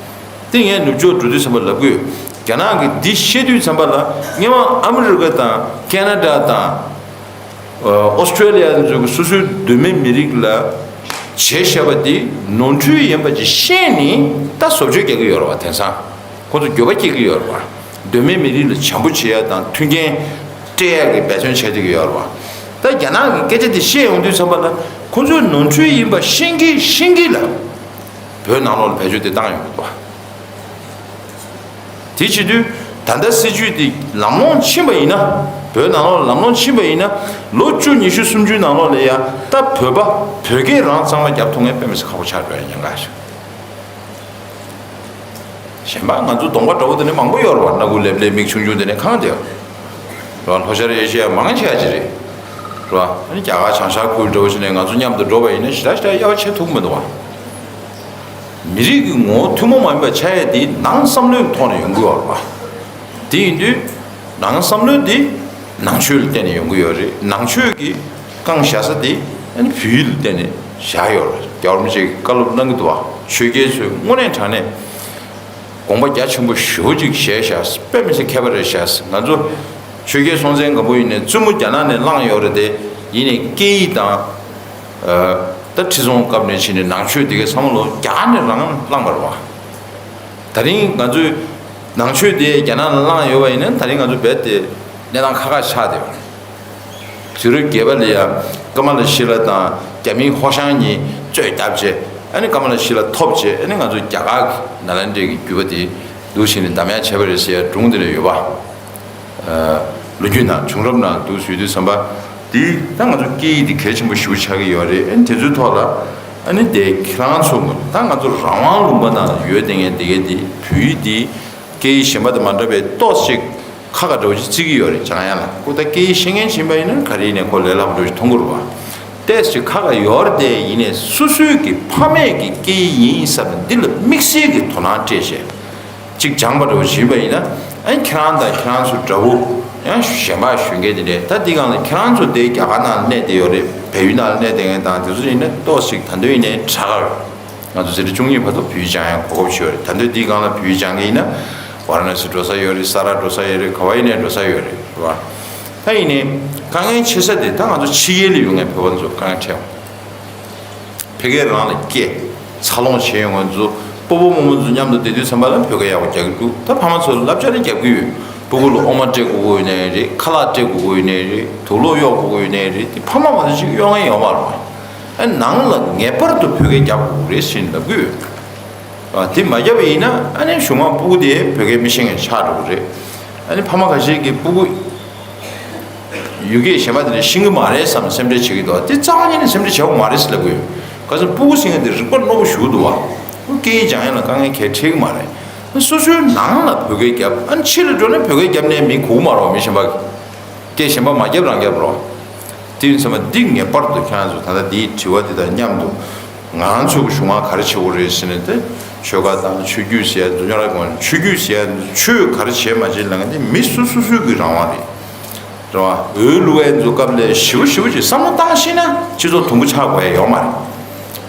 དེ་ངས་ནུབ་ཕྱོགས་འགྲོ་དུས་ཙམ་པ་ལབ་དགོས། རྒྱ་ནག་གིས་འདི་བཤད་དུས་ཙམ་པ་ལ། སྔོན་མ་ཨ་མི་རི་ཀ་དང་ཁེ་ན་ཌ་དང་། ཨོ་སི་ཀྲོ་ལི་ཡ་ཚོ་གིས་སོ་སོའི་གདོད་མའི་མི་རིགས་ལ་བྱས་བཞག་པ་དེ་ནོར་འཁྲུལ་ཡིན་པ་ཅིག་ཤེས་ནས་ད་བཟོ་བཅོས་རྒྱག་གི་ཡོད་རེད་བ། དེང་སང་ཁོ་ཚོ་འགྱོད་པ་སྐྱེ་གི་ཡོད་རེད་བ། གདོད་མའི་མི་རིགས་ལ་བྱམས་པོ་བྱེད་ཡ་དང་མཐུན་རྐྱེན་ སྤྲད་ཡག་གི་འབད་བརྩོན་བྱས་བསྡད་ཀྱི་ཡོད་རེད་བ། ད་རྒྱ་ནག་གི་སྐད་ཆ་དེ་བཤད་ཡོང་དུས་ཙམ་པ་ལ་ཁོ་ཚོས་ནོར་འཁྲུལ་ཡིན་པ་ཤེས་ཀྱི་ཤེས་ཀྱི་ལ་བོད་ནང་ལོགས་ལ་བེད་སྤྱོད་དེ་བཏང་ཡོང་གི་འདུག་བ། དེ་བྱེད་དུས་ད་ལྟ་སྲིད་ཇུས་དེ་ལམ་ལྷོང་ཕྱིན་པ་ཡིན་ན། བོད་ནང་ལོགས་ལ་ལམ་ལྷོང་ཕྱིན་པ་ཡིན་ན། ལོ་བཅུ་ཉི་ཤུ་སུམ་ཅུའི་ནང་ལོགས་ལ་ཡང་ད་བོད་པ་བོད་སྐད་རང་གཙང་མ་རྒྱབ་ཐུབ་མཁན་དཔེ་མི་སྲིད་ཁག་པོ་ཆགས་འགྲོ་ཡ་ཉེན་ཁ་ཞིག་གཞན་པ་ང་ཚོ་གདོང་པ་འདྲ་བོ་དེ་ནས་མང་པོ་ཡོད་རེད་བ། སྣ་ཁུག་ལེབ་ལེབ་མིག་ཆུང་ཆུང་དེ་ནས་གང་དེ་ཡོད་རེད་བ། ལྷོ་ཤར་ཨེ་ཤི་ཡ་མང་ཆེ་བ་ཅིག་རེད་རེད་བ། ཨ་ནི་རྒྱ་གར་བྱང་ཤར་ཁུལ་འདྲ་བོ་ཞིག་ནས་ང་ཚོ་མཉམ་དུ་འགྲོ་བ་ཡིན་ན་ཞེ་དྲག་ཞེ་དྲག་དབྱེ་བ་ཕྱེ་ཐུབ་ཀྱི་མི་འདུག་བ། མི་རིགས་ཀྱི་ངོ་བོ་ཐུན་མོང་མ་ཡིན་པ་ཆགས་ཡས་དེ་ནང་བསམ་བློའི་ཐོག་ནས་ཡོང་གི་ཡོད་རེད་བ། དེ་ཡིན་དུས་ནང་བསམ་བློ་དེ་ནང་ཆོས་ལ་བརྟེན་ནས་ཡོང་གི་ཡོད་རེད། ནང་ཆོས་ཀྱི་རྐང་བཞག་ས་དེ་ཨ་ནི་བོད་ཡིག་ལ་བརྟེན་ནས་བཞག་ཡོད་རེད། རྒྱལ་བ་རིན་པོ་ཆེས་བཀའ་སློབ་གནང་གི་འདུག་བ། ཆོས་རྒྱལ་ཚོས་དངོས་གནས་དྲང་གནས་དགོངས་པ་རྒྱ་ཆེན་པོ་ཞེ་པོ་ཅིག་བཞེས་བཞག་དཔེ་མི་སྲིད་མཁས་པ་རེད་བཞག་ང་ཚོ་ཆོས་རྒྱལ་སྲོང་བཙན་སྒམ་པོ་ཡིན་ནའི་བཙུན་མོ་རྒྱ་ནག་ནས་བླངས་ཡོད་རེད་དེ། ཡིན་ནའི་སྐད་ཡིག་དང་། ད་ཁྲི་སྲོང་སྐབས་ནས་ཕྱིན་ནས་ནང་ཆོས་དེ་གའི་ཚང་མ་ལོ་རྒྱ་གར་ནས་རང་བླངས་པ་རེད་བ། ད་རིང་ང་ཚོས་ནང་ཆོས་དེ་རྒྱ་ནག་ལ་བླངས་ཡོད་པ་ཡིན་ན་ད་རིང་ང་ཚོ་རྦད་དེ་གནས་སྟངས་ཁག་ཁག་ཆགས་བསྡད་པ་རེད། དུས་རབས་བརྒྱད་པ་ལ་ཡང་ཀ་མ་ལ་ཤི་ལ་དང་རྒྱ་མིའི་ཧོ་ཤང་གཉིས་རྩོད་བརྒྱབ་བྱས། ཨ་ནི་ཀ་མ་ལ་ཤི་ལ་ཐོབ་བྱས། ཨ་ནི་ང་ཚོ་རྒྱ་གར་གྱི་ནཱ་ལེནྡྲའི་གི་རྒྱུད་པ་དེ་འདུག་བྱས་ནས་འདམ་ཡག་བྱས་པ་རེད་ཟེར་ཡ་སྒྲུང་དེ་འདྲ་ཡོད་པ། ལོ་རྒྱུས་ནང་བྱུང་རབས་ནང་དུ་བཟོས་དུས་ཙམ་པ་འདི་ད་ང་ཚོ་སྐད་ཡིག་འདི་གལ་ཆེན་པོ་ཞེ་པོ་ཆགས་ཀྱི་ཡོད་རེད། ཨ་ནི་དེ་ཚོའི་ཐོག་ལ་ཨ་ནི་དེ་ཁྱེད་རང་ཚོ་ད་ང་ཚོ་རང་དབང་ལུང་པ་ནང་ཡོད་བསྡད་མཁན་དེ་གའི་འདི་བོད་ཡིག་འདི་སྐད་ཡིག་གཞན་པ་དང་མ་འདྲ་བའི་ཏོག་ཙམ་ཅིག་ཁ་ཁ་འདྲ་བོ་ཅིག་བརྩི་གི་ཡོད་རེད། སྦྱང་ཡ་ལ་ཁོ་ད་སྐད་ཡིག་ཤེས་མཁན་ཕྱིན་པ་ཡིན་ན་ག་རེ་ཡིན་ནའི་ཁོ་ལས་སླ་པོ་འདྲ་བོ་ཞིག་མཐོང་གི་རེད་བ། ཏོག་ཙམ་ཅིག་ཁ་ཁ་ཡོད་རེད་དེ། ཡིན་ནའི་སོ་སོའི་གི་ཕ་མེས་ཀྱི་སྐད་ཡིག་ཡིན་བསམ་ནས་འདི་ལ་དམིགས་བསལ་གྱི་དོ་སྣང་སྤྲད་བྱས། གཅིག་སྦྱངས་པ་འདྲ་བོ་ཞིག་ཡིན་པ་ཡིན་ན། ཨ་ནི་ཁྱེད་རང་དང་ཁྱེད་རང་ཚོ་འདྲ་བོ་ཡང་གཞན་པ་གཞོན་སྐྱེས་དེ་འདྲས། ད་འདི་སྒང་ལ་ཁྱེད་རང་ཚོ་དེ་རྒྱ་གར་ནང་ལ་གནས་བསྡད་ཡོད་རེད། བལ་ཡུལ་ནང་ལ་གནས་བསྡད་མཁན་དང་དེ་ཚོ་ཡིན་ན་ཏོག་ཙམ་ད་དུང་ཡིན་ནའི་དྲག་ག་རེད། ང་ཚོ་འཛིན་གྲྭ་བཅུ་གཉིས་བར་དུ་བོད་ཡིག་སྦྱང་ཡ་གོ་སྐབས་ཞིག་ཡོད་རེད། ད་དུང་འདི་སྒང་ལ་བོད་ཡིག་སྦྱང་གི་ཡིན་ན་ཝཱ་ར་ཎ་སི་འགྲོ་ས་ཡོད་རེད། ས་ར་འགྲོ་ས་ཡོད་རེད། ག་བ་ཡིན་ནའི་འགྲོ་ས་ཡོད་རེད། རེད་བ། ད་ཡིན་ནའི་དཀའ་ངལ་ཆེ་ས་དེ་ད་ང་ཚོ་ཕྱི་རྒྱལ་ལ་ཡོད་མཁན་བོད་པ་ཚོ་དཀའ་ངལ་འཕྲད་ཡོང་། ཕ་གིར་རང་ལ་སྐྱེས། འཚར་ལོངས་བྱས་ཡོང་བ་ཚོ་སྤོ་བོ་རྨོ་མོ་ཚོ་མཉམ་དུ་བསྡད་དུས་ཙམ་པ་ལ་བོད་སྐད་ཡག་པོ་རྒྱག་གི་འདུག་ད་ཕ་མ་ཚོ་ལ་བསླབ་བྱ་ནི་རྒྱབ་ཀྱི་ཡོད། སྤུ་གུ་ལ་ཨོ་མ་སྤྲད་དགོས་ཀྱི་ཡོད་ནའི་རེད། ཁ་ལག་སྤྲད་དགོས་ཀྱི་ཡོད་ནའི་རེད། དུག་ལོག་གཡོག་དགོས་ཀྱི་ཡོད་ནའི་རེད། དེ་ཕ་མ་མ་གཏོགས་གཅིག་གཡོག་མཁན་ཡོད་མ་རེད། ཨ་ནང་ལ་ངེས་པར་དུ་བོད་སྐད་རྒྱབ་དགོས་ཀྱི་རེད་ཟེར་ནས་ལབ་ཀྱི་ཡོད། ཨ་དེ་མ་བརྒྱབ་པ་ཡིན་ན་ཨ་ནི་གཞུག་མ་སྤུ་གུ་དེ་བོད་སྐད་མི་ཤེས་མཁན་ཆགས་འགྲོ་གི་རེད། ཨ་ནི་ཕ་མ་ཁ་ཤས་ཀྱིས་སྤུ་གུ་ཡུལ་སྐད་གཞན་པ་དེ་འདྲ་ཤེས་ཀྱི་མ་རེད་བསམ་སེམས་ཁྲལ་བྱེད་ཀྱི་འདུག་དེ་རྩ་བ་ཉིད་ནས་སེམས་ཁྲལ་བྱེད་དགོས་མ་རེད་ཟེར་ལབ་ཀྱི་ཡོད། ག་ཚོད་སྤུ་གུ་ཟེར་མཁན་དེ་རིག་པ་རྣོ་པོ་ཞེ་པོ་འདུག་བ། སྐད་ཡིག་སྦྱང་ཡ་ལ་དཀའ་ངལ་གང་ཡང་འཕྲད་ཀྱི་མ་རེད། སོ་སོའི་ནང་ལ་བོད་སྐད་རྒྱབ། ཨ་ནི་ཕྱི་ལ་འགྲོ་ནས་བོད་སྐད་རྒྱབ་ནས་མི་གོ་གི་མ་རེད་བ། མི་གཞན་པ་གིས། སྐད་གཞན་པ་མ་རྒྱབ་རང་རྒྱབ་རོགས། དེ་ཡིན་ཙང་མ་འདི་ངེས་པར་དུ་ཁྱེད་རང་ཚོ་ད་ལྟ་འདིའི་དྲི་བ་འདི་དང་མཉམ་དུ་ང་རང་ཚོ་གི་གཞུང་ང་ག་རེ་བྱེད་དགོས་རེད་ཟེར་ནས། དེ་ཆོལ་ཁ་དང་ཆོས་བརྒྱུད་ཟེར་ཡ་འཛུགས་སྐྱོང་ར་དགོས། ཆོས་བརྒྱུད་ཟེར་ཡ་ཆོས་ག་རེ་བྱེད་མ་བྱེད་ལབ་མཁན་དེ་མི་སོ་སོ་སོའི་གི་རང་དབང་རེད། རེད་བ། འོས་བླུག་ཡ་ཚོ་སྐབས་ལ་ཞིབ་པོ་ཞིབ་པོ་ཅིག་བསམ་བློ་བཏང་ཤེས་ན་སྤྱི་ཚོགས་དུམ་བུ་ཆགས་དགོས་ཡ་ཡོད་མ་རེད།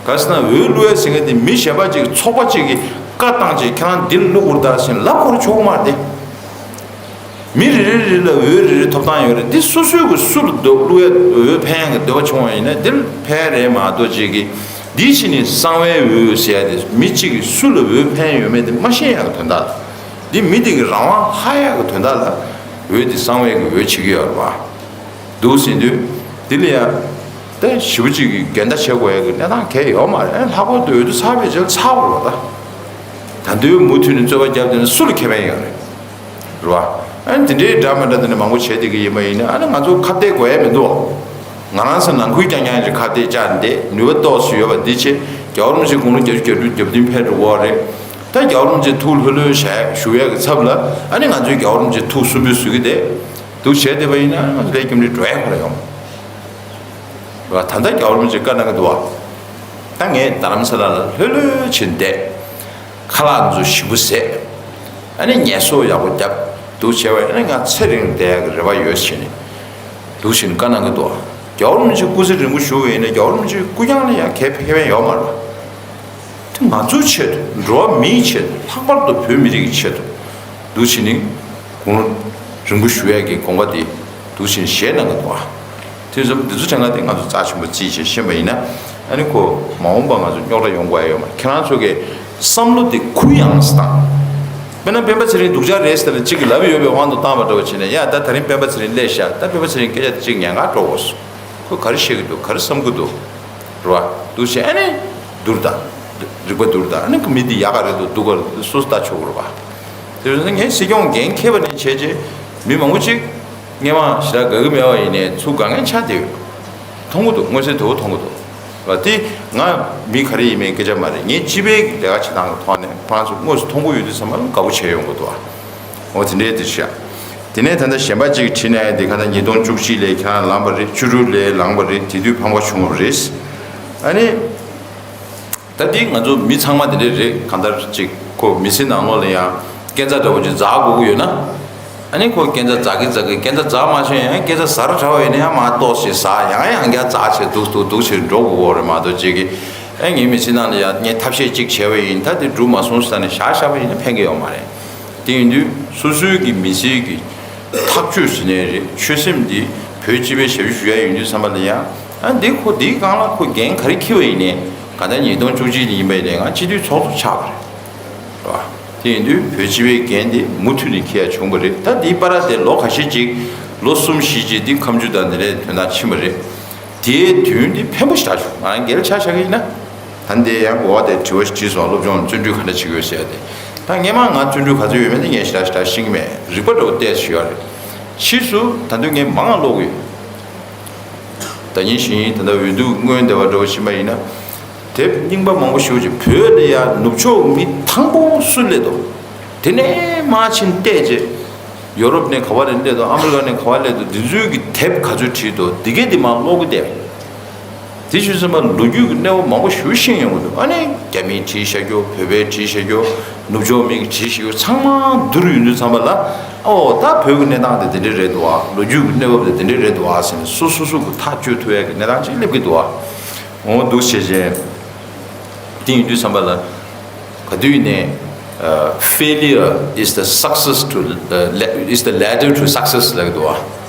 ག་ཟེར་ན་འོས་བླུག་ཡ་ཟེར་མཁན་དེ་མི་གཞན་པ་ཅིག་ཚོགས་པ་ཅིག་གིས་བཀའ་བཏང་བྱས་ཁྱེད་རང་འདིར་བླུག་དགོས་རེད་ད་ཟེར་ལབ་དགོས་རེད་ཆོག་གི་མ་རེད་དེ། མི་རེ་རེ་རེ་ལ་འོས་རེ་རེ་ཐོབ་ཐང་ཡོད་རེད། འདི་སོ་སོའི་གི་སུ་ལ་འདོད་བླུག་ཡ་འོས་འཕེན་ཡ་གི་འདོད་པ་བྱུང་བ་ཡིན་ན་འདིར་འཕེན་རེད་མ་གཏོགས་ཅིག་གིས་འདི་ཕྱི་ནས་གསང་བའི་འོས་ཟེར་ཡ་དེ་མི་གཅིག་གིས་སུ་ལ་འོས་འཕེན་ཡོད་མེད་དེ་མ་ཤེས་ཡ་གི་དོན་དག་ལ། འདི་མི་དེ་གི་རང་དབང་ཧ་ཡ་གི་དོན་དག་ལ་འོས་དེ་གསང་བའི་གི་འོས་བྱེད་ཀྱི་ཡོད་རེད་བ། འདུག་ཟེར་དུས་འདི་ལ་ཡ་ད་ཞེ་པོ་ཅིག་གི་འགལ་ཟླ་བྱེད་དགོས་ཡ་གི་གནས་སྟངས་གང་ཡང་ཡོད་མ་རེད། ལྷག་པར་དུ་འོས་བསྡུ་ཚར་བའི་རྗེས་ཚར་བ་རེད་བ། ད་ད་དུང་མུ་མཐུད་ནས་རྩོད་པ་བརྒྱབ་བསྡད་ན་སུ་ལ་ཁེ་ཕན་ཡོད་རེད། རེད་བ། ཨ་ནི་དེ་འདྲའི་འདྲ་མི་འདྲ་དེ་འདྲ་མང་པོ་བྱས་བསྡད་ཀྱི་ཡིན་པ་ཡིན་ན་ཨ་ནི་ང་ཚོ་ཁ་གཏད་དགོས་ཡ་མི་འདུག་ང་རང་ཚོ་ནང་ཁུལ་རྐྱང་རྐྱང་གི་ཁ་གཏད་བཅག་བསྡད་ནུས་པ་ཏོག་ཙམ་ཡོད་པ་འདི་བྱས། རྒྱལ་བ་རིན་པོ་ཆེ་དགུང་ལོ་བརྒྱད་ཅུ་གྱ་དྲུག་གྱ་བདུན་ཕེབས་འགྲོ་གི་རེད། ད་རྒྱལ་བ་རིན་པོ་ཆེ་ཐུགས་ལྷོད་ལྷོད་བཞུགས་ཡ་གི་ཚབ་ལ་ཨ་ནི་ང་ཚོའི་རྒྱལ་བ་རིན་པོ་ཆེ་ཐུགས་སུན་པོས་བཟོད་ཀྱི་བསྡད་འདུག་བྱས་བསྡད་པ་ཡིན་ན་ཨ་ནི་ང་ཚོ་ལས་རྒྱུ་འབྲས་འགྲོ་ཡ་ཁོ་ར་ཡོང་། རེད་བ། ད་ལྟ་རྒྱལ་བ་རིན་པོ་ཆེ་བཀའ་གནང་གི་འདུག་བ། ད་ངས་རྡ་རམ་ས་ལ་ལ་ལྷོད་ལྷོད་བྱས་བསྡད། ཁ་ལག་ཚོ་ཞིམ་པོ་བཟས། ཨ་ནི་ངལ་གསོ་ཡག་པོ་བརྒྱབ། འདུག་བྱས་པ་ཡིན་ན་ང་ཚེ་རིང་བསྡད་ཡག་གི་རེ་བ་ཡོད་ཟེར་ནས་འདུག་བྱས་ནས་བཀའ་གནང་གི་འདུག་བ། རྒྱལ་བ་རིན་པོ་ཆེ་སྐུ་ཚེ་རིང་པོ་བཞུགས་པ་ཡིན་ན་རྒྱལ་བ་རིན་པོ་ཆེ་སྐུ་རྐྱང་ལ་ཡང་གའི་ཁེ་ཕན་ཡོད་མ་རེད་བ། དེ་ང་ཚོའི་ཆེད་དུ། འགྲོ་བ་མིའི་ཆེད་དུ། ལྷག་པར་དུ་བོད་མི་རིགས་ཀྱི་ཆེད་དུ་འདུག་བྱས་ནས་དགུང་ལོ་རིང་པོ་བཞུགས་ཡས་ཀྱི་དགོངས་པ་དེ་འདུག་བྱས་ནས་བཞེས་གནང་གི་འདུག་ཨ། དེ་ཙམ་འདི་ཚོ་དྲན་ག་དེ་ང་ཚོ་རྩ་ཆེན་པོ་བརྩིས་བྱས་ཤེས་པ་ཡིན་ན། ཨ་ནི་ཁོ་མ་འོངས་པ་ང་ཚོ་རྙོག་དྲ་ཡོང་དགོས་ཡ་ཡོད་མ་རེད། ཁྱེད་རང་ཚོ་གི་བསམ་བློ་དེ་གུ་ཡངས་སུ་བཏང་། དཔེར་ན་སྤེན་པ་ཚེ་རིང་སྡུག་ཅག་རེད་ཟེར་ནས་གཅིག་གིས་ལབ་ཡོད་པའི་དབང་དུ་བཏང་བ་འདྲ་བོ་བྱས་ནས། ཡ་ད་ད་རིང་སྤེན་པ་ཚེ་རིང་སླེབས་ཤག་ད་སྤེན་པ་ཚེ་རིང་སྐད་ཆ་དེ་གཅིག་ཉན་ག་འགྲོ་དགོས་སོ། ཁོས་ག་རེ་བཤད་ཀྱི་འདུག་ག་རེ་བསམ་གྱི་འདུག་རེད་བ། འདུག་བྱས་ཨ་ནི་བསྡུར་དང་། རིག་པ་བསྡུར་དང་། ཨ་ནི་མི་འདི་ཡག་ག་རེད་འདུག་སྡུག་ག་རེད་འདུག་སོ་སོ་ལྟ་ཆོག་གི་རེད་བ། དེ་བས་ན་ངས་སྲིད་སྐྱོང་འགན་འཁྱེར་བ་ནས་བྱས་རྗེས་མི་མང་པོ་ཅིག་སྔོན་མ་ཞེ་དྲག་དགའ་གི་མེད་པ་ཡིན་ནའི་ཚུར་དགའ་ངན་ཆགས་བསྡད་ཡོད། མཐོང་གི་འདུག་མངོན་གསལ་དོད་པོ་མཐོང་གི་འདུག་བ། དེ་ང་མི་ག་རེ་ཡིན་མིན་སྐད་ཆ་མ་རེད། ངས་སྤྱི་པའི་ལས་ཀ་བྱེད་སྟངས་ཀྱི་ཐོག་ནས་ཁོ་རང་ཚོ་དངོས་སུ་མཐོང་གི་ཡོད་དུས་ཙམ་པ་ལ་དགའ་པོ་བྱས་ཡོང་གི་འདུག་བ། འོ་དེ་འདྲའི་དེ་བྱ། དེ་ནས་ད་ལྟ་གཞན་པ་གཅིག་བྲིས་ནས་དེ་ག་ད་ཉིས་སྟོང་བཅུ་གཅིག་ལོའི་ཁྱེད་རང་ལངས་པ་རེད། བཅུ་དྲུག་ལོའི་ལངས་པ་རེད། དེ་དུས་ཕམ་ཁ་བྱུང་བ་རེད། ཨ་ནི། ད་འདི་ང་ཚོ་མི་ཚང་མ་དེ་འདྲས་རེད། གང་ལྟར་ཅིག་ཁོ་མི་ཚེ་ནང་ལོགས་ལ་ཡང་སྐས་འཛེག་འདྲ་བོ་ཅིག་འཛེག་དགོས་ཀྱི་ཡོད་ན། ཨ་ནི་ཁོ་སྐས་འཛེག་འཛེག་གི་འཛེག་གི་སྐས་འཛེག་འཛེག་མ་ཤེས་ཡང་སྐས་འཛེག་འཛེག་ར་དྲག་པ་ཡིན་ན་ཡང་མར་ཏོག་ཙམ་འཛེག་ཡང་ཡང་བསྐྱར་འཛེག་བྱས་འདུག་འདུག་འདུག་བྱས་འགྲོ་དགོས་ཀྱི་ཡོད་རེད་མ་གཏོགས་ཅིག་གི་ཨ་ངའི་མི་ཚེ་ནང་ལ་ཡང་ངས་ཐབས་ཤེས་ཅིག་བྱས་པ་ཡིན། ད་དེ་འགྲུབ་མ་སོང་ཟེར་ནས་བཞག་བཞག་པ་ཡིན་ན་ཕན་གྱི་ཡོད་མ་རེད། དེ་ཡིན་དུས་སོ་སོའི་གི་མི་ཚེ་གི་ཐག་གཅོད་ཟེར་ནའི་རེད། ཆོད་སེམས་འདི་བོད་སྤྱི་པའི་ཞབས་ཞུ་ཞུ་ཡ་ཡིན་དུས་ཙམ་པ་ལ་ཡང་། ཨ་འདི་ཁོ་འདིའི་སྒང་ལ་ཁོ་འགན་ག་རེ་འཁྱེར་བ་ཡིན་ནའི། གང་ལྟར་ཉིས་སྟོང་བཅུ་གཅིག་ཡིན་པ་ཡིན་ནའི་ང་སྤྱི་འཐུས་ཚོགས་གཙོ་ཆགས་པ་རེད། རེད་བ། དེ་ཡིན་དུས་བོད་སྤྱི་པའི་འགན་དེ་མུ་མཐུད་ནས་འཁྱེར་ཡ་བྱུང་བ་རེད། ད་འདིའི་བར་དེ་ལོ་ཁ་ཤས་ཅིག་ལོ་གསུམ་བཞི་ཅིག་འདི་ཁ་མཆུ་དང་འདི་འདྲའི་དོན་དག་ཕྱིན་པ་རེད། དེའི་དོན་འདི་ཕན་པོ་ཞེ་དྲག་བྱུང་། ང་རང་སྒེར་ཆ་བཞག་གི་ཡིན་ན། ད་འདི་ཡང་གོ་བ་དེ་དྲི་བ་ཞིག་དྲིས་སོང་། སློབ་སྦྱོང་བརྩོན་འགྲུས་ག་འདྲ་བྱེད་དགོས་ཟེར་ཏེ། ད་སྔས་མ་ང་བརྩོན་འགྲུས་ག་ཚོད་ཡོད་མེད་དེ་ངས་ཞེ་དྲག་ཞེ་དྲག་ཤེས་ཀྱི་མེད། རིག་པ་འདྲ་བོ་ཏོག་ཙམ་ཡོད་རེད། ཕྱིས་སུ་ད་དུང་ངས་མང་ང་ཀློག་གི་ཡོད། ད་ཉིན་ཞིག་ད་ལྟ་འོས་བསྡུ་སྔོན་དེ་བ་འདྲ་བོ་ཕྱིན་པ་ཡིན་ན། དེབ་རྙིང་པ་མང་པོ་ཞེ་པོ་ཅིག་བོད་ལ་ཡ་ནུབ་ཕྱོགས་མི་དང་པོ་སུ་སླེབས་འདུག་དེ་ནས་མར་ཕྱིན་བལྟས་རྗེས། ཡོ་རོབ་ནས་ག་བ་ལ་སླེབས་འདུག་ཨ་མི་རི་ཀ་ནས་ག་བ་སླེབས་འདུག་འདི་ཚོའི་གི་དེབ་ག་ཚོད་བྲིས་འདུག་འདི་གས་འདི་མར་ཀློག་གི་བསྡད། དེ་བྱས་ཙང་མར་ལོ་རྒྱུས་ཀྱི་གནས་བབ་མང་པོ་ཞེ་པོ་ཤེས་ཡོང་གི་འདུག་ཨ་ནི་རྒྱ་མིས་བྲིས་བཞག་རྒྱུ། བོད་པས་བྲིས་བཞག་རྒྱུ། ནུབ་ཕྱོགས་མི་གིས་བྲིས་བཞག་རྒྱུ་ཚང་མ་བསྡུར་ཡོང་དུས་ཙམ་པ་ལ། ཨོ་ད་བོད་ཀྱི་གནས་སྟངས་དེ་དེ་འདྲས་རེད་འདུག་ཨ། ལོ་རྒྱུས་ཀྱི་གནས་བབ་དེ་དེ་འདྲས་རེད་འདུག་ཨ་ཟེར་ནས་སོ་སོ་སོ་གི་ཐག་གཅོད་ཐུབ་ཡ་གི་གནས་སྟངས་ཅིག་སླེབས་ཀྱི་འདུག་ཨ། འོ་འདུག་བྱས་རྗེས། དེ་ཡིན་དུས་ཙམ་པ་ལ། ག་དུས་ནས། ཨ། failure is the success to, ཨ། is the ladder to success ལབ་ཀྱི་འདུག་ཨ།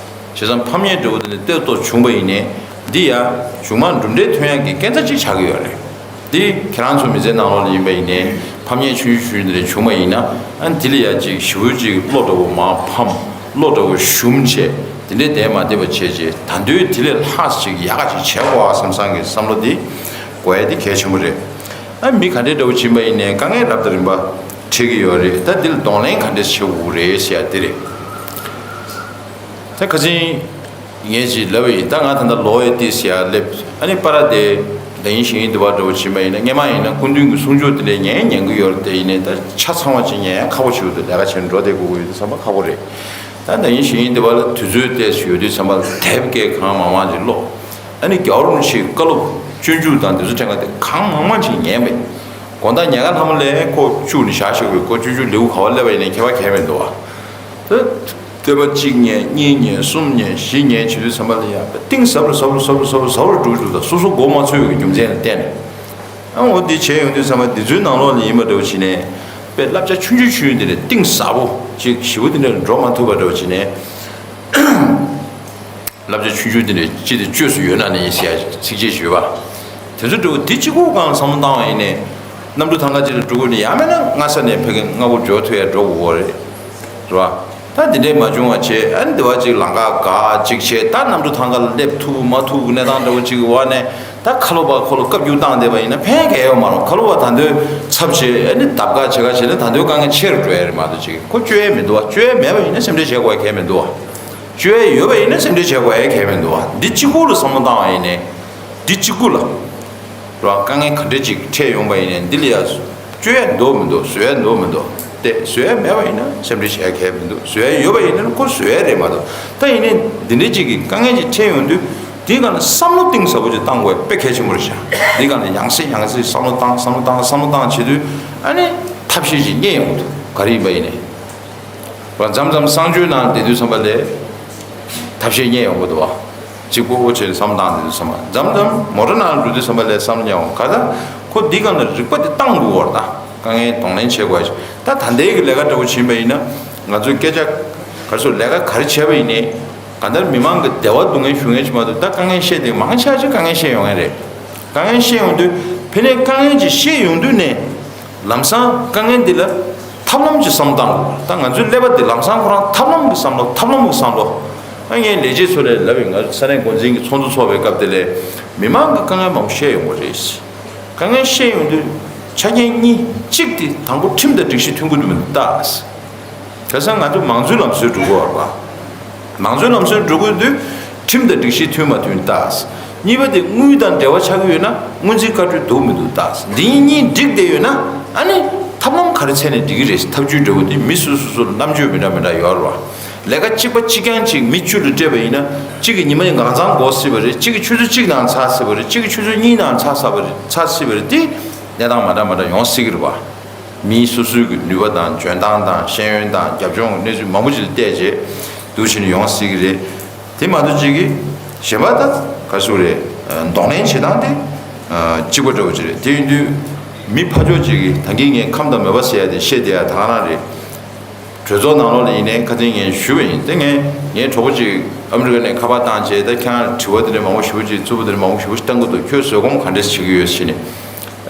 བྱས་ཙང་ཕམ་ཉེས་འདྲ་བོ་དེ་ལས་ལྟོས་ཏོག་བྱུང་བ་ཡིན་ནའི། འདི་ཡང་གཞུག་མ་གྲུབ་འབྲས་ཐོན་ཡག་གི་སྐས་འཛེག་ཅིག་ཆགས་ཀྱི་ཡོད་རེད། འདི་ཁྱེད་རང་ཚོ་མི་ཚེའི་ནང་ལོགས་ལ་ཡིན་པ་ཡིན་ནའི་ཕམ་ཉེས་ཆུང་ཆུང་ཆུང་ཆུང་འདི་འདྲ་བྱུང་བ་ཡིན་ན། ཨ་འདི་ལ་ཡ་ཅིག་ཞེ་པོ་ཅིག་བློ་འདྲ་བོ་མར་ཕམ། བློ་འདྲ་བོ་ཞུམ་བྱས། དེ་འདྲའི་བསྡད་མ་བསྡད་པ་བྱས་རྗེས་ད་དུང་དེ་ལས་ལྷག་ཅིག་ཡག་ག་ཅིག་བྱེད་དགོས་ཨ་བསམ་བསམ་གྱི་བསམ་བློ་འདི་དགོས་ཡ་འདི་གལ་ཆེན་པོ་རེད། ཨ་མི་ག་འདྲའི་འདྲ་བོ་ཕྱིན་པ་ཡིན་ནའི་དཀའ་ངལ་རབ་དང་རིམ་པ་འཕྲད་ཀྱི་ཡོད་རེད། ད་འདི་ལ་གདོང་ལེན་ག་འདྲས་བྱེད་དགོས་རེད་ཟེར་ཡ་འདི་རེད། ད་ཁ་སང་ངས་ཅིག་ལབ་པ་ཡིན། ད་ང་ད་ལྟ་ལོ་ཡི་ཏི་སི་ཡར་སླེབས། ཨ་ནི་པ་ར་དེ་ད་ཡིན་ཞིང་ཡིན་འདི་བ་འདྲ་བོ་ཕྱིན་པ་ཡིན་ན། སྔས་མ་ཡིན་ན་སྐུ་མདུན་གྱི་གསུང་ཆོས་དེ་འདྲས་ཉན་ཉན་གྱི་ཡོད་རེད། དེ་ཡིན་ནའི་ད་ཆ་ཚང་བ་ཅིག་ཉན་ཡང་ཁག་པོ་ཞིག་འདུག་ལས་ཀ་བྱས་ནས་འགྲོ་བསྡད་དགོས་ཀྱི་ཡོད་དུས་ཙམ་པ་ཁག་པོ་རེད། ད་ད་ཡིན་ཞིང་ཡིན་འདི་བ་ལ་དུས་ཚོད་ཏོག་ཙམ་ཡོད་དུས་ཙམ་པ་ལ་དེབ་སྐད་གང་མང་མང་ཅིག་ཀློག་ཨ་ནི་རྒྱལ་བ་རིན་པོ་ཆེའི་བཀའ་སློབ་སྤྱོད་འཇུག་དང་འདི་ཚོ་ཕྲན་ག་དེ་གང་མང་མང་ཅིག་ཉན་པས། དགོང་དག་ཉལ་ཁ་ལྷ་མོ་ལ་ཁོ་བཅུག་ནས་བཞག་ཤོག་གི། ཁོ་སྤྱོད་འཇུག་ལེའུ་ག་བ་སླེབས་པ་ཡིན་ནའི་ཁྱད་པར་གང་ཡང་མི་འདུག་བ། ད་བསྟོད་པ་གཅིག་ཉན་གཉིས་ཉན་གསུམ་ཉན་བཞི་ཉན་བྱེད་དུས་ཙམ་པ་ལ་ཡང་གཏིང་ཟབ་རུ་ཟབ་རུ་ཟབ་རུ་ཟབ་རུ་ཟབ་རུ་འགྲོ་འགྲོ། ད་སོ་སོ་མགོ་མ་ཚོས་པའི་རྒྱུ་མཚན་ལ་བརྟེན་ནས། ཨ་འོ་འདི་བྱས་ཡོང་དུས་ཙམ་པ་འདི་ཚོའི་ནང་ལོགས་ལ་ཡིན་པ་འདྲ་བོ་བྱས་ནས་དཔེ་བསླབ་བྱ་ཆུང་ཆུང་ཆུང་འདི་ནས་གཏིང་ཟབ་པོ་ཅིག་ཞེ་པོ་འདི་འདྲ་འགྲོ་མ་ཐུབ་པ་འདྲ་བོ་བྱས་ནས། བསླབ་བྱ་ཆུང་ཆུང་འདི་འདྲ་ཅི་སྟེ་བཅོས་སུ་ཡོད་ན་ནི་ཡིན་ཟེར་ཡ་ཚིགས་བཅད་ཞུས་པ། དེ་ཚོ་འདྲ་བོ་འདི་གཅིག་པོ་སྒང་བསམ་བློ་བཏང་བ་ཡིན་ནའི། གནམ་གྲུ་ཐང་ག་ཅིག་ལ་འགྲོ་དགོས་ནི་ཡང་མིན་ན་སྔ་ས་ནས་ཕ་གི་སྔ་པོ་འབྱོར་ཐུབ་ཡ་འགྲོ་དགོས་རེད། རེད་བ། ད་འདི་འདྲའི་མ་བྱུང་བ་བྱས། ཨ་ནི་འདི་བ་ཅིག་ལམ་ཁ་འགག་ཅིག་བྱས། ད་གནམ་གྲུ་ཐང་ག་ལ་སླེབས་ཐུབ་མ་ཐུབ་ཀྱི་གནས་སྟངས་འདྲ་བོ་ཅིག་གི་འོག་ནས། ད་ཁ་ལོ་བ་ཁོ་ལ་བཀའ་བཀྱོན་བཏང་བསྡད་པ་ཡིན་ན་ཕན་གང་ཡང་ཡོད་མ་རེད། ཁ་ལོ་བ་ད་དུང་ཚབ་བྱས། ཨ་ནི་ལྡབ་འགག་བྱེད་ག་བྱས་ན་ད་དུང་དཀའ་ངལ་ཆེ་རུ་འགྲོ་ཡ་རེད་མ་གཏོགས་ཅིག་ཁོ་བཅོས་ཡ་མི་འདུག་བ། བཅོས་ཡ་མེད་པ་ཡིན་ན་སེམས་ཁྲལ་བྱེད་དགོས་ཡ་གང་ཡང་མི་འདུག་བ། བཅོས་ཡ་ཡོད་པ་ཡིན་ན་སེམས་ཁྲལ་བྱེད་དགོས་ཡ་གང་ཡང་མི་འདུག་བ། འདི་གཅིག་པུ་ལ་བསམ་བློ་བཏང་བ་ཡིན་ནའི། འདི་གཅིག་པུ་ལ། རེད་བ། དཀའ་ངལ་ག་འདྲ་ཅིག་འཕྲད་ཡོང་པ་ཡིན་ནའི་འདི་ལ་ཡ། བཅོས་ཡ་འདུག་མི་འདུག་བཟོ་ཡ་འདུག་མི་འདུག་དེ་བཟོ་ཡ་མེད་པ་ཡིན་ན་སེམས་ཁྲལ་བྱེད་ཡ་གང་ཡང་མི་འདུག་བཟོ་ཡ་ཡོད་པ་ཡིན་ན་ཁོ་བཟོ་ཡ་རེད་མ་གཏོགས། ད་ཡིན་ནའི་འདི་འདྲ་ཅིག་གི་དཀའ་ངལ་ཅིག་འཕྲད་ཡོང་དུས། དེའི་སྒང་ལ་བསམ་བློ་གཏིང་ཟབ་པོ་ཅིག་བཏང་དགོས་དཔེ་གལ་ཆེན་པོ་རེད་ཤག་དེའི་སྒང་ལ་ཡང་སེ་ཡང་སེ་བསམ་བློ་བཏང་། བསམ་བློ་བཏང་། བསམ་བློ་བཏང་བྱེད་དུས། ཨ་ནི་ཐབས་ཤེས་ཅིག་རྙེད་ཡོང་གི་འདུག་ག་རེ་ཡིན་པ་ཡིན་ནའི། མཚམས་མཚམས་གསང་སྤྱོད་ནང་བསྡད་དུས་ཙམ་པ་ལ་ཐབས་ཤེས་རྙེད་ཡོང་གི་འདུག་བ། གཅིག་པོ་བྱས་བསམ་བཏང་བསྡད་དུས་ཙམ་པ། མཚམས་མཚམས་མོ་ཊ་ནང་འགྲོ་དུས་ཙམ་པ་ལ་བསམ་རྙེད་ཡོང་། ག་ད་ཁོ་འདི་སྒང་ལ་རིག་པ་འདི་བཏང་དགོས་བ། ད་དཀའ་ངལ་གདོང་ལེན་བྱེད་དགོས་ཤིག་ད་ད་ལྟའི་གི་ལས་ཀ་འདྲ་བོ་བྱེད་པ་ཡིན་ན། ང་ཚོས་སྐད་ཆ་ག་རེ་ཟེར། ལས་ཀ་ག་རེ་བྱས་པ་ཡིན་ནའི། གང་ལྟར་མི་མང་གི་བདེ་བ་སྡུག་བསྔལ་ཞུ་མཁན་ཞིག་མ་གཏོགས། ད་དཀའ་ངལ་བཤད་དེ་མང་ཆེ་བ་ཅིག་དཀའ་ངལ་བཤད་ཡོང་མཁན་རེད། དཀའ་ངལ་བཤད་ཡོང་དུས་ཕ་ནས་དཀའ་ངལ་ཅིག་བཤད་ཡོང་དུས་ནས། ལམ་སང་དཀའ་ངལ་འདི་ལ་ད་ ཐབས་ལམ་གྱི་བསམ་བློ་བཏང་དགོས། ད་ང་ཚོའི་ཀླད་པ་འདི་ལམ་སང་ཁོ་རང་ཐབས་ལམ་གྱི་བསམ་བློ། ཐབས་ལམ་གྱི་བསམ་བློ། ཨ་ངས་ལས་བྱེད་ཚོ་ལ་ལབ་ཡིན། ང་ཚོ་ས་གནས་འགོ་འཛིན་གྱི་ཚོགས་འདུ་ཚོགས་པའི་སྐབས་དེ་ལས་མི་མང་གི་དཀའ་ངལ་མང་པོ་བཤད་ཡོང་གི་རེད། དཀའ་ངལ་བཤད་ཡོང་དུས་ཆ་རྐྱེན་གཉིས། གཅིག་དེ་དང་པོ་ཁྲིམས་དང་སྒྲིག་གཞི་མཐུན་གྱི་འདུག་མི་འདུག་ལྟ། བྱས་ཙང་ང་ཚོ་མང་གཙོའི་ལམ་སྲོལ་འགྲོ་གི་ཡོད་རེད་པ། མང་གཙོའི་ལམ་སྲོལ་འགྲོ་དགོས་དུས་ཁྲིམས་དང་སྒྲིག་གཞི་མཐུན་མ་མཐུན་ལྟ། གཉིས་པ་དེ་དངུལ་དང་འབྲེལ་བ་ཆགས་ཀྱི་ཡོད་ན་སྔོན་རྩིས་བཀའ་འཁྲོལ་འདུག་མི་འདུག་ལྟ། འདི་གཉིས་འགྲིག་བསྡད་ཡོད་ན་ཨ་ནི་ཐབས་ལམ་ག་རེ་འཚོལ་ནས་འགྲིག་གི་རེད། ཐབས་ཇུས་འདྲ་བོ་དེ་མི་སོ་སོ་སོ་ལ་རྣམ་དཔྱོད་མི་འདྲ་མི་འདྲ་ཡོད་རེད་པ། ལས་ཀ་གཅིག་པ་གཅིག་རྐྱང་གཅིག་མི་བཅུ་ལ་སྤྲད་པ་ཡིན་ན་གཅིག་གི་ཉི་མ་ཡི་འགག་འཚང་འགོ་སྲིད་པ་རེད། གཅིག་གི་ཆུ་ཚོད་གཅིག་ནང་ཚར་སྲིད་པ་རེད། གཅིག་གི་ཆུ་ཚོད་གཉིས་ནང་ཚར་སྲིད་པ་རེད། ཚར་སྲིད་པ་རེད། དེ་གནས་སྟངས་མ་འདྲ་མ་འདྲ་ཡོང་སྲིད་ཀྱི་རེད་པ། མིའི་སོ་སོའི་གི་ནུས་པ་དང་འཇོན་ཐང་དང་ཤེས་ཡོན་དང་རྒྱབ་ལྗོངས་གནས་ཚུལ་མང་པོ་ཅིག་ལ་བལྟས་རྗེས་འདུག་བྱས་ནས་ཡོང་སྲིད་ཀྱི་རེད། དེ་མ་གཏོགས་ཅིག་གི་གཞན་པ་ད་ག་རེ་ཟེར་དགོས་རེད། གདོང་ལེན་བྱེད་སྟངས་དེ་གཅིག་པ་འདྲ་བོ་ཅིག་རེད། དེ་ཡིན་དུས་མི་ཕར་ཕྱོགས་ཅིག་གིས་ད་གིན་ངས་ཁམས་དང་མོས་པ་ཟེར་ཡ་དེ་བཤད་བསྡད་ཡ་ད་ག་རང་རེད། གྲོས་ཚོགས་ནང་ལོགས་ལ་ཡིན་ནའི་ཁ་སང་ངས་ཞུས་པ་ཡིན། དེ་ངས་ངའི་གྲོགས་པོ་ཅིག་ཨ་མི་རི་ཀ་ནས་ཁ་པར་བཏང་བྱས། ད་ཁྱེད་རང་དྲི་བ་དེ་འདྲ་མང་པོ་ཞེ་པོ་ཅིག་རྩུབ་པོ་དེ་འདྲ་མང་པོ་ཞེ་པོ་ཅིག་བཏང་གི་འདུག་ཁྱོད་བཟོད་སྒོམ་ག་འདྲས་བྱེད་ཀྱི་ཡོད་ཟེར་ནས།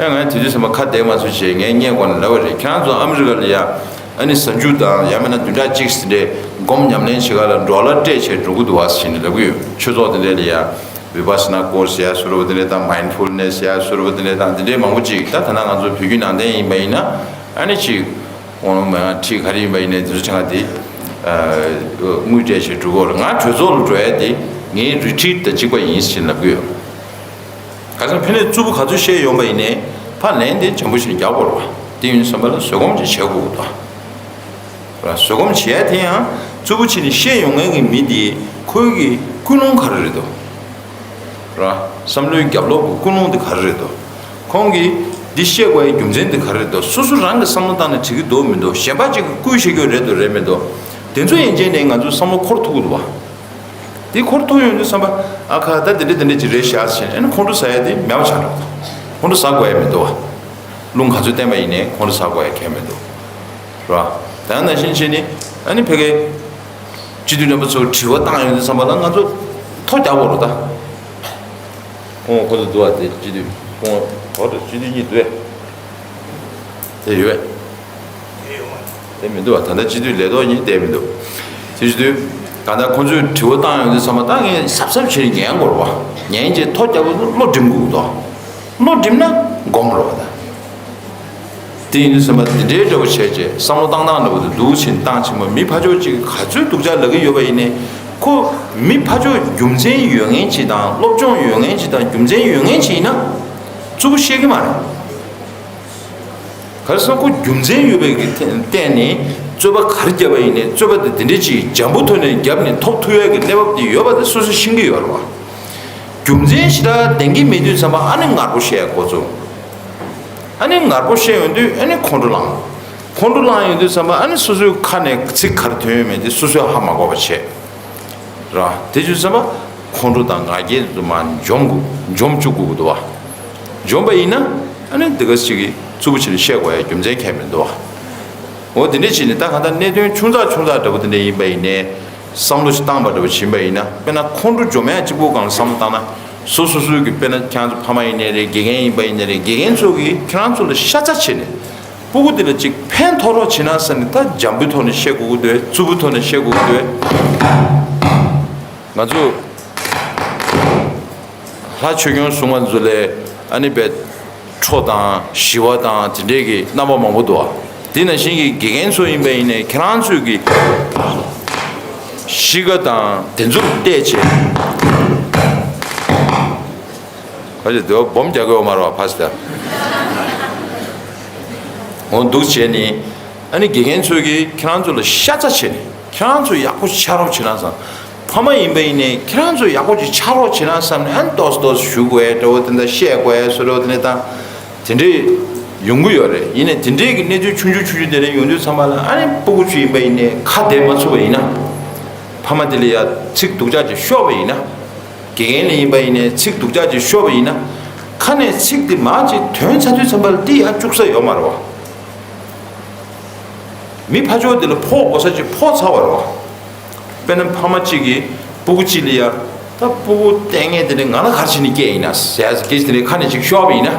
ཨེ་ང་དེ་དུས་ཙམ་པ་ཁ་བདེ་མ་ཚུགས་བྱས་ངས་སྔས་མགོ་ནས་ལབ་པ་རེད། ཁྱེད་རང་ཚོ་ཨ་མི་རི་ཀ་ལ་ཡ་ཨ་ནི་གཟའ་མཇུག་དང་ཡང་མིན་ན་བདུན་ཕྲག་གཅིག་ཟིན་འདྲས་སྒོམ་ཉམས་ལེན་བྱེད་ག་ལ་ཌོ་ལར་སྤྲད་བྱས་འགྲོ་གི་འདུག་བ་ཟེར་ནས་ལབ་ཀྱི་ཡོད། ཆོས་ཚོགས་དེ་འདྲས་ལ་ཡ་བི་པ་སི་ན་ཀོར་སི་ཟེར་ཡ་བཟོ་འདྲ་བོ་དེ་འདྲས་དང་མའིན་ཌ་ཕུལ་ནེ་སི་ཟེར་ཡ་བཟོ་འདྲ་བོ་དེ་འདྲས་དང་དེ་འདྲས་མང་པོ་ཅིག་ད་ད་ལྟ་ང་ཚོ་བོད་བརྒྱུད་ནང་བསྟན་ཡིན་པ་ཡིན་ན་ཨ་ནི་ཅིག་ཁོང་མ་ཁྲིད་ག་རེ་ཡིན་པ་ཡིན་ནའི་དེ་ཚོ་ཁྲིད་ང་དེ་དངུལ་སྤྲད་བྱས་འགྲོ་གི་ཡོད་རེད། ང་གྲོས་ཚོགས་ལ་འགྲོ་ཡ་དེ་ངའི་རི་ཊི་རིཊ་དང་གཅིག་པ་ཡིན་ཟེར་ལབ་ཀྱི་ཡོད། ཁ་སང་ཕ་ནས་རྩུབ་པོ་ག་ཚོད་བཤད་ཡོང་པ་ཡིན་ནའི་ཕར་ལན་དེ་འཇམ་པོ་ཞིག་རྒྱག་དགོས་རེད་པ། དེ་ཡིན་བསམ་པ་ལ་བཟོད་སྒོམ་ཅིག་བྱེད་དགོས་ཀྱི་འདུག་པ། བཟོད་སྒོམ་བྱེད་ཡ་དེ་ཡང་རྩུབ་པོ་བྱས་ནས་བཤད་ཡོང་མཁན་གྱི་མི་དེ་ཁོའི་གི་ཀུན་སློང་ག་རེ་རེད་འདུག་ར། བསམ་བློའི་རྒྱབ་ལོགས་ཀྱི་ཀུན་སློང་དེ་ག་རེ་རེད་འདུག་ཁོང་གིས་འདི་བཤད་དགོས་ཡའི་རྒྱུ་མཚན་དེ་ག་རེ་རེད་འདུག་སོ་སོ་རང་གིས་བསམ་བློ་བཏང་ནས་བྱེད་ཀྱི་འདུག་མི་འདུག་གཞན་པ་ཅིག་གིས་བསྐུལ་བྱེད་ཀྱི་རེད་འདུག་རེད་མི་འདུག་དེ་ཚོ་ཡན་ཆད་ནས་ང་ཚོའི་བསམ་བློ་འཁོར་ཐུབ་ཀྱི་འདུག་པ། དེ་འཁོར་ཐུབ་ཡོང་དུས་བསམ་པ་ཨ་ཁ་ད་དེ་འདྲ་དེ་འདྲ་ཅིག་རེད་ཤག་ཟེར་ནས་ཨ་ནི་ཁོང་ཁྲོ་ཟ་ཡ་དེ་མེད་པ་ཆགས་འགྲོ། ཁོང་ཁྲོ་ཟ་དགོས་ཡ་མི་འདུག་པ། རླུང་ག་ཚོད་བསྟན་པ་ཡིན་ནའི་ཁོང་ཁྲོ་ཟ་དགོས་ཡ་གང་ཡང་མི་འདུག་ར། ད་ནང་བཞིན་བྱས་ནས་ཨ་ནི་ཕ་གིའི་སྤྱི་འཐུས་རྣམ་པ་ཚོར་དྲི་བ་བཏང་ཡོང་དུས་ཙམ་པ་ལ་ང་ཚོ་ཐོ་རྒྱག་དགོས་རེད་ད། ཁོང་ཁོ་ཚོ་འདུག་པ་དེ་སྤྱི་འཐུས་ཁོང་ཁོ་ཚོ་སྤྱི་འཐུས་གཉིས་འདུག་པས། དེ་ཡོད་པས། དེ་མི་འདུག་པ། ད་ལྟ་སྤྱི་འཐུས་ལས་ཐོག་གཉིས་བསྡད་མི་འདུག་དེ་བྱེད་དུས་གང་ལྟར་ཁོང་ཚོས་དྲི་བ་བཏང་ཡོང་དུས་ཙམ་པ་ད་ངས་གཟབ་གཟབ་བྱས་ཉན་དགོས་རེད་པ། ཉན་རྗེས་ཐོ་རྒྱག་དགོས་བློ་འགྲིམ་དགོས་འདུག་བློ་འགྲིམ་ན་སྒོམ་རེད་པ་ད། དེ་ཡིན་དུས་ཙམ་པ་འདི་འདྲའི་འདྲ་པོ་བྱས་རྗེས་བསམ་བློ་བཏང་སྟངས་འདྲ་པོ་དེ་འདུག་ཕྱིན་བཏང་ཕྱིན་པ་མི་ཕར་ཕྱོགས་གཅིག་གིས་ག་ཚོད་སྡུག་ཅག་ལབ་ཀྱི་ཡོད་པ་ཡིན་ནའི་ཁོ་མི་ཕར་ཕྱོགས་རྒྱུ་མཚན་ཡོད་མཁན་ཅིག་དང་སློབ་སྦྱོང་ཡོད་མཁན་ཅིག་དང་རྒྱུ་མཚན་ཡོད་མཁན་ཅིག་ཡིན་ན་རྩུབ་པོ་བཤད་ཀྱི་མ་རེད། ག་རེ་ཟེར་ན་ཁོ་རྒྱུ་མཚན་ཡོད་པའི་གི་སྟེང་ནས་རྩོད་པ་ག་རེ་བརྒྱབ་པ་ཡིན་ནའི་རྩོད་པ་དེ་འདི་འདྲ་ཅིག་འཇམ་པོ་ཐོག་ནས་བརྒྱབ་ནས་ཐོབ་ཐུབ་ཡ་གི་གནས་བབ་དེ་ཡོད་པ་དེ་སོ་སོས་ཤེས་ཀྱི་ཡོད་རེད་པ། རྒྱུ་མཚན་ཞེ་དྲག་ལྡན་གྱི་མེད་དུས་ཙམ་པ་ཨ་ནི་ངར་པོ་བཤད་ཡ་འགོ་བཙུགས། ཨ་ནི་ངར་པོ་བཤད་ཡོང་དུས་ཨ་ནི་ཁོང་ཁྲོ་ལངས། ཁོང་ཁྲོ་ལངས་ཡོང་དུས་ཙམ་པ་ཨ་ནི་སོ་སོའི་ཁ་ནས་ཚིག་ག་རེ་ཐོན་ཡོད་མེད་དེ་སོ་སོས་ཧ་མ་གོ་བ་བྱས། ར། དེ་བྱུང་ཙམ་པ་ཁོང་ཁྲོ་དང་ང་རྒྱལ་དེ་ཚོ་མར་འཇོམས་དགོས། འཇོམས་བཅུག་དགོས་ཀྱི་འདུག་པ། འཇོམས་པ་ཡིན་ན་ཨ་ནི་འདི་ག་ཅིག་གིས་རྩུབ་པོ་བྱས་ནས་བཤད་དགོས་ཡ་རྒྱུ་མཚན་གང་ཡང་མི་འདུག་པ། འོ་དེ་འདྲས་བྱས་ནས་ད་གང་ལྟར་གནད་དོན་ཆུང་ཙག་ཆུང་ཙག་འདྲ་པོ་དེ་འདྲས་ཡིན་པ་ཡིན་ནའི། བསམ་བློ་ཞིག་བཏང་པ་འདྲ་པོ་ཕྱིན་པ་ཡིན་ན། དཔེར་ན་ཁོང་ཁྲོ་འཇོམས་ཡ་གཅིག་པོ་སྒང་ལ་བསམ་བློ་བཏང་ན། སོ་སོ་སོའི་གི་དཔེར་ན་ཁྱེད་ཚོ་ཕ་མ་ཡིན་ནའི་རེད། དགེ་རྒན་ཡིན་པ་ཡིན་ནའི་རེད། དགེ་རྒན་ཚོ་གིས་ཁྱེད་རང་ཚོ་ལ་ཤ་ཚ་བྱས་ནས་སྤུ་གུ་དེ་ལ་ཅིག་ཕན་ཐོགས་རོགས་བྱེད་ན་བསམ་ནས་ད་འཇམ་པོའི་ཐོག་ནས་བཤད་དགོས་ཀྱི་འདུག་རྩུབ་པོའི་ཐོག་ནས་བཤད་དགོས་ཀྱི་འདུག་ང་ཚོ་ལྷ་ཆོས་སྐྱོང་སྲུང་མ་ཚོ་ལས་ཨ་ནི་བས། ཁྲོ་དང་ཞི་བ་དང་དེ་འདྲས་ཀྱི་རྣམ་པ་མང་པོ་འདུག་པ། དེ་ནང་བཞིན་གྱི་དགེ་རྒན་ཚོ་ཡིན་པ་ཡིན་ནའི་ཁྱེད་རང་ཚོས་ཀྱི་གཤིས་ཀ་དང་དེ་ཚོར་བལྟས་བྱས། ག་ཅིག་འདོད་སྦོམ་རྒྱག་གི་ཡོད་མ་རེད་པ་ཕ་སི་ད། འོ་འདུག་བྱས་ནི། ཨ་ནི་དགེ་རྒན་ཚོས་ཀྱིས་ཁྱེད་རང་ཚོ་ལ་ཤ་ཚ་བྱས་ནས་ཁྱེད་རང་ཚོ་ཡག་པོ་ཆགས་རོགས་བྱེད་ན་བསམ། ཕ་མ་ཡིན་པ་ཡིན་ནའི་ཁྱེད་རང་ཚོ་ཡག་པོ་ཅིག་ཆགས་རོགས་བྱེད་ན་བསམ་ནས་ཨ་ནི་ཏོག་ཙམ་ཏོག་ཙམ་ཞུ་དགོས་ཡ་འདྲ་བོ་དེ་འདྲ་བཤད་དགོས་ཡ་བཟོ་འདྲ་བོ་དེ་འདྲ་དང་། དེ་འདྲས་ཡོང་གི་ཡོད་རེད། ཡིན་ནའི་དེ་འདྲས་ཀྱི་གནས་ཚུལ་ཆུང་ཆུང་ཆུང་ཆུང་དེ་འདྲས་ཡོང་དུས་ཚང་མ་ལ་ཨ་ནི་སྤུ་གུ་ཚོ་ཡིན་པ་ཡིན་ནའི་ཁ་བདེ་མ་ཚུགས་པ་ཡིན་ན། ཕ་མ་དེ་ལ་ཡ་ཚིག་སྡུག་ཅག་ཅིག་ཤོར་བ་ཡིན་ན། དགེ་རྒན་ལ་ཡིན་པ་ཡིན་ནའི་ཚིག་སྡུག་ཅག་ཅིག་ཤོར་བ་ཡིན་ན། ཁ་ནས་ཚིག་དེ་མར་ཅིག་ཐོན་ཚར་དུས་ཙམ་པ་ལ་དེ་ཡར་བཅུག་ས་ཡོད་མ་རེད་པ། མི་ཕར་ཕྱོགས་དེ་ལ་ཕོག་དགོས་ས་ཅིག་ཕོག་ཚར་བ་རེད་པ། དཔེར་ན་ཕ་མ་གཅིག་གིས་སྤུ་གུ་གཅིག་ལ་ཡ། ད་སྤུ་གུ་ལྟས་ངན་དེ་འདྲ་ང་ལ་ག་རེ་བྱས་ནས་སྐྱེས་ཡིན་ན་ཟེར་ཡ་སྐད་ཆ་དེ་འདྲ་ཁ་ནས་ཅིག་ཤོར་བ་ཡིན་ན།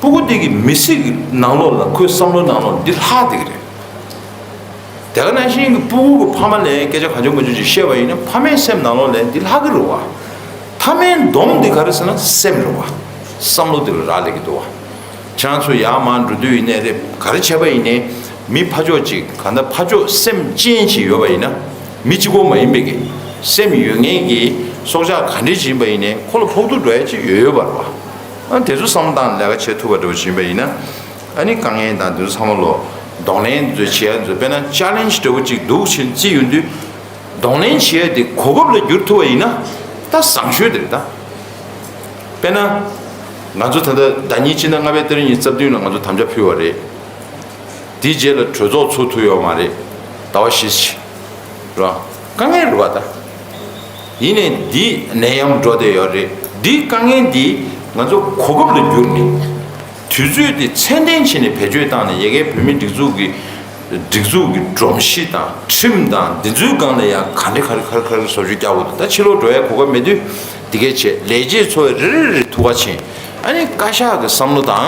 ཕྲུ་གུ་དེ་གི་མི་ཚེ་གི་ནང་ལོགས་ལ་ཁོའི་བསམ་བློ་ནང་ལོགས་འདི་ལྷག་བསྡད་ཀྱི་རེད། དེ་ག་ནང་བཞིན་གྱི་ཕྲུ་གུ་གི་ཕ་མ་ལ་སྐད་ཆ་གང་བྱུང་མང་བྱུང་ཅིག་བཤད་པ་ཡིན་ན་ཕ་མའི་སེམས་ནང་ལོགས་ལ་འདི་ལྷག་གི་རེད་བ། མཐའ་མའི་སྡོམ་འདི་ག་རེ་ཟེར་ན་སེམས་རེད་བ། བསམ་བློ་འདི་ལ་རག་ལས་ཀྱི་འདུག་བ། ཁྱེད་རང་ཚོ་ཡར་མར་འགྲོ་དུས་ཡིན་ནའི་རེད། ག་རེ་བྱས་པ་ཡིན་ནའི་མི་ཕར་ཕྱོགས་ཅིག་གང་ལྟར་ཕར་ཕྱོགས་སེམས་ཅན་ཅིག་ཡོད་པ་ཡིན་ན། མི་གཅིག་པོ་མ་ཡིན་པའི་གི་སེམས་ཡོད་མཁན་གྱི་སྲོག་ཆགས་ག་འདྲས་ཅིག་ཡིན་པ་ཡིན་ནའི་ཁོ་ལ་ཕོག་ཐུག་འགྲོ་ཡ་ཅིག་ཡོད་ཡོད་པ་རེད་བ། ཨ་དེ་ཚོ་བསམ་བློ་བཏང་ནས་ལས་ཀ་བྱེད་ཐུབ་པ་འདྲ་བོ་ཅིག་ཡིན་པ་ཡིན་ན། ཨ་ནི་དཀའ་ངལ་དང་དེ་ཚོ་ཚང་མ་ལོ། གདོང་ལེན་འཛོལ་བྱེད་ཡ་འཛོལ་དཔེར་ན་ཅ་ལེན་ཇི་འདྲ་བོ་ཅིག་འདུག་ཕྱིན་རྩིས་ཡོང་དུས། གདོང་ལེན་བྱེད་ཡ་དེ་གོ་སྐབས་ལ་བསྒྱུར་ཐུབ་པ་ཡིན་ན། ད་བཟང་ཤོས་དེ་རེད་ད། དཔེར་ན། ང་ཚོ་ད་ལྟ་ཟླ་ཉིན་སྤྱི་ཟླ་ལྔ་པའི་ཏ་རིག་ཉི་ཤུ་རྩ་བདུན་ལ་ང་ཚོ་དམ་བཅའ་ཕུལ་བ་རེད། དེའི་རྗེས་ལ་གྲོས་ཚོགས་ཚུགས་ཐུབ་ཡོད་མ་རེད། ཟླ་བ་བཞི་ཕྱིན། རེད་བ། དཀའ་ངལ་རེད་བ་ད། ཡིན་ནའི་འདི་ནད་ཡམས་འགྲོ་བསྡད་ཡོད་རེད། འདི་དཀའ་ངལ་འདི་ང་ཚོ་གོ་སྐབས་ལ་བསྒྱུར་ནས། དུས་ཚོད་འདི་ཚད་ལྡན་བྱས་ནས་བེད་སྤྱོད་བཏང་ནས་ཡ་གིའི་བོད་མིའི་སྒྲིག་འཛུགས་ཀྱི་སྒྲིག་འཛུགས་ཀྱི་སྒྲོམ་གཞི་དང་ཁྲིམས་དང་འདི་ཚོའི་སྒང་ལ་ཡང་ག་འདྲ་ག་རེ་ག་རེ་ག་རེ་བཟོ་བཅོས་རྒྱག་དགོས་འདུག་ད་ཕྱི་ལོགས་འགྲོ་ཡའི་གོ་སྐབས་མེད་དུས་འདི་གས་བྱས་ལས་བྱེད་ཚོ་རེ་རེ་རེ་ཐུགས་ཁ་ཆེ། ཨ་ནི་བཀའ་ཤག་གི་བསམ་བློ་དང་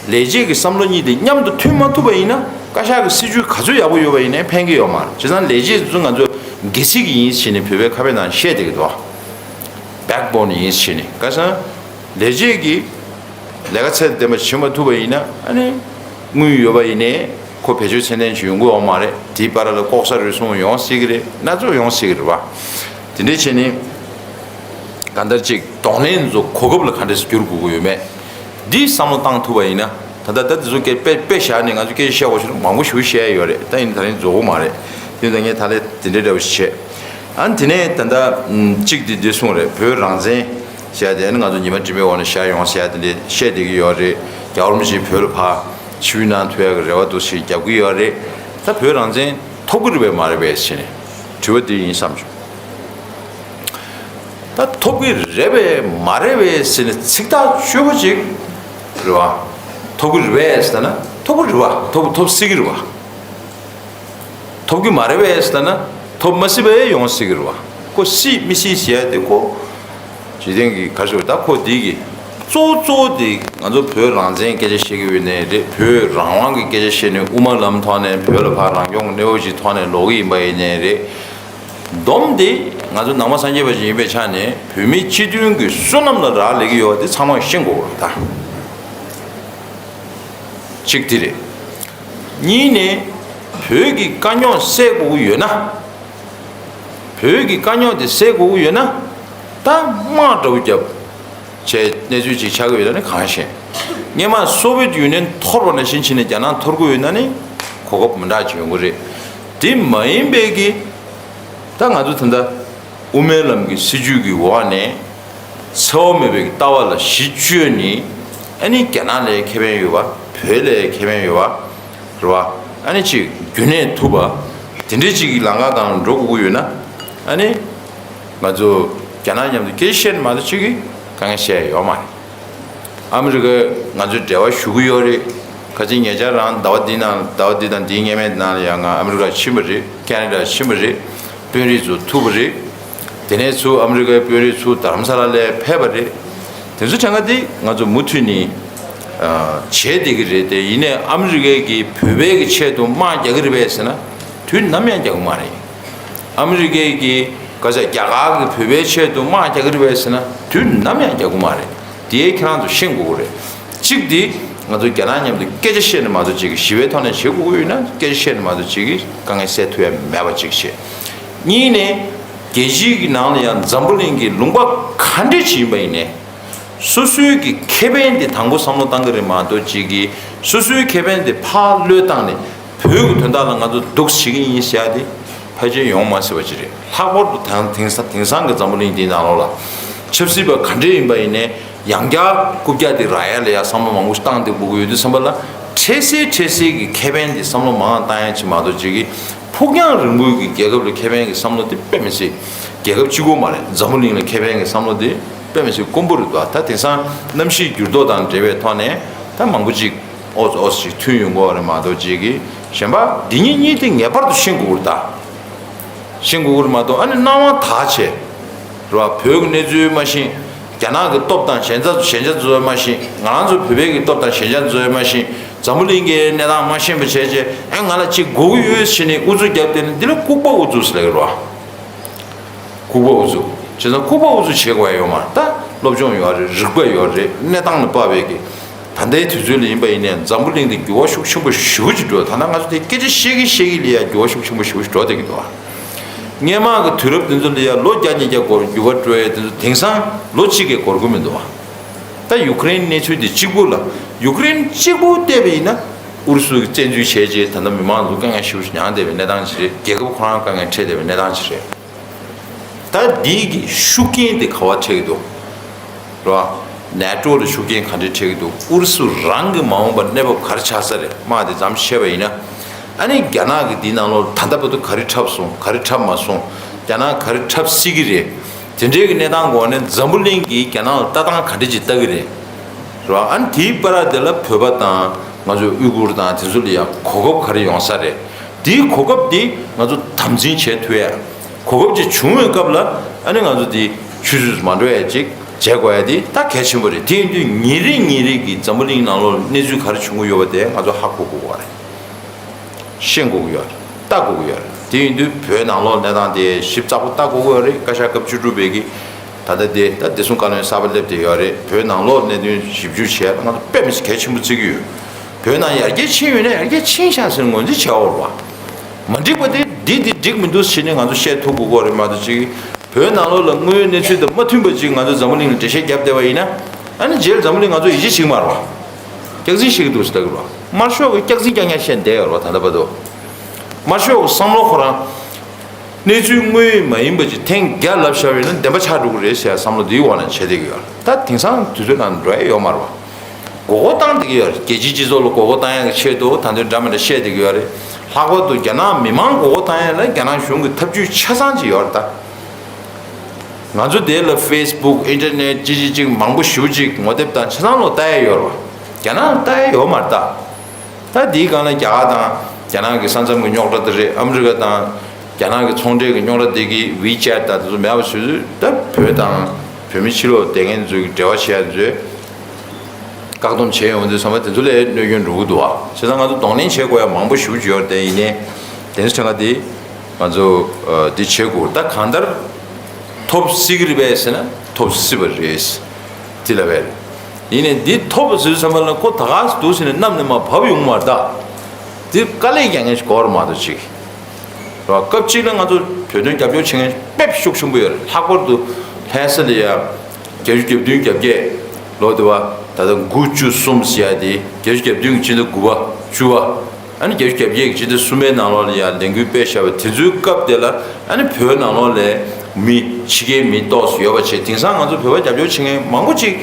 ལས་བྱེད་ཀྱི་བསམ་བློ་གཉིས་དེ་མཉམ་དུ་མཐུན་མ་ཐུབ་པ་ཡིན་ན་བཀའ་ཤག་གི་སྲིད་ཇུས་ག་ཚོད་ཡག་པོ་ཡོད་པ་ཡིན་ནའི་ཕན་གྱི་ཡོད་མ་རེད། བྱས་ཙང་ལས་བྱེད་ཚོ་ང་ཚོ་སྒལ་ཚིགས་ཡིན་ཟེར་ནས་བོད་པའི་ཁ་དཔེ་ནང་བཤད་བསྡད་ཀྱི་འདུག Backbone ཡིན་ཟེར་ནས་བཀའ་ཤག་ལས་བྱེད་ཀྱི་ལས་ཀ་ཚད་ལྡན་པ་བྱེད་མ་ཐུབ་པ་ཡིན་ན་ཨ་ནི་དངུལ་ཡོད་པ་ཡིན་ནའི་ཁོ་བེད་སྤྱོད་ཚད་ལྡན་ཞིག་ཡོང་གི་ཡོད་མ་རེད། དེའི་བར་ལ་ལྐོག་ཟ་རུལ་སུངས་ཡོང་སྲིད་ཀྱི་རེད། སྣ་ཚོགས་ཡོང་སྲིད་ཀྱི་རེད་བ། དེ་འདྲས་བྱས་ནས་གང་ལྟར་ཅིག་གདོང་ལེན་ཚོ་གོ་སྐབས་ལ་ག་འདྲས་སེ་བསྒྱུར་དགོས་ཀྱི་ཡོད་མེད་འདི་བསམ་བློ་བཏང་ཐུབ་པ་ཡིན་ན། ད་ལྟ་ད་དེ་ཚོ་སྐད་དཔེ་དཔེ་བཞག་ནས་ང་ཚོ་སྐད་ཆ་བཤད་དགོས་ཤེས་མང་པོ་ཞིག་བཤད་ཡོད་རེད། ད་ཡིན་ད་རིང་རྫོགས་ཀྱི་མ་རེད། དེ་ཡིན་ད་ངས་ད་ལན་དེ་འདྲས་འདྲ་བོ་ཞིག་བྱས། ཨ་ནི་དེ་ནས་ད་ལྟ་གཅིག་དེ་འདི་གསུངས་རེད། བོད་རང་བཙན་ཟེར་ཡ་དེ་ཨ་ནི་ང་ཚོ་ཉི་མ་དྲི་མའི་འོག་ནས་བཞག་ཡོང་ཟེར་ཡ་དེ་འདྲས་བཤད་བསྡད་ཀྱི་ཡོད་རེད། རྒྱལ་བ་རིན་པོ་ཆེ་བོད་ལ་ཕར་ཆིབས་བསྒྱུར་གནང་ཐུབ་ཡ་གི་རེ་བ་འདུག་ཞེས་རྒྱབ་ཀྱི་ཡོད་རེད། ད་བོད་རང་བཙན་ཐོབ་ཀྱི་རེད་པས་མ་རེད་པས་ཟེར་ནས་དྲི་བ་འདི་ཡིན་བསམ་བྱུང་། ད་ཐོབ་ཀྱི་རེད་པས་མ་རེད་པས་ཟེར་ནས་ཚིག་ཐག་ཆོད་པོ་ཅིག་རེད་བ། ཐོབ་ཀྱི་རེད་པས་ཟེར་ན་ཐོབ་ཀྱི་རེད་བ། ཐོབ་ཐོབ་སྲིད་ཀྱི་རེད་བ། ཐོབ་ཀྱི་མ་རེད་པས་ཟེར་ན་ཐོབ་མ་སྲིད་པ་ཡང་ཡོང་སྲིད་ཀྱི་རེད་བ། ཁོ་སྲིད་མི་སྲིད་ཟེར་ཡ་དེ་ཁོ། འཇིག་རྟེན་གྱི་ག་རེ་ཟེར་ད་ཁོ་འདི་གི་གཙོ་བོ་གཙོ་བོ་དེ་ང་ཚོ་བོད་རང་བཙན་སྐད་ཆ་བཤད་ཀྱི་ཡོད་ནའི་རེད། བོད་རང་དབང་གི་སྐད་ཆ་བཤད་ནས་དབུ་མ་ལམ་ཐོག་ནས་བོད་ལ་ཕར་རང་སྐྱོང་གི་གནས་བབ་ཅིག་ཐོག་ནས་ལོག་གི་ཡིན་པ་ཡིན་ནའི་རེད། སྡོམ་དེ་ང་ཚོ་ནང་པ་སངས་རྒྱས་པ་ཞིག་ཡིན་པའི་ཆ་ནས་བོད་མི་སྤྱི་མཐུན་གྱི་བསོད་ནམས་ལ་རག་ལས་ཀྱི་ཡོད་པ་དེ་ཚང་མས་ཤེས་དགོས་པ་རེད་ད། གཅིག་དེ་རེད། གཉིས་ནས་བོད་ཀྱི་དཀའ་རྙོག་སེལ་དགོས་ཀྱི་ཡོད་ན། བོད་ཀྱི་དཀའ་རྙོག་དེ་སེལ་དགོས་ཀྱི་ཡོད་ན། ད་དམག་འདྲ་བོ་བརྒྱབ། བྱས་གནས་ཚུལ་ཅིག་ཆགས་ཀྱི་ཡོད་ན་ནི་གང་ཤེས། སྔོན་མ་སོ་བེད་ཡུ་ནི་ཡན་འཐོར་བ་ནང་བཞིན་བྱས་ནས་རྒྱ་ནག་འཐོར་གྱི་ཡོད་ན་ནི་གོ་སྐབས་མི་འདྲ་ཅིག་ཡོང་གི་རེད། དེ་མ་ཡིན་པའི་གི་ད་ང་ཚོ་ད་ལྟ་དབུ་མའི་ལམ་གྱི་སྲིད་བྱུས་ཀྱི་འོག་ནས་འཚེ་བ་མེད་པའི་ལྟ་བ་ལ་གཞི་བཅོལ་ནས་ཨ་ནི་རྒྱ་ནག་ལ་ཁེ་ཕན་ཡོད་པ། བོད་ལ་ཁེ་ཕན་ཡོད་པ། རེད་བ། ཨ་ནི་ཅིག་རྒྱུན་གནས་ཐུབ་པ། དེ་འདྲའི་ཅིག་གི་ལམ་ཁ་སྒང་ལ་འགྲོ་དགོས་ཀྱི་ཡོད་ན། ཨ་ནི་ང་ཚོ་རྒྱ་ནག་མཉམ་དུ་སྐད་ཆ་བཤད་ནས་མ་གཏོགས་ཅིག་གི་དཀའ་ངལ་སེལ་ཡ་ཡོད་མ་རེད། ཨ་མི་རི་ཀས་ང་ཚོའི་འབྲེལ་བ་ཞུ་གི་ཡོད་རེད། ཁ་ཅིག་ཉེ་ཆར་རང་ཟླ་བ་འདི་ནང་ཟླ་བ་འདི་དང་འདིའི་སྔོན་མའི་ནང་ལ་ཡང་ང་ཨ་མི་རི་ཀ་ཕྱིན་པ་རེད། ཁེ་ན་ཌ་ཕྱིན་པ་རེད། དཔོན་རིགས་ཚོ་ཐུག་པ་རེད། དེ་ནས་ཚུར་ཨ་མི་རི་ཀའི་དཔོན་རིགས་ཚུར་རྡ་རམ་ས་ལ་ལ་ཕེབས་པ་རེད། དེ་ཚོ་གྲངས་ཀ་དེ་ང་ཚོ་མུ་མཐུད་ནས་ཨ་བྱས་བསྡད་ཀྱི་རེད་དེ། ཡིན་ནའི་ཨ་མི་རི་ཀས་ཀྱིས་བོད་པའི་གི་ཆེད་དུ་དམག་རྒྱག་གི་རེད་པས་ཟེར་ན་དུས་ནམ་ཡང་རྒྱག་གི་མ་རེད། ཨ་མི་རི་ཀས་ཀྱིས་ག་ཚད་རྒྱ་གར་གྱིས་བོད་པའི་ཆེད་དུ་དམག་རྒྱག་གི་རེད་པས་ཟེར་ན་དུས་ནམ་ཡང་རྒྱག་གི་མ་རེད། དེ་ཁྱེད་རང་ཚོ་ཤེས་དགོས་ཀྱི་རེད། གཅིག་དེ་ང་ཚོ་རྒྱ་ནག་མཉམ་དུ་སྐད་ཆ་བཤད་ནས་མ་གཏོགས་ཅིག་གི་ཞི་བའི་ཐོག་ནས་བྱེད་དགོས་ཀྱི་ཡོད་ན་སྐད་ཆ་བཤད་ནས་མ་གཏོགས་ཅིག་གི་དཀའ་ངལ་སེལ་ཐུབ་ཡ་མེད་པ་གཅིག་བྱས། གཉིས་ནས་རྒྱལ་སྤྱིའི་གི་ནང་ལ་ཡང་འཛམ་བུ་གླིང་གི་ལུང་པ་ག་འདྲས་ཅིག་ཡིན་པ་ཡིན་ནའི། སོ་སོའི་གི་ཁེ་ཕན་དེ་དང་པོ་བསམ་བློ་བཏང་གི་རེད་མ་གཏོགས་ཅིག་གི་སོ་སོའི་ཁེ་ཕན་དེ་ཕར་བློས་བཏང་ནས་བོད་ཀྱི་དོན་དག་ལ་ང་ཚོ་སྡུག་བྱེད་ཀྱི་ཡིན་ཟེར་ཡ་དེ་ཕལ་ཆེར་ཡོང་མ་སྲིད་པ་ཅིག་རེད། ལྷག་པར་དུ་དེང་དེང་སང་དེང་སང་གི་འཛམ་བུ་གླིང་འདིའི་ནང་ལོགས་ལ་ཆབ་སྲིད་པ་ག་འདྲས་ཡིན་པ་ཡིན་ནའི་ཡང་བསྐྱར་རྐུབ་བཀྱག་དེ་རག་ཡ་ལ་ཡ་བསམ་བློ་མང་པོ་ཞིག་བཏང་བསྡད་དགོས་ཀྱི་ཡོད་དུས་ཙམ་པ་ལ་འཕྲལ་སེལ་འཕྲལ་སེལ་གྱི་ཁེ་ཕན་དེ་བསམ་བློ་མང་བ་བཏང་ཡ་ཅིག་མ་གཏོགས་ཅིག་གི་ཕུགས་རྒྱང་རིང་པོའི་གི་རྒྱལ་ཁབ་ལ་ཁེ་ཕན་གྱི་བསམ་བློ་དེ་དཔེ་མི་སྲིད། རྒྱལ་ཁབ་གཅིག་པོ་མ་རེད། འཛམ་བུ་གླིང་ལ་ཁེ་ཕན་གྱི་བསམ་བློ་དེ་དཔེ་མི་སྲིད་དཀོན་པོ་རེད་འདུག་ད་དེང་སང་གནམ་གཤིས་འགྱུར་ལྡོག་དང་འབྲེལ་བའི་ཐོག་ནས་ད་མང་པོ་ཅིག་ཨོ་ཙི་ཨོ་ཙི་ཅིག་ཐོན་ཡོང་གི་ཡོད་རེད་མ་གཏོགས་ཅིག་གི་གཞན་པ་འདི་གཉིས་གཉིས་དེ་ངེས་པར་དུ་ཤེས་དགོས་ཀྱི་རེད་ད། ཤེས་དགོས་ཀྱི་རེད་མ་གཏོགས་ཨ་ནི་སྣང་བ་དག་བྱས། རེད་བ། བོད་ཀྱི་གནས་ཚུལ་མ་ཤེས། རྒྱ་ནག་གི་སྟོབས་དང་ཞན་ཆ་ཞན་ཆ་ཚོ་མ་ཤེས། ང་རང་ཚོ་བོད་པའི་གི་སྟོབས་དང་ཞན་ཆ་ཚོ་མ་ཤེས། འཛམ་བུ་གླིང་གི་གནས་སྟངས་མ་ཤེས་པ་བྱས་རྗེས་ཨེ་ང་ལ་ཅིག་དགོས་ཀྱི་ཡོད་ཟེར་ནས་ཨུ་ཚུགས་བརྒྱབ་བསྡད་ན་འདི་ལ་ལྐུགས་པ་ཨུ་ཚུགས་ཟེར་ལབ་ཀྱི་རེད་བ། ལྐུགས་པ་ཨུ་ཚུགས། བྱས་ཙང་ལྐུགས་པ་ཨུ་ཚུགས་བྱེད་དགོས་ཡ་ཡོད་མ་རེད། ད་སློབ་སྦྱོང་ཡོད་རེད། རིག་པ་ཡོད་རེད། གནས་སྟངས་ལ་དཔག་པའི་གི་ད་ལྟའི་དུས་ཚོད་ལ་ཡིན་པ་ཡིན་ནའི་འཛམ་བུ་གླིང་འདི་འགྱུར་བ་ཤུགས་ཆེན་པོ་ཞེ་པོ་ཅིག་འགྲོ། ད་ལྟ་ང་ཚོ་དེ་སྐད་ཆ་བཤད་ཀྱི་བཤད་ཀྱི་ལ་ཡ་འགྱུར་བ་ཤུགས་ཆེན་པོ་ཞེ་པོ་ཞིག་འགྲོ་བསྡད་ཀྱི་འདུག་ཨ། སྔོན་མ་གི་དུས་རབས་དེ་ཚོ་ལ་ཡ་ལོ་བརྒྱ་ཉིས་བརྒྱ་འགོར་འགྱུར་བ་འགྲོ་ཡ་དེ་ཚོ་དེང་སང་ལོ་གཅིག་གིས་འགོར་གི་མི་འདུག་ཨ། ད་ཡུ་ཀེ་རེན་གནས་ཚུལ་འདི་གཅིག་པུ་ལ་ཡུ་ཀེ་རེན་གཅིག་པུ་བལྟས་པ་ཡིན་ན་ཨུ་རུ་སུ་གིས་བཙན་འཛུལ་བྱས་རྗེས་ད་ལྟ་མི་མང་ཚོ་དཀའ་ངལ་ཞེ་པོ་ཞིག་མྱངས་བསྡད་པའི་གནས་སྟངས་ཅིག་རེད། རྒྱལ་ཁབ་ཁོ་རང་དཀའ་ངལ་འཕྲད་བསྡད་པའི་གནས་སྟངས་ཅིག་རེད། ད་འདི་གི་ཤུགས་རྐྱེན་དེ་ག་བ་འཕྲད་ཀྱི་འདུག་རེད་བ། ནེ་ཊོ་ལ་ཤུགས་རྐྱེན་ག་འདྲས་འཕྲད་ཀྱི་འདུག་ཨུ་རུ་སུ་རང་གི་མ་འོངས་པར་གནས་བབ་ག་རེ་ཆགས་ས་རེད་དམག་དེ་མཚམས་བཤད་པ་ཡིན་ན། ཨ་ནི་རྒྱ་ནག་གི་འདི་ནང་ལོགས་ད་ལྟ་བར་དུ་ག་རེ་འཁྲབ་སོང་། ག་རེ་འཁྲབ་མ་སོང་། རྒྱ་ནག་ག་རེ་འཁྲབ་སྲིད་ཀྱི་རེད། དེ་འདྲའི་གི་གནས་སྟངས་འོག་ནས་འཛམ་བུ་གླིང་གིས་རྒྱ་ནག་ལ་ལྟ་སྟངས་ག་འདྲས་ཅིག་ལྟ་གི་རེད། རེད་བ། ཨ་ནི་དེའི་བར་དེ་ལ་བོད་པ་དང་ང་ཚོ་ཨུ་གུར་དང་དེ་ཚོ་ལ་ཡང་གོ་སྐབས་ག་རེ་ཡོང་ས་རེད། དེའི་གོ་སྐབས་དེ་ང་ཚོ་དམ་འཛིན་བྱེད་ཐུབ་ཡ། གོ་སྐབས་ཅིག་བྱུང་བའི་སྐབས་ལ་ཨ་ནི་ང་ཚོ་དེ་ཆུད་ཟོས་སུ་མ་འགྲོ་ཡ་ཅིག་བྱེད་དགོས་ཡ་དེ་ད་གལ་ཆེན་པོ་རེད། དེ་ཡིན་དུས་ཉིན་རེ་ཉིན་རེ་གི་འཛམ་བུ་གླིང་ནང་ལོགས་གནས་ཚུལ་ག་རེ་བྱུང་གི་ཡོད་པ་དེ་ང་ཚོ་ཧ་གོ་དགོས་པ་རེད། ཤེས་དགོས་ཀྱི་ཡོད་རེད། ལྟ་དགོས་ཀྱི་ཡོད་རེད། དེ་ཡིན་དུས་བོད་ནང་ལོགས་གནས་སྟངས་དེ་ཞིབ་ཚགས་པོ་ལྟ་དགོས་ཀྱི་ཡོད་རེད། བཀའ་ཤག་སྐབས་བཅུ་དྲུག་པའི་གི་ད་ལྟ་དེ་ད་བདེ་སྲུང་བཀའ་བློན་གསར་པ་སླེབས་བསྡད་ཡོད་རེད། བོད་ནང་ལོགས་གནད་དོན་ཞིབ་འཇུག་བྱས་ང་ཚོ་དཔེ་མི་སྲིད་གལ་ཆེན་པོ་བརྩི་གི་ཡོད། བོད་ནང་ཡར་རྒྱས་ཕྱིན་ཡོད་ན་ཡར་རྒྱས་ཕྱིན་ཤག་ཟེར་ངོས་འཛིན་བྱས་ཡོད་རེད་བ། མ་འགྲིག་པ་དེ་འདི་འདི་འགྲིག་མི་འདུག་ཟེར་ནས་ང་ཚོ་བཤད་ཐུབ་དགོས་ཀྱི་རེད་མ་གཏོགས་ཅིག་བོད་ནང་ལོགས་ལ་དངོས་ཡོད་གནས་ཚུལ་དང་མ་མཐུན་པ་ཅིག་ང་ཚོ་འཛམ་བུ་གླིང་ལ་འགྲེལ་བཤད་བརྒྱབ་བསྡད་པ་ཡིན་ན་ཨ་ནི་རྗེས་ལ་འཛམ་བུ་གླིང་ང་ཚོ་ཡིད་ཆེས་བྱེད་ཀྱི་མ་རེད་བ། སྐྱག་རྫུན་བཤད་ཀྱི་འདུག་ཟེར་ལྟ་གི་རེད་བ། དམར་ཤོག་གི་སྐྱག་རྫུན་རྐྱང་རྐྱང་བཤད་བསྡད་ཡོད་རེད་བ། ད་ལྟ་བར་དུ་དམར་ཤོག་གི་བསམ་བློ་ཁོ་རང་གནས་ཚུལ་དངོས་ཡོད་མ་ཡིན་པ་ཅིག་ཐེངས་བརྒྱ་ལབ་བཞག་པ་ཡིན་ན་བདེན་པ་ཆགས་འགྲོ་གི་རེད་ཟེར་བསམ་བློ་འདིའི་འོག་ནས་བྱེད་བསྡད་ཀྱི་ཡོད་རེད། ད་དེང་སང་དུས་ཚོད་ནང་འགྲོ་ཡ་ཡོད་མ་རེད་བ། མགོ་སྐོར་བཏང་བསྡད་ཀྱི་ཡོད་རེད། རྒྱལ་སྤྱིའི་སྤྱི་ཚོགས་ལ་མགོ་སྐོར་བཏང་ཡག་གི་ཆེད་དུ་ད་དུང་འདྲ་མི་འདྲ་བཤད་བསྡད་ཀྱི་ཡོད་རེད། ལྷག་པར་དུ་རྒྱ་ནག་མི་མང་མགོ་སྐོར་བཏང་ཡག་ལ་རྒྱ་ནག་གཞུང་གི་ཐབས་ཇུས་ཆ་ཚང་ཅིག་ཡོད་རེད་ད། ང་ཚོ་དེ་ལ་ཕེ་སི་བུག་ཨིན་ཊར་ནེཊ་ཅི་ཅི་ཅིག་མང་པོ་ཞེ་པོ་ཅིག་ངོ་དེབ་དང་ཆ་ཚང་ལོ་ལྟ་ཡག་ཡོད་རེད་བ། རྒྱ་ནག་ལ་ལྟ་ཡག་ཡོད་མ་རེད་ད། ད་དེའི་སྒང་ལ་རྒྱ་གར་དང་རྒྱ་ནག་གི་ས་མཚམས་ཀྱི་རྙོག་དྲ་དེ་རེད། ཨ་མི་རི་ཀ་དང་རྒྱ་ནག་གི་ཚོང་འབྲེལ་གྱི་རྙོག་དྲ་དེ་གི་ཝི་ཅེཊ་དང་དེ་ཚོ་མེད་པ་བཟོས་དུས་ད་བོད་དང་བོད་མི་ཕྱི་ལོགས་བསྡད་མཁན་ཚོའི་འབྲེལ་བ་བྱེད་ཡ་ཚོས་བཀག་སྡོམ་བྱས་ཡོང་དུས་ཚང་མ་དེ་ཚོ་ལས་གནོད་སྐྱོན་འགྲོ་གི་འདུག་བ། བྱས་ཙང་ང་ཚོ་གདོང་ལེན་བྱེད་དགོས་ཡ་མང་པོ་ཞེ་པོ་ཅིག་ཡོད་རེད་དེ། ཡིན་ནའི་དེ་ཚོ་ཁྲི་ང་དེ་ང་ཚོ་འདི་བྱེད་དགོས། ད་གང་ལྟར་ཐོབ་སྲིད་ཀྱི་རེད་པས་ཟེར་ན་ཐོབ་སྲིད་པ་རེད། དེ་ལ་བས། ཡིན་ནའི་འདི་ཐོབ་པ་ཟེར་དུས་ཙམ་པ་ལ་ཁོ་ད་ག་སེ་འདུག་ཟེར་ནས་གནམ་ནས་མར་བབས་ཡོང་མ་རེད་ད། འདི་དཀའ་ལས་རྒྱག་མཁན་ཞིག་དགོས་རེད་མ་གཏོགས་ཅིག་རེད་བ། སྐབས་གཅིག་ལ་ང་ཚོ་བོད་དོན་རྒྱབ་སྐྱོར་བྱེད་མཁན་དཔེ་ཤུགས་ཆེན་པོ་ཡོད་རེད། ལྷག་པར་དུ་ལྷ་ས་ལ་ཡ་བརྒྱད་ཅུ་གྱ་བདུན་གྱ་བརྒྱད་ལོ་དེ་བ་ད་ལྟ་དགུ་བཅུ་གསུམ་ཟེར་ཡ་དེ་བརྒྱད་ཅུ་གྱ་བདུན་གྱི་སྤྱི་ཟླ་དགུ་པ་བཅུ་པ། ཨ་ནི་བརྒྱད་ཅུ་གྱ་བརྒྱད་ཀྱི་སྤྱི་ཟླ་གསུམ་པའི་ནང་ལོགས་ལ་ཡང་ལས་འགུལ་སྤེལ་བཞག་པ་དེ་ཚོའི་སྐབས་དེ་ལ་ཨ་ནི་བོད་ནང་ལོགས་ལ་མི་ཕྱི་རྒྱལ་མི་ཏོག་ཙམ་ཡོད་པ་བྱས། དེང་སང་ང་ཚོ་བོད་པ་རྒྱབ་སྐྱོར་བྱེད་མཁན་མང་པོ་ཅིག་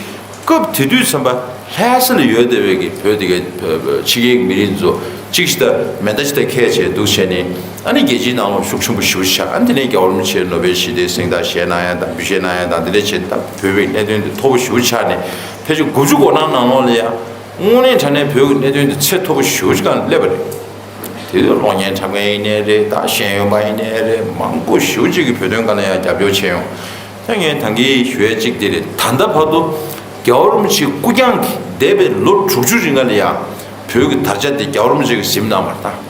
སྐབས་དེ་དུས་ཙམ་པ་ལྷ་ས་ལ་ཡོད་བསྡད་པའི་གི་བོད་དེ་གའི་ཕྱི་རྒྱལ་གྱི་མི་རིགས་ཚོ་གཅིག་ཤི་ད་མེ་མདའ་ཤི་ད་ཁས་བྱས་འདུག་བྱས་ནས་ཨ་ནི་རྒྱལ་སྤྱིའི་ནང་ལོགས་ཤུགས་ཆེན་པོ་ཞེ་པོ་ཆགས། ཨ་ནི་དེ་ནས་རྒྱལ་བ་རིན་པོ་ཆེ་ནོ་བེལ་ཞི་བདེའི་གཟེངས་རྟགས་བཞེས་གནང་ཡ་དང་འབུལ་བཞེས་གནང་ཡ་དང་དེ་འདྲ་བྱས་ད་བོད་པའི་གནད་དོན་དེ་མཐོ་པོ་ཞེ་པོ་ཆགས་ནས་ཕལ་ཆེར་དགུ་བཅུ་གོ་གྲངས་ནང་ལོགས་ལ་ཡ། དངོས་གནས་དྲང་གནས་བོད་ཀྱི་གནད་དོན་འདི་ཚད་མཐོ་པོ་ཞེ་པོ་ཅིག་སྒང་སླེབས་པ་རེད། དེ་དུས་གློག་བརྙན་འཁྲབ་མཁན་ཡིན་ནའི་རེད། ད་ཤེས་ཡོན་པ་ཡིན་ནའི་རེད། མང་པོ་ཞེ་པོ་ཅིག་གིས་བོད་དོན་སྒང་ལ་ཡང་རྒྱབ་སྐྱོར་བྱས་ཡོང་། ད་ངས་ད་གིན་ཞུ་ཡ་གཅིག་དེ་རེད། ད་ལྟ་བར་དུ་རྒྱལ་བ་རིན་པོ་ཆེའི་སྐུ་རྐྱང་གིས་འདས་པའི་ལོ་དྲུག་ཅུ་རིང་ལ་ཡང་བོད་ཀྱི་དར་ཆ་དེ་རྒྱལ་བ་རིན་པོ་ཆེ་གིས་ཟིན་གནང་བ་རེད་ད།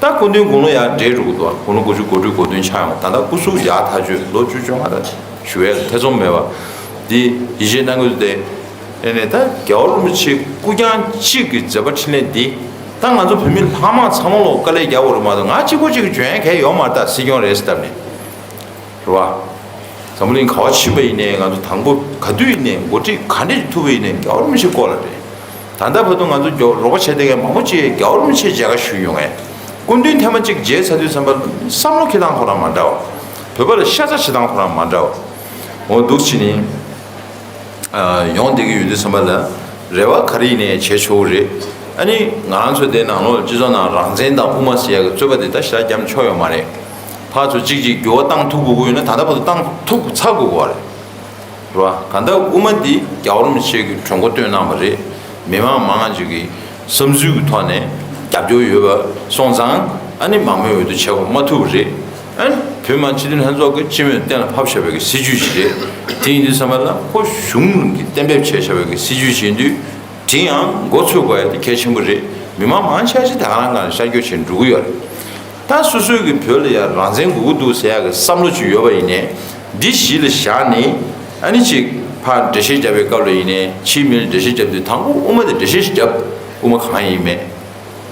ད་སྐུ་མདུན་དགུང་ལོ་ཡར་བགྲེས་འགྲོ་གི་འདུག་དགུང་ལོ་དགུ་བཅུ་གོ་དྲུག་གོ་བདུན་ཆགས་ཡོང་། ད་ལྟ་སྐུ་གཟུགས་ཡག་ཐག་ཆོད། ལོ་བཅུ་བཅོ་ལྔ་ད་ཞུ་ཡས་ཐེ་ཚོམ་མེད་པ། འདི་ཡིད་ཆེས་གནང་གི་འདུག་སྟེ། ཨེ་ནས་ད་རྒྱལ་བ་རིན་པོ་ཆེ་སྐུ་རྐྱང་གཅིག་གི་མཛད་པ་འཕྲིན་ལས་འདི་ད་ང་ཚོ་བོད་མི་ལྷག་མ་ཚང་མ་ལོག་དཀའ་ལས་རྒྱག་དགོས་རེད་མ་གཏོགས་ང་གཅིག་པོ་གཅིག་གིས་འཇོན་ཡས་གང་ཡང་ཡོད་མ་རེད། ད་སྲིད་སྐྱོང་རེད་ཟེར་བཏབ་ནས། རེད་བ། འཛམ་བུ་གླིང་ག་བ་ཕྱིན་པ་ཡིན་ནའི་ང་ཚོ་དང་པོ་ག་དུས་ཡིན་ནའི་འགོ་ཁྲིད་ག་འདྲས་ཐུབ་པ་ཡིན་ནའི་རྒྱལ་བ་རིན་པོ་ཆེའི་སྐོར་ལ་རེད། ད་ལྟ་བར་དུ་ང་ཚོ་རྒྱ་རོགས་པ་བྱས་བསྡད་མཁན་མང་པོ་ཅིག་རྒྱལ་བ་རིན་པོ་ཆེའི་མཇལ་ཁ་ཞུས་ཡོང་ངས། སྐུ་མདུན་ཐེངས་མ་གཅིག་མཇལ་ཚར་དུས་ཙམ་པ་བསམ་བློ་འཁྱེར་སྟངས་ཁོ་རང་མ་འདྲ་བ། བོད་པ་ལ་ཤ་ཚ་བྱེད་སྟངས་ཁོ་རང་མ་འདྲ་བ། འོ་འདུག་བྱས་ནས། ཡོང་བསྡད་ཀྱི་ཡོད་དུས་ཙམ་པ་ལ་རེ་བ་ག་རེ་ཡིན་ནའི་བྱེད་ཆོག་གི་རེད། ཨ་ནི་ང་རང་ཚོ་དེ་ནང་ལོགས་སྤྱི་ཚོགས་ནང་རང་བཙན་དང་དབུ་མ་ཟེར་ཡག་གི་རྩོད་པ་དེ་ད་ཞེ་དྲག་རྒྱབ་ཆོག་ཡོད་མ་རེད། ཕར་ཚུར་གཅིག་གཅིག་འགྱུར་བ་བཏང་ཐུབ་དགོས་ཀྱི་ཡོད་ན་ད་ལྟ་བར་དུ་བཏང་ཐུབ་ཚར་དགོས་ཀྱི་རེད། རེད་བ། གང་ལྟར་དབུ་མ་འདི་རྒྱལ་བ་རིན་པོ་ཆེ་གིས་གྲོས་འགོ་བཏོན་གནང་བ་རེད། མི་མང་མང་ང་ཅིག་གིས་བསམ་ཚུལ་གྱི་ཐོག་ནས་རྒྱབ་སྐྱོར་ཡོད་པ་སོང་ཙང་ཨ་ནི་མང་མོས་འོས་བསྡུ་བྱེད་དགོས་མ་ཐུབ་པ་རེད། ཨ་ནི་ བོད་མི་མང་སྤྱི་འཐུས་ལྷན་ཚོགས་ཀྱི་སྤྱི་མོས་གཏན་ལ་ཕབ་བཞག་པའི་གི་སྲིད་ཇུས་ཤིག་རེད། དེ་ཡིན་དུས་ཙམ་པ་ལ་ཁོ་གཞུང་གིས་གཏན་འབེབས་བྱས་བཞག་པའི་གི་སྲིད་ཇུས་ཤིག་ཡིན་དུས། དེ་ཡང་འགོ་ཚུགས་དགོས་ཡ་དེ་གལ་ཆེན་པོ་རེད། མི་མང་མང་ཆེ་ཆེ་ད་ག་རང་ག་ལ་ཤར་སྐྱོད་བྱེད་འགྲོ་གི་ཡོད་རེད། ད་སོ་སོའི་གི་བོད་ལ་ཡ་རང་བཙན་དགོས་ཀྱི་འདུག་ཟེར་ཡ་གི་བསམ་བློ་ཅིག་ཡོད་པ་ཡིན་ནའི། འདི་གཞི་ལ་བཞག་ནས་ཨ་ནི་ཅིག་ཕར་འགྲེལ་བཤད་རྒྱབ་པའི་སྐབས་ལ་ཡིན་ནའི་ཕྱིའི་མི་ལ་འགྲེལ་བཤད་རྒྱབ་དུས་དང་པོ་དབུ་མ་དེ་འགྲེལ་བཤད་ཞིག་རྒྱབ། དབུ་མ་གང་ཡིན་མེད།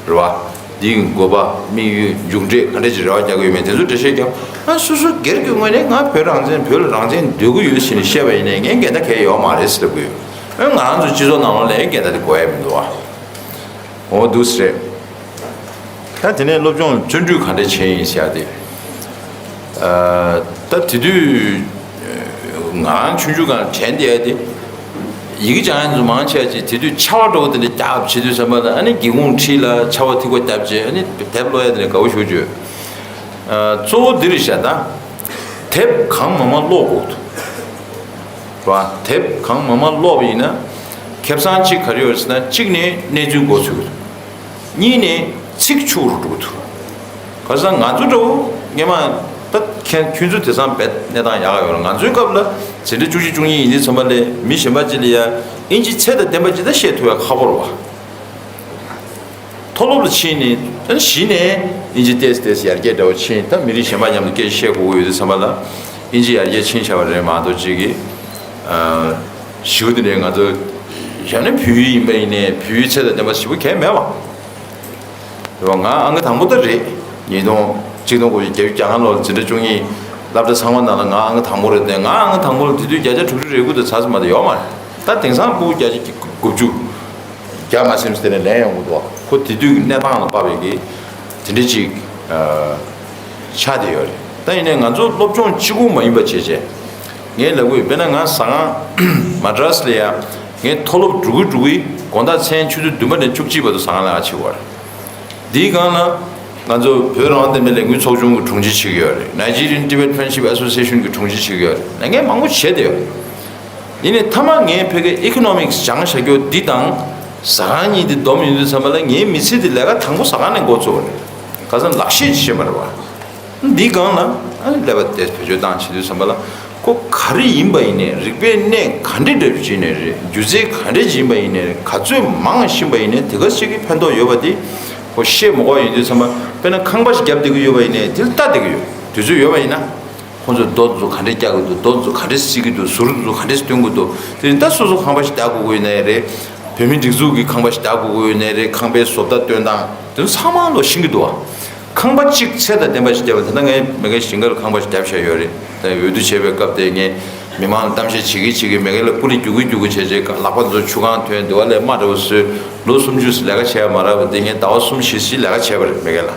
རེད་བ། འདིའི་དགོས་པ། དམིགས་ཡུལ། མཇུག་འབྲས་ག་འདྲ་ཅིག་རེ་བ་རྒྱག་གི་ཡོད་མེད་དེ་ཚོ་འགྲེལ་བཤད་རྒྱབ། ཨ་སོ་སོ་སྒེར་གྱི་ངོས་ནས་ང་བོད་རང་བཙན་བོད་ལ་རང་བཙན་འདོད་ཀྱི་ཡོད་ཟེར་ནས་བཤད་པ་ཡིན་ནའི་ངས་འགལ་ཟླ་གང་ཡང་ཡོད་མ་རེད་ཟེར་ལབ་གི་ཡོད། ཨ་ང་རང་ཚོ་སྤྱི་ཚོགས་ནང་ལོགས་ལ་འགལ་ཟླ་དེ་དགོས་ཡ་མི་འདུག་བ། འོ་འདུག་ཟེར། ད་དེ་ནས་སློབ་སྦྱོང་བརྩོན་འགྲུས་ག་འདྲ་བྱས་ཡིན་ཟེར་ཡ་དེ། ཨ་ད་དེ་དུས་ང་རང་ཆུང་ཆུང་སྒང་དྲན་བསྡད་ཡ་དེ། ཡི་གེ་སྦྱང་ཡ་ཚོ་མང་ཆེ་བ་ཅིག་དེ་དུས་ཕྱར་བ་འདྲ་བོ་དེ་འདྲ་རྒྱག་བྱེད་དུས་ཙམ་པ་ལ་ཨ་ནི་སྒེའུ་ཁུང་འཁྲིས་ལ་ཕྱར་བ་ཐིགས་པ་བརྒྱབ་བྱས་ཨ་ནི་དེབ་ཀློག་ཡ་དེ་འདྲ་དགའ་བོ་ཞེ་པོ་ཅིག་ཡོད། ཨ་གཙོ་བོ་འདི་རེད་ཤག་ད། དེབ་གང་མང་མང་ཀློག་དགོས་འདུག་བ། དེབ་གང་མང་མང་ཀློག་པ་ཡིན་ན། ཁེ་བཟང་གཅིག་ག་རེ་ཡོད་ཟེར་ན་གཅིག་ནས་གནས་ཚུལ་མགོ་ཚོས་འདུག་གཉིས་ནས་ཚིག་ཆུ་བོར་འགྲོ་གི་འདུག་ག་ས་ང་ཚོ་འདྲ་བོ་སྔས་མ་ད་ཁྱེད་ཁྱོད་ཚོ་དེང་སང་བེད་གནས་སྟངས་ཡག་ཡོད་ལ། ང་ཚོའི་སྐབས་ལ་འཛིན་གྲྭ་བཅུ་གཅིག་བཅུ་གཉིས་ཡིན་དུས་ཙམ་པ་ལས་མི་གཞན་པ་ཅིག་ལ་ཡ་ཨིན་ཇི་ཚད་དང་ལྡན་པ་ཅིག་ད་བཤད་ཐུབ་ཡ་ཁག་པོ་རེད་བ། མཐོ་སློབ་ལ་ཕྱིན་ནས་ཨ་ནི་གཞི་ནས་ཨིན་ཇི་ཏོག་ཙམ་ཏོག་ཙམ་ཡར་རྒྱས་འདྲ་བོ་ཕྱིན། ད་མི་རིགས་གཞན་པ་མཉམ་དུ་སྐད་ཆ་བཤད་དགོས་ཀྱི་ཡོད་དུས་ཙམ་པ་ལ་ཨིན་ཇི་ཡར་རྒྱས་ཕྱིན་བྱ་བ་རེད་མ་གཏོགས་ཅིག་གིས་ཨ་ཞེ་པོ་དེ་འདྲའི་ང་ཚོ་གཞན་ནས་བོད་ཡིག་ཡིན་པ་ཡིན་ནའི་བོད་ཡིག་ཚད་དང་ལྡན་པ་ཞེ་པོ་གང་ཡང་མེད་པ། རེད་བ། ང་ཨང་ཀི་དང་པོ་ད་རེད། ཉིས་སྟོང་ཆིག་སྟོང་དགུ་བརྒྱ་བརྒྱད་ཅུ་གྱ་ལྔ་ལོར་འཛིན་གྲྭ་བཅུ་གཉིས་སློབ་གྲྭ་ཚང་མ་ནང་ལ་ང་ཨང་ཀི་དང་པོ་རེད་དེ། ང་ཨང་ཀི་དང་པོ་ལ་དེ་དུས་བརྒྱ་ཆ་དྲུག་ཅུ་རེ་དགུ་དང་ཚར་ཙམ་མ་གཏོགས་ཡོད་མ་རེད། ད་དེང་སང་ཕྲུ་གུ་བརྒྱ་ཆ་དགུ་བཅུ་བརྒྱ་མ་ཟིན་ཙམ་དེ་ནས་ལེན་ཡོང་གི་འདུག་ཁོ་དེ་དུས་ཀྱི་གནས་སྟངས་ལ་དཔག་པའི་གི་དེ་འདྲ་ཅིག་ཨ་ཆགས་བསྡད་ཡོད་རེད། ད་ཡིན་ནའི་ང་ཚོ་སློབ་སྦྱོང་གཅིག་པུ་མ་ཡིན་པ་བྱས་བྱས། ངས་ལབ་དགོས་དཔེར་ན་ང་ཟ་ཁང་མ་ཌ་རཱས་ལ་ཡ་ངས་མཐོ་སློབ་འགྲོ་གི་འགྲོ་གི་དགོང་དག་མཚན་ཆུ་ཚོད་བདུན་པ་ནས་བཅུ་གཅིག་བར་དུ་ཟ་ཁང་ལ་ཡ་ཕྱིན་པ་རེད། འདིའི་སྒང་ལ་ང་ཚོ་བོད་རང་དབང་བསྟན་པའི་ལས་འགུལ་ཚོགས་ཆུང་གི་དྲུང་ཆེ་བྱེད་ཀྱི་ཡོད་རེད། Nigerian Tibet Friendship Association གི་དྲུང་ཆེ་བྱེད་ཀྱི་ཡོད་རེད། ལས་འགན་མང་པོ་བྱས་བསྡད་ཡོད་རེད། ཡིན་ནའི་མཐའ་མ་ངས་ཕ་གིའི་ཨི་ཀོ་ནོ་མིག་སི་སྦྱངས་བཞག་རྒྱུ་འདི་དང་ཟ་ཁང་གཉིས་འདི་བསྡོམས་ཡོང་དུས་ཙམ་པ་ལ་ངའི་མི་ཚེ་འདི་ལས་ཀ་དང་པོ་ཟ་ཁང་ནས་འགོ་བཙུགས་པ་རེད། ཁ་སང་ལག་ཤེས་ཤིག་ཤེས་པ་རེད་བ། འདིའི་སྒང་ལ་ཨ་ནི་ཀླད་པ་དེ་བེད་སྤྱོད་བཏང་བྱེད་དུས་ཙམ་པ་ལ་ཁོ་ག་རེ་ཡིན་པ་ཡིན་ནའི་རིག་པའི་གནས་ག་འདྲ་འདྲ་བྱས་ནའི་རེད། སྒྱུ་རྩལ་ག་འདྲ་ཡིན་པ་ཡིན་ནའི་རེད། ག་ཚོད་མང་ཤེས་པ་ཡིན་ནའི་དེ་ག་ཅིག་གིས་ཕན་ཐོགས་ཡོད་པ་དེ་ཁོ་ཤེས་མ་དགོས་ཡིན་དུས་ཙམ་པ། དཔེར་ན་ཁང་པ་ཞིག་བརྒྱབ་བསྡད་ཀྱི་ཡོད་པ་ཡིན་ནའི་དེ་ལ་ལྟ་བསྡད་ཀྱི་ཡོད། དུས་ཚོད་ཡོད་པ་ཡིན་ན། ཁོང་ཚོས་རྡོ་ཚོ་ག་འདྲས་རྒྱག་གི་འདུག་རྡོ་ཚོ་ག་འདྲས་བསིལ་གི་འདུག་ཟུར་ཚོ་ག་འདྲས་སྟོན་གི་འདུག་དེ་རིང་ད་སོ་སོ་ཁང་པ་ཞིག་བརྡབ་དགོས་ཀྱི་ཡོད་ནའི་རེད། བོད་མིའི་སྒྲིག་འཛུགས་ཀྱི་ཁང་པ་ཞིག་བརྡབ་དགོས་ཀྱི་ཡོད་ནའི་རེད། ཁང་པའི་བཟོ་ལྟ་སྟོན་སྟངས་དེ་ཚོ་ཚང་མ་ལོ་ཤེས་ཀྱི་འདུག་བ། ཁང་པ་གཅིག་ཚད་དང་ལྡན་པ་ཞིག་བརྒྱབ་པ། ད་ལྟ་ངས་མ་གི་ཞིང་ཁར་ཁང་པ་ཞིག་བརྡབ་བཞག་ཡོད་རེད། ད་འོས་བསྡུ་བྱས་པའི་སྐབས་དེ་ངས་མི་མང་ལ་གཏམ་བཤད་བྱེད་ཀྱི་བྱེད་ཀྱི་མ་གི་ལ་སྤུ་ལི་རྒྱུག་གི་རྒྱུག་གི་བྱས་བྱས་ལག་པ་དེ་ཚོ་ཆུ་གང་ཐོན། དེ་བ་ལས་དམའ་འདྲ་བོ་བཟོས། ལོ་སུམ་ཅུ་ལས་ཀ་བྱས་མ་རག་པ་དེ་ངས་ཟླ་བ་གསུམ་བཞི་ཞིག་ལས་ཀ་བྱས་པ་རེད་མ་གི་ལ།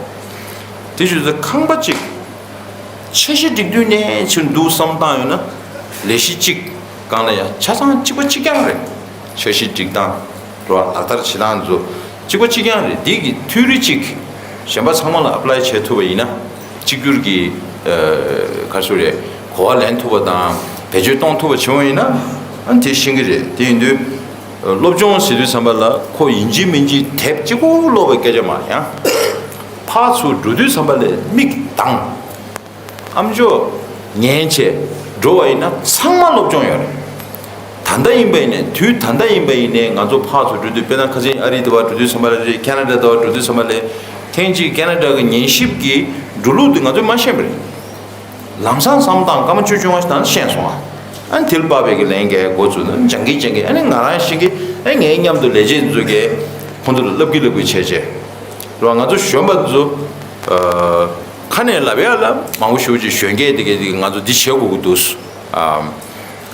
དེ་བཞིན་དུ་ཁང་པ་གཅིག་འཆར་གཞི་སྒྲིག་དུས་ནས་ཕྱིར་འདུག་བསམ་བཏང་ཡོད་ན། ལས་གཞི་གཅིག་སྒང་ལ་ཡང་ཆ་ཚང་གཅིག་པ་གཅིག་རྐྱང་རེད། འཆར་གཞི་སྒྲིག་སྟངས་རོ་ལག་བསྟར་བྱེད་སྟངས་ཚོ་གཅིག་པ་གཅིག་རྐྱང་རེད། འདི་གི་ཐུན་རེ་གཅིག་གཞན་པ་ཚང་མ་ལ་ཨེ་པ་ལའི་བྱེད་ཐུབ་པ་ཡིན་ན། གཅིག་གྱུར་གྱི་ཨ་ག་རེ་ཟེར་རེད། གོ་བ་ལེན་ཐུབ་པ་དང་བེད་སྤྱོད་གཏོང་ཐུབ་པ་བྱུང་བ་ཡིན་ན། ཨ་དེ་ཤེས་ཀྱི་རེད། དེ་ཡིན་དུས་སློབ་སྦྱོང་ཟེར་དུས་ཙམ་པ་ལ་ཁོ་ཡིན་གཅིག་མིན་གཅིག་དེབ་གཅིག་པོ་ཀློག་པའི་སྐད་ཆ་མ་ཡིན། ཕར་ཚུར་འགྲོ་དུས་ཙམ་པ་ལ་མིག་གདངས། ཨམ་ཅོག་ཉན་བྱས་འགྲོ་བ་ཡིན་ན་ཚང་མ་སློབ་སྦྱོང་ཡོད་རེད། ད་ལྟ་ཡིན་པ་ཡིན་ནའི་དུས་ད་ལྟ་ཡིན་པ་ཡིན་ནའི་ང་ཚོ་ཕར་ཚུར་འགྲོ་དུས་དཔེར་ན་ཁ་སང་ཨ་རི་དེ་བར་འགྲོ་དུས་ཙམ་པ་ལ་རེད། ཁེ་ན་ཌ་དེ་བར་འགྲོ་དུས་ཙམ་པ་ལ་ཐེངས་གཅིག་ཁེ་ན་ཌ་གི་ཉན་ཞིབ་ཀྱི་འགྲོ་ལུགས་དེ་ང་ཚོས་མ་ཤེས་པ་རེད། ལམ་སང་བསམ་བཏང་སྐར་མ་བཅུ་བཅོ་ལྔ་ཞིག་ནང་ཤེས་སོང་ཨ། ཨ་ནི་དེ་ལ་དཔག་པའི་གི་ལན་འགའ་འགོ་བཙུགས་ན་སྦྱང་གི་སྦྱང་གི་ཨ་ནི་ང་རང་ཤེས་ཀྱི་ཨ་ངའི་མཉམ་དུ་ལས་བྱེད་ཚོ་གིས་ཁོང་ཚོ་ལ་བསླབ་ཀྱི་བསླབ་ཀྱི་བྱས་བྱས། རེད་བ། ང་ཚོ་གཞོན་པ་ཚོ་ཨ་ཁ་ནས་ལབ་ཡ་ལ་མང་པོ་ཞེ་པོ་ཅིག་གཞོན་སྐྱེས་དེ་གས་དེ་གས་ང་ཚོ་འདི་བྱེད་དགོས་ཀྱི་འདུག་ཨ་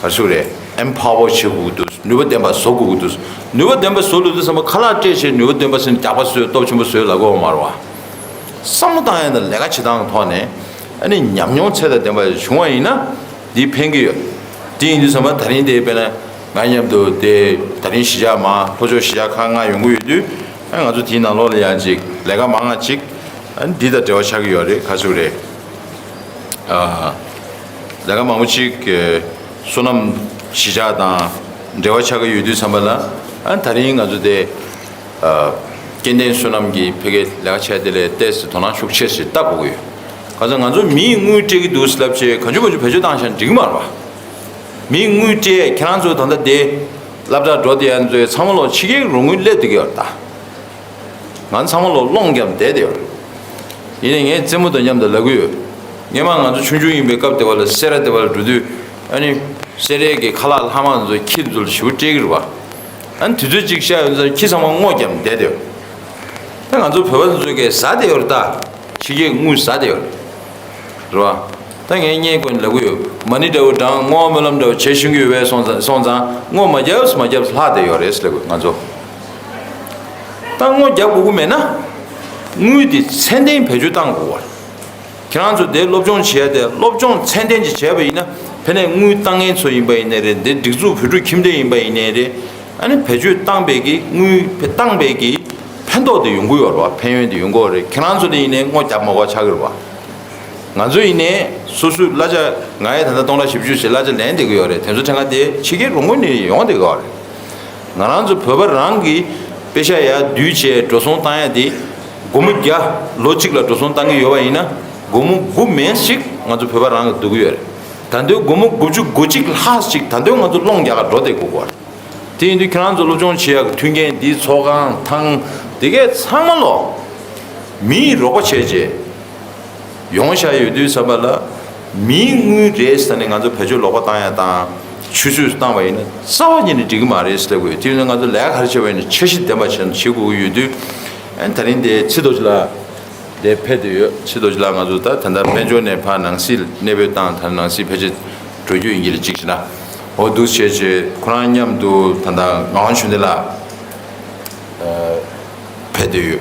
ག་རེ་ཟེར་དགོས་རེད། ཨེམ་པ་ཝར་བྱེད་དགོས་ཀྱི་འདུག་ནུས་པ་ལྡན་པ་བཟོ་དགོས་ཀྱི་འདུག་ནུས་པ་ལྡན་པ་བཟོ་ལབ་དུས་ཙམ་པ་ཁ་ལག་སྤྲད་བྱས་ནུས་པ་ལྡན་པ་ཟེར་ནས་རྒྱག་པ་བཟོས་སྟོབས་ཆེན་པོ་བཟོས་ལབ་དགོས་པ་མ་རེད་བ། བསམ་བློ་བཏང་ཡ་དང་ལས་ཀ་བྱེད་སྟངས་ཀྱི་ཐོག་ནས་ཨ་ནི་ཉམས་མྱོང་ཚད་དང་ལྡན་པ་བྱུང་བ་ཡིན་ན་འདི་ཕན་གྱི་ཡོད། དེ་ཡིན་དུས་ཙམ་པ་ད་རིང་དེ་དཔེར་ན་ང་མཉམ་དུ་དེ་ད་རིང་གཞིས་ཆགས་མ་ལྷོ་ཕྱོགས་གཞིས་ཆགས་ཁག་ལྔ་ཡོང་གི་ཡོད་དུས་ཨ་ང་ཚོ་དེའི་ནང་ལོགས་ལ་ཡང་ཅིག་ལས་ཀ་མང་ང་ཅིག་ཨ་ནི་འདི་དང་འབྲེལ་བ་ཆགས་ཀྱི་ཡོད་རེད། ག་ཚོད་རེད། ཨ་ལས་ཀ་མང་པོ་ཅིག་བསོད་ནམས་གཞིས་ཆགས་དང་འབྲེལ་བ་ཆགས་ཀྱི་ཡོད་དུས་ཙམ་པ་ལ་ཨ་ད་རིང་ང་ཚོ་དེ་ཨ་སྐྱེ་ལྡན་བསོད་ནམས་ཀྱི་ཕ་གིའི་ལས་ཀ་བྱས་དེ་ལས་ཏོག་ཙམ་དོ་སྣང་ཤུགས་ཆེ་ཞིག་བཏང་དགོས་ཀྱི་ཡོད། ག་ཚོད་ང་ཚོ་མིའི་དངུལ་སྤྲད་ཀྱི་འདུག་ལབ་བྱས་གང་བྱུང་མང་བྱུང་བེད་སྤྱོད་བཏང་བཞག་ན་འགྲིག་གི་མ་རེད་པ། མིའི་དངུལ་སྤྲད་ཁྱེད་རང་ཚོ་ད་ལྟ་དེ་སློབ་གྲྭ་འགྲོ་བསྡད་ཡ་ཚོས་ཚང་མ་ལོ་ཕྱི་རྒྱལ་རོགས་དངུལ་སླེབས་བསྡད་ཀྱི་ཡོད་རེད་ད། ང་ཚང་མ་ལོ་སློང་རྒྱབ་བསྡད་བསྡད་ཡོད་རེད། ཡིན་ནའི་ངས་རྩེད་མོ་དང་མཉམ་དུ་ལབ་ཀྱི་ཡོད། སྔོན་མ་ང་ཚོ་ཆུང་ཆུང་ཡིན་པའི་སྐབས་དེ་བ་ལ་སེ་ར་དེ་བ་ལ་འགྲོ་དུས་ཨ་ནི་སེ་རའི་གི་ཁ་ལག་ལྷག་མ་ཚོ་ཁྱི་ཚོ་ལ་ཞེ་པོ་སྤྲད་ཀྱི་རེད་པ། ཨ་ནི་དུས་ཚོད་གཅིག་ཤར་ཡོང་ཙང་ཁྱི་ཚང་མ་སྔོ་བརྒྱབ་བསྡད་བསྡད་ཡོད། ད་ང་ཚོ་བོད་པ་ཚོ་གས་ཟ་བསྡད་ཡོད་རེད་ད། ཕྱི་རྒྱལ་དངུལ་ཟ་བསྡད་ཡོད་རེད། རེད་བ། ད་ངས་བརྙན་བཀོད་ནས་ལབ་ཀྱི་ཡོད། མ་ཎི་འདྲ་བོ་བགྲང་། བསྔོ་བ་སྨོན་ལམ་འདྲ་བོ་བྱེད་ཤེས་ཀྱི་ཡོད་པས་སོང་ཙང་སོང་ཙང་བསྔོ་མ་བརྒྱབ་མ་བརྒྱབ་ལྷག་བསྡད་ཡོད་རེད་ལབ་དགོས་ང་ཚོ། ད་བསྔོ་རྒྱག་དགོས་ཀྱི་མེད་ན། དངུལ་དེ་ཚད་ལྡན་བེད་སྤྱོད་བཏང་དགོས་པ། ཁྱེད་རང་ཚོ་དེ་སློབ་སྦྱོང་བྱེད་ཡ་དེ་སློབ་སྦྱོང་ཚད་ལྡན་ཅིག་བྱས་པ་ཡིན་ན་ཕ་ནས་དངུལ་བཏང་མཁན་ཚོ་ཡིན་པ་ཡིན་ནའི་རེད། འདི་སྒྲིག་འཛུགས་བོད་ཕྲུག་ཁྱིམ་སྡེ་ཡིན་པ་ཡིན་ནའི་རེད། ཨ་ནི་བེད་སྤྱོད་བཏང་པའི་གི་དངུལ་བཏང་པའི་གི་ཕན་ཐོགས་དེ་ཡོང་གི་ཡོད་རེད་བ། ཕན་ཡོན་དེ་ཡོང་གི་ཡོད་རེད། ཁྱེད་རང་ཚོ་ལ་ཡིན་ནའི་བསྔོ་རྒྱབ་མ་དགོས་ཆགས་ཀྱི་རེད་བ། ང་ཚོ་ཡིན་ནའི་སོ་སོའི་གླ་ཆ་ང་ཡི་ད་ལྟ་སྟོང་ཕྲག་བཞི་བཅུ་ཞིག་གླ་ཆ་ལེན་བསྡད་ཀྱི་ཡོད་རེད། དེ་ཚོ་ཕྲན་ཁ་དེ་ཕྱི་རྒྱལ་རོགས་དངུལ་ནས་ཡོང་བསྡད་ཀྱི་ཡོད་རེད། ང་རང་ཚོ་བོད་པ་རང་གི་པེ་ཤ་ཡར་བསྡུས་བྱས་འགྲོ་སོང་བཏང་ཡ་དེ་སྒོར་མོ་བརྒྱ་ལོ་གཅིག་ལ་འགྲོ་སོང་བཏང་གི་ཡོད་པ་ཡིན་ན་སྒོར་མོ་དགུ་མན་ཞིག་ང་ཚོ་བོད་པ་རང་གི་བསྡུ་གི་ཡོད་རེད། ད་དུང་སྒོར་མོ་དགུ་བཅུ་གོ་གཅིག་ལྷག་ཅིག་ད་དུང་ང་ཚོ་སློང་རྒྱག་ག་འགྲོ་བསྡད་དགོས་ཀྱི་ཡོད་རེད། དེ་ཡིན་དུས་ཁྱེད་རང་ཚོ་སློབ་སྦྱོང་བྱེད་ཡག་གི་མཐུན་རྐྱེན་འདི་ཚོགས་ཁང་ཐང་འདི་གས་ཚང་མ་ལོ་མིའི་རོགས་པ་བྱས་རྗེས་ཡོང་བཞག་ཡོད་དུས་ཙམ་པ་ལ་མིའི་དངུལ་རེད་ཟེར་ནས་ང་ཚོ་བེད་སྤྱོད་ལོག་པ་བཏང་ཡ་དང་ཆུད་ཟོས་སུ་བཏང་བ་ཡིན་ན་རྩ་བ་ཉིད་ནས་འགྲིག་གི་མ་རེད་ཟེར་དགོས། དེ་ཡིན་ན་ང་ཚོ་ལས་ཀ་ག་རེ་བྱེད་པ་ཡིན་ན་འཆར་གཞི་ལྡན་པ་བྱས་ནས་བྱེད་དགོས་ཀྱི་ཡོད་དུས་ཨ་ནི་ད་རིང་དེ་ཚེ་རྡོ་རྗེ་ལགས། དེ་ཕེབས་བསྡད་ཡོད། ཕྱི་ལོགས་ལ་ང་ཚོ་ད་ད་ལྟ་དཔལ་འབྱོར་ནས་ཕར་ནང་སྲིད་གནས་སྤོས་བཏང་ད་ནང་སྲིད་ཕལ་ཆེར་འགྲོ་རྒྱུ་ཡིན་གྱི་རེད། གཅིག་བྱས་ན་འོ་འདུག་བྱས་བྱས་ཁོ་རང་མཉམ་དུ་ད་ལྟ་ངག་དབང་ཆོས་ལྡན་ལགས་ཕེབས་བསྡད་ཡོད།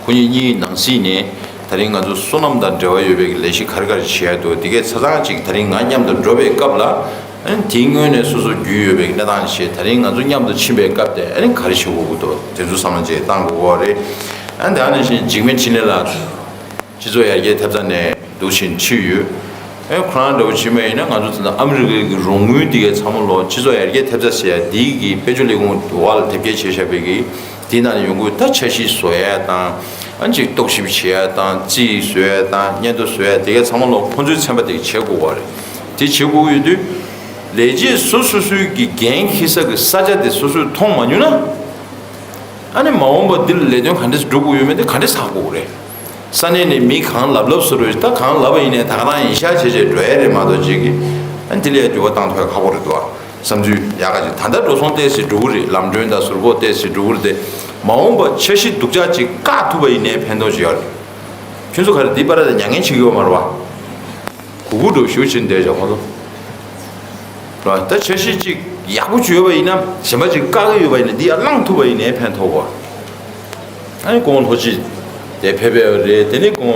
ཁོ་གཉིས་གཉིས་ནང་སྲིད་ནས་ད་རིང་ང་ཚོ་སོ་ནམ་དང་འབྲེལ་བ་ཡོད་པའི་ལས་གཞི་ག་རེ་ག་རེ་བྱེད་ཡ་འདུག་དེ་གས་ཆ་ཚང་གཅིག་ད་རིང་ང་མཉམ་དུ་འགྲོ་བའི་སྐབས་ལ་ཨ་ནི་དེའི་སྔོན་ནས་སོ་སོ་རྒྱུས་ཡོད་པའི་གནས་སྟངས་ཤིག་ད་རིང་ང་ཚོ་མཉམ་དུ་ཕྱིན་པའི་སྐབས་དེ་ཨ་ནི་ག་རེ་བྱེད་དགོས་ཀྱི་འདུག་དེ་ཚོ་བསམ་བློ་བཅས་བཏང་དགོས་ཀྱི་རེད། ཨ་ནི་དེ་ནང་བཞིན་འཇིགས་མེད་འཕྲིན་ལས་ལགས། སྤྱི་ཚོགས་ཡར་རྒྱས་ཐེབས་རྩ་ནས་འདུག་བཞིན་ཁྲིད་ཡོད། ཨེ་ཁོ་རང་འདྲ་བོ་བྱེད་མ་ཡིན་ན་ང་ཚོ་ད་ལྟ་ཨ་མི་རི་ཀའི་གི་རོགས་དངུལ་འདི་གའི་ཚང་མ་ལོ་སྤྱི་ཚོགས་ཡར་རྒྱས་ཐེབས་རྩ་ཟེར་ཡ་འདི་གི་དཔལ་འབྱོར་ལས་ཁུངས་འོག་ལ་དེབ་སྐྱེལ་བྱས་བཞག་པའི་གི་འདི་ནང་ནས་ཡོང་གི་ད་འཆར་གཞི་བཟོ་ཡ་དང་ཨ་ཅིག་རྟོག་ཞིབ་བྱེད་ཡ་དང་རྩིས་བཟོ་ཡ་དང་སྙན་ཐོ་བཟོ་ཡ་འདི་གའི་ཚང་མ་ལོ་ཁོང་ཚོའི་ཚན་པ་དེ་གི་བྱེད་དགོས་པ་རེད། དེ་བྱེད་དགོས་ཀྱི་ཡོད་དུས་ལས་བྱེད་སོ་སོ་སོའི་གི་འགན་འཁྱེར་ས་གི་ས་ཆ་དེ་སོ་སོས་མཐོང་མ་མྱོང་ན། ཨ་ནི་མ་འོངས་པ་འདི་ལ་ལས་དོན་ག་འདྲས་སྒྲུབ་དགོས་ཡོད་མེད་དེ་ག་འདྲས་ཧ་གོ་གི་རེད། ས་གནས་ནས་མི་གང་ལབ་ལབ་བཟོ་འདྲ་ད་གང་ལབ་པ་ཡིན་ནའི་ད་ག་རང་ཡིན་ཤག་བྱས་བྱས་འགྲོ་ཡ་རེད་མ་གཏོགས་ཅིག་གི་ཨ་ནི་དེ་ལ་ཡ་འགྱུར་བ་བཏང་ཐུབ་ཡ་ཁག་པོ་རེད་འདུག་ཨ། བསམ་ཚུལ་ཡག་ག་ཅིག་ད་ལྟ་འགྲོ་སོང་ཏོག་ཙམ་འགྲོ་གི་རེད། ལམ་གྲོན་དང་ཟུར་ཕོགས་ཏོག་ཙམ་འགྲོ་གི་རེད་དེ་མ་འོངས་པ་འཆར་གཞི་སྡུག་ཅག་ཅིག་བཀག་ཐུབ་པ་ཡིན་ནའི་ཕན་ཐོགས་ཅིག་ཡོད་རེད། ཁྱོད་ཚོ་ག་རེ་འདི་པར་ལ་མྱ་ངན་བྱེད་ཀྱི་ཡོད་མ་རེད་བ། གུ་གུ་འགྲོ་ཞུ་བྱེད་འདོད་ཀྱང་ཁོང་ཚོ། ར་ད་འཆར་གཞི་གཅིག་ཡག་པོ་བྱོས་པ་ཡིན་ན་གཞན་པ་གཅིག་བཀག་གི་ཡོད་པ་ཡིན་ན་འདི་ཡར་བླངས་ཐུབ་པ་ཡིན་ནའི་ཕན་ཐོགས་གོ། ཨ་ནི་ཁོང་ལྷོ་སྤྱི་དེ་ཕེབས་པའི་རེད། དེ་ནི་ཁོང་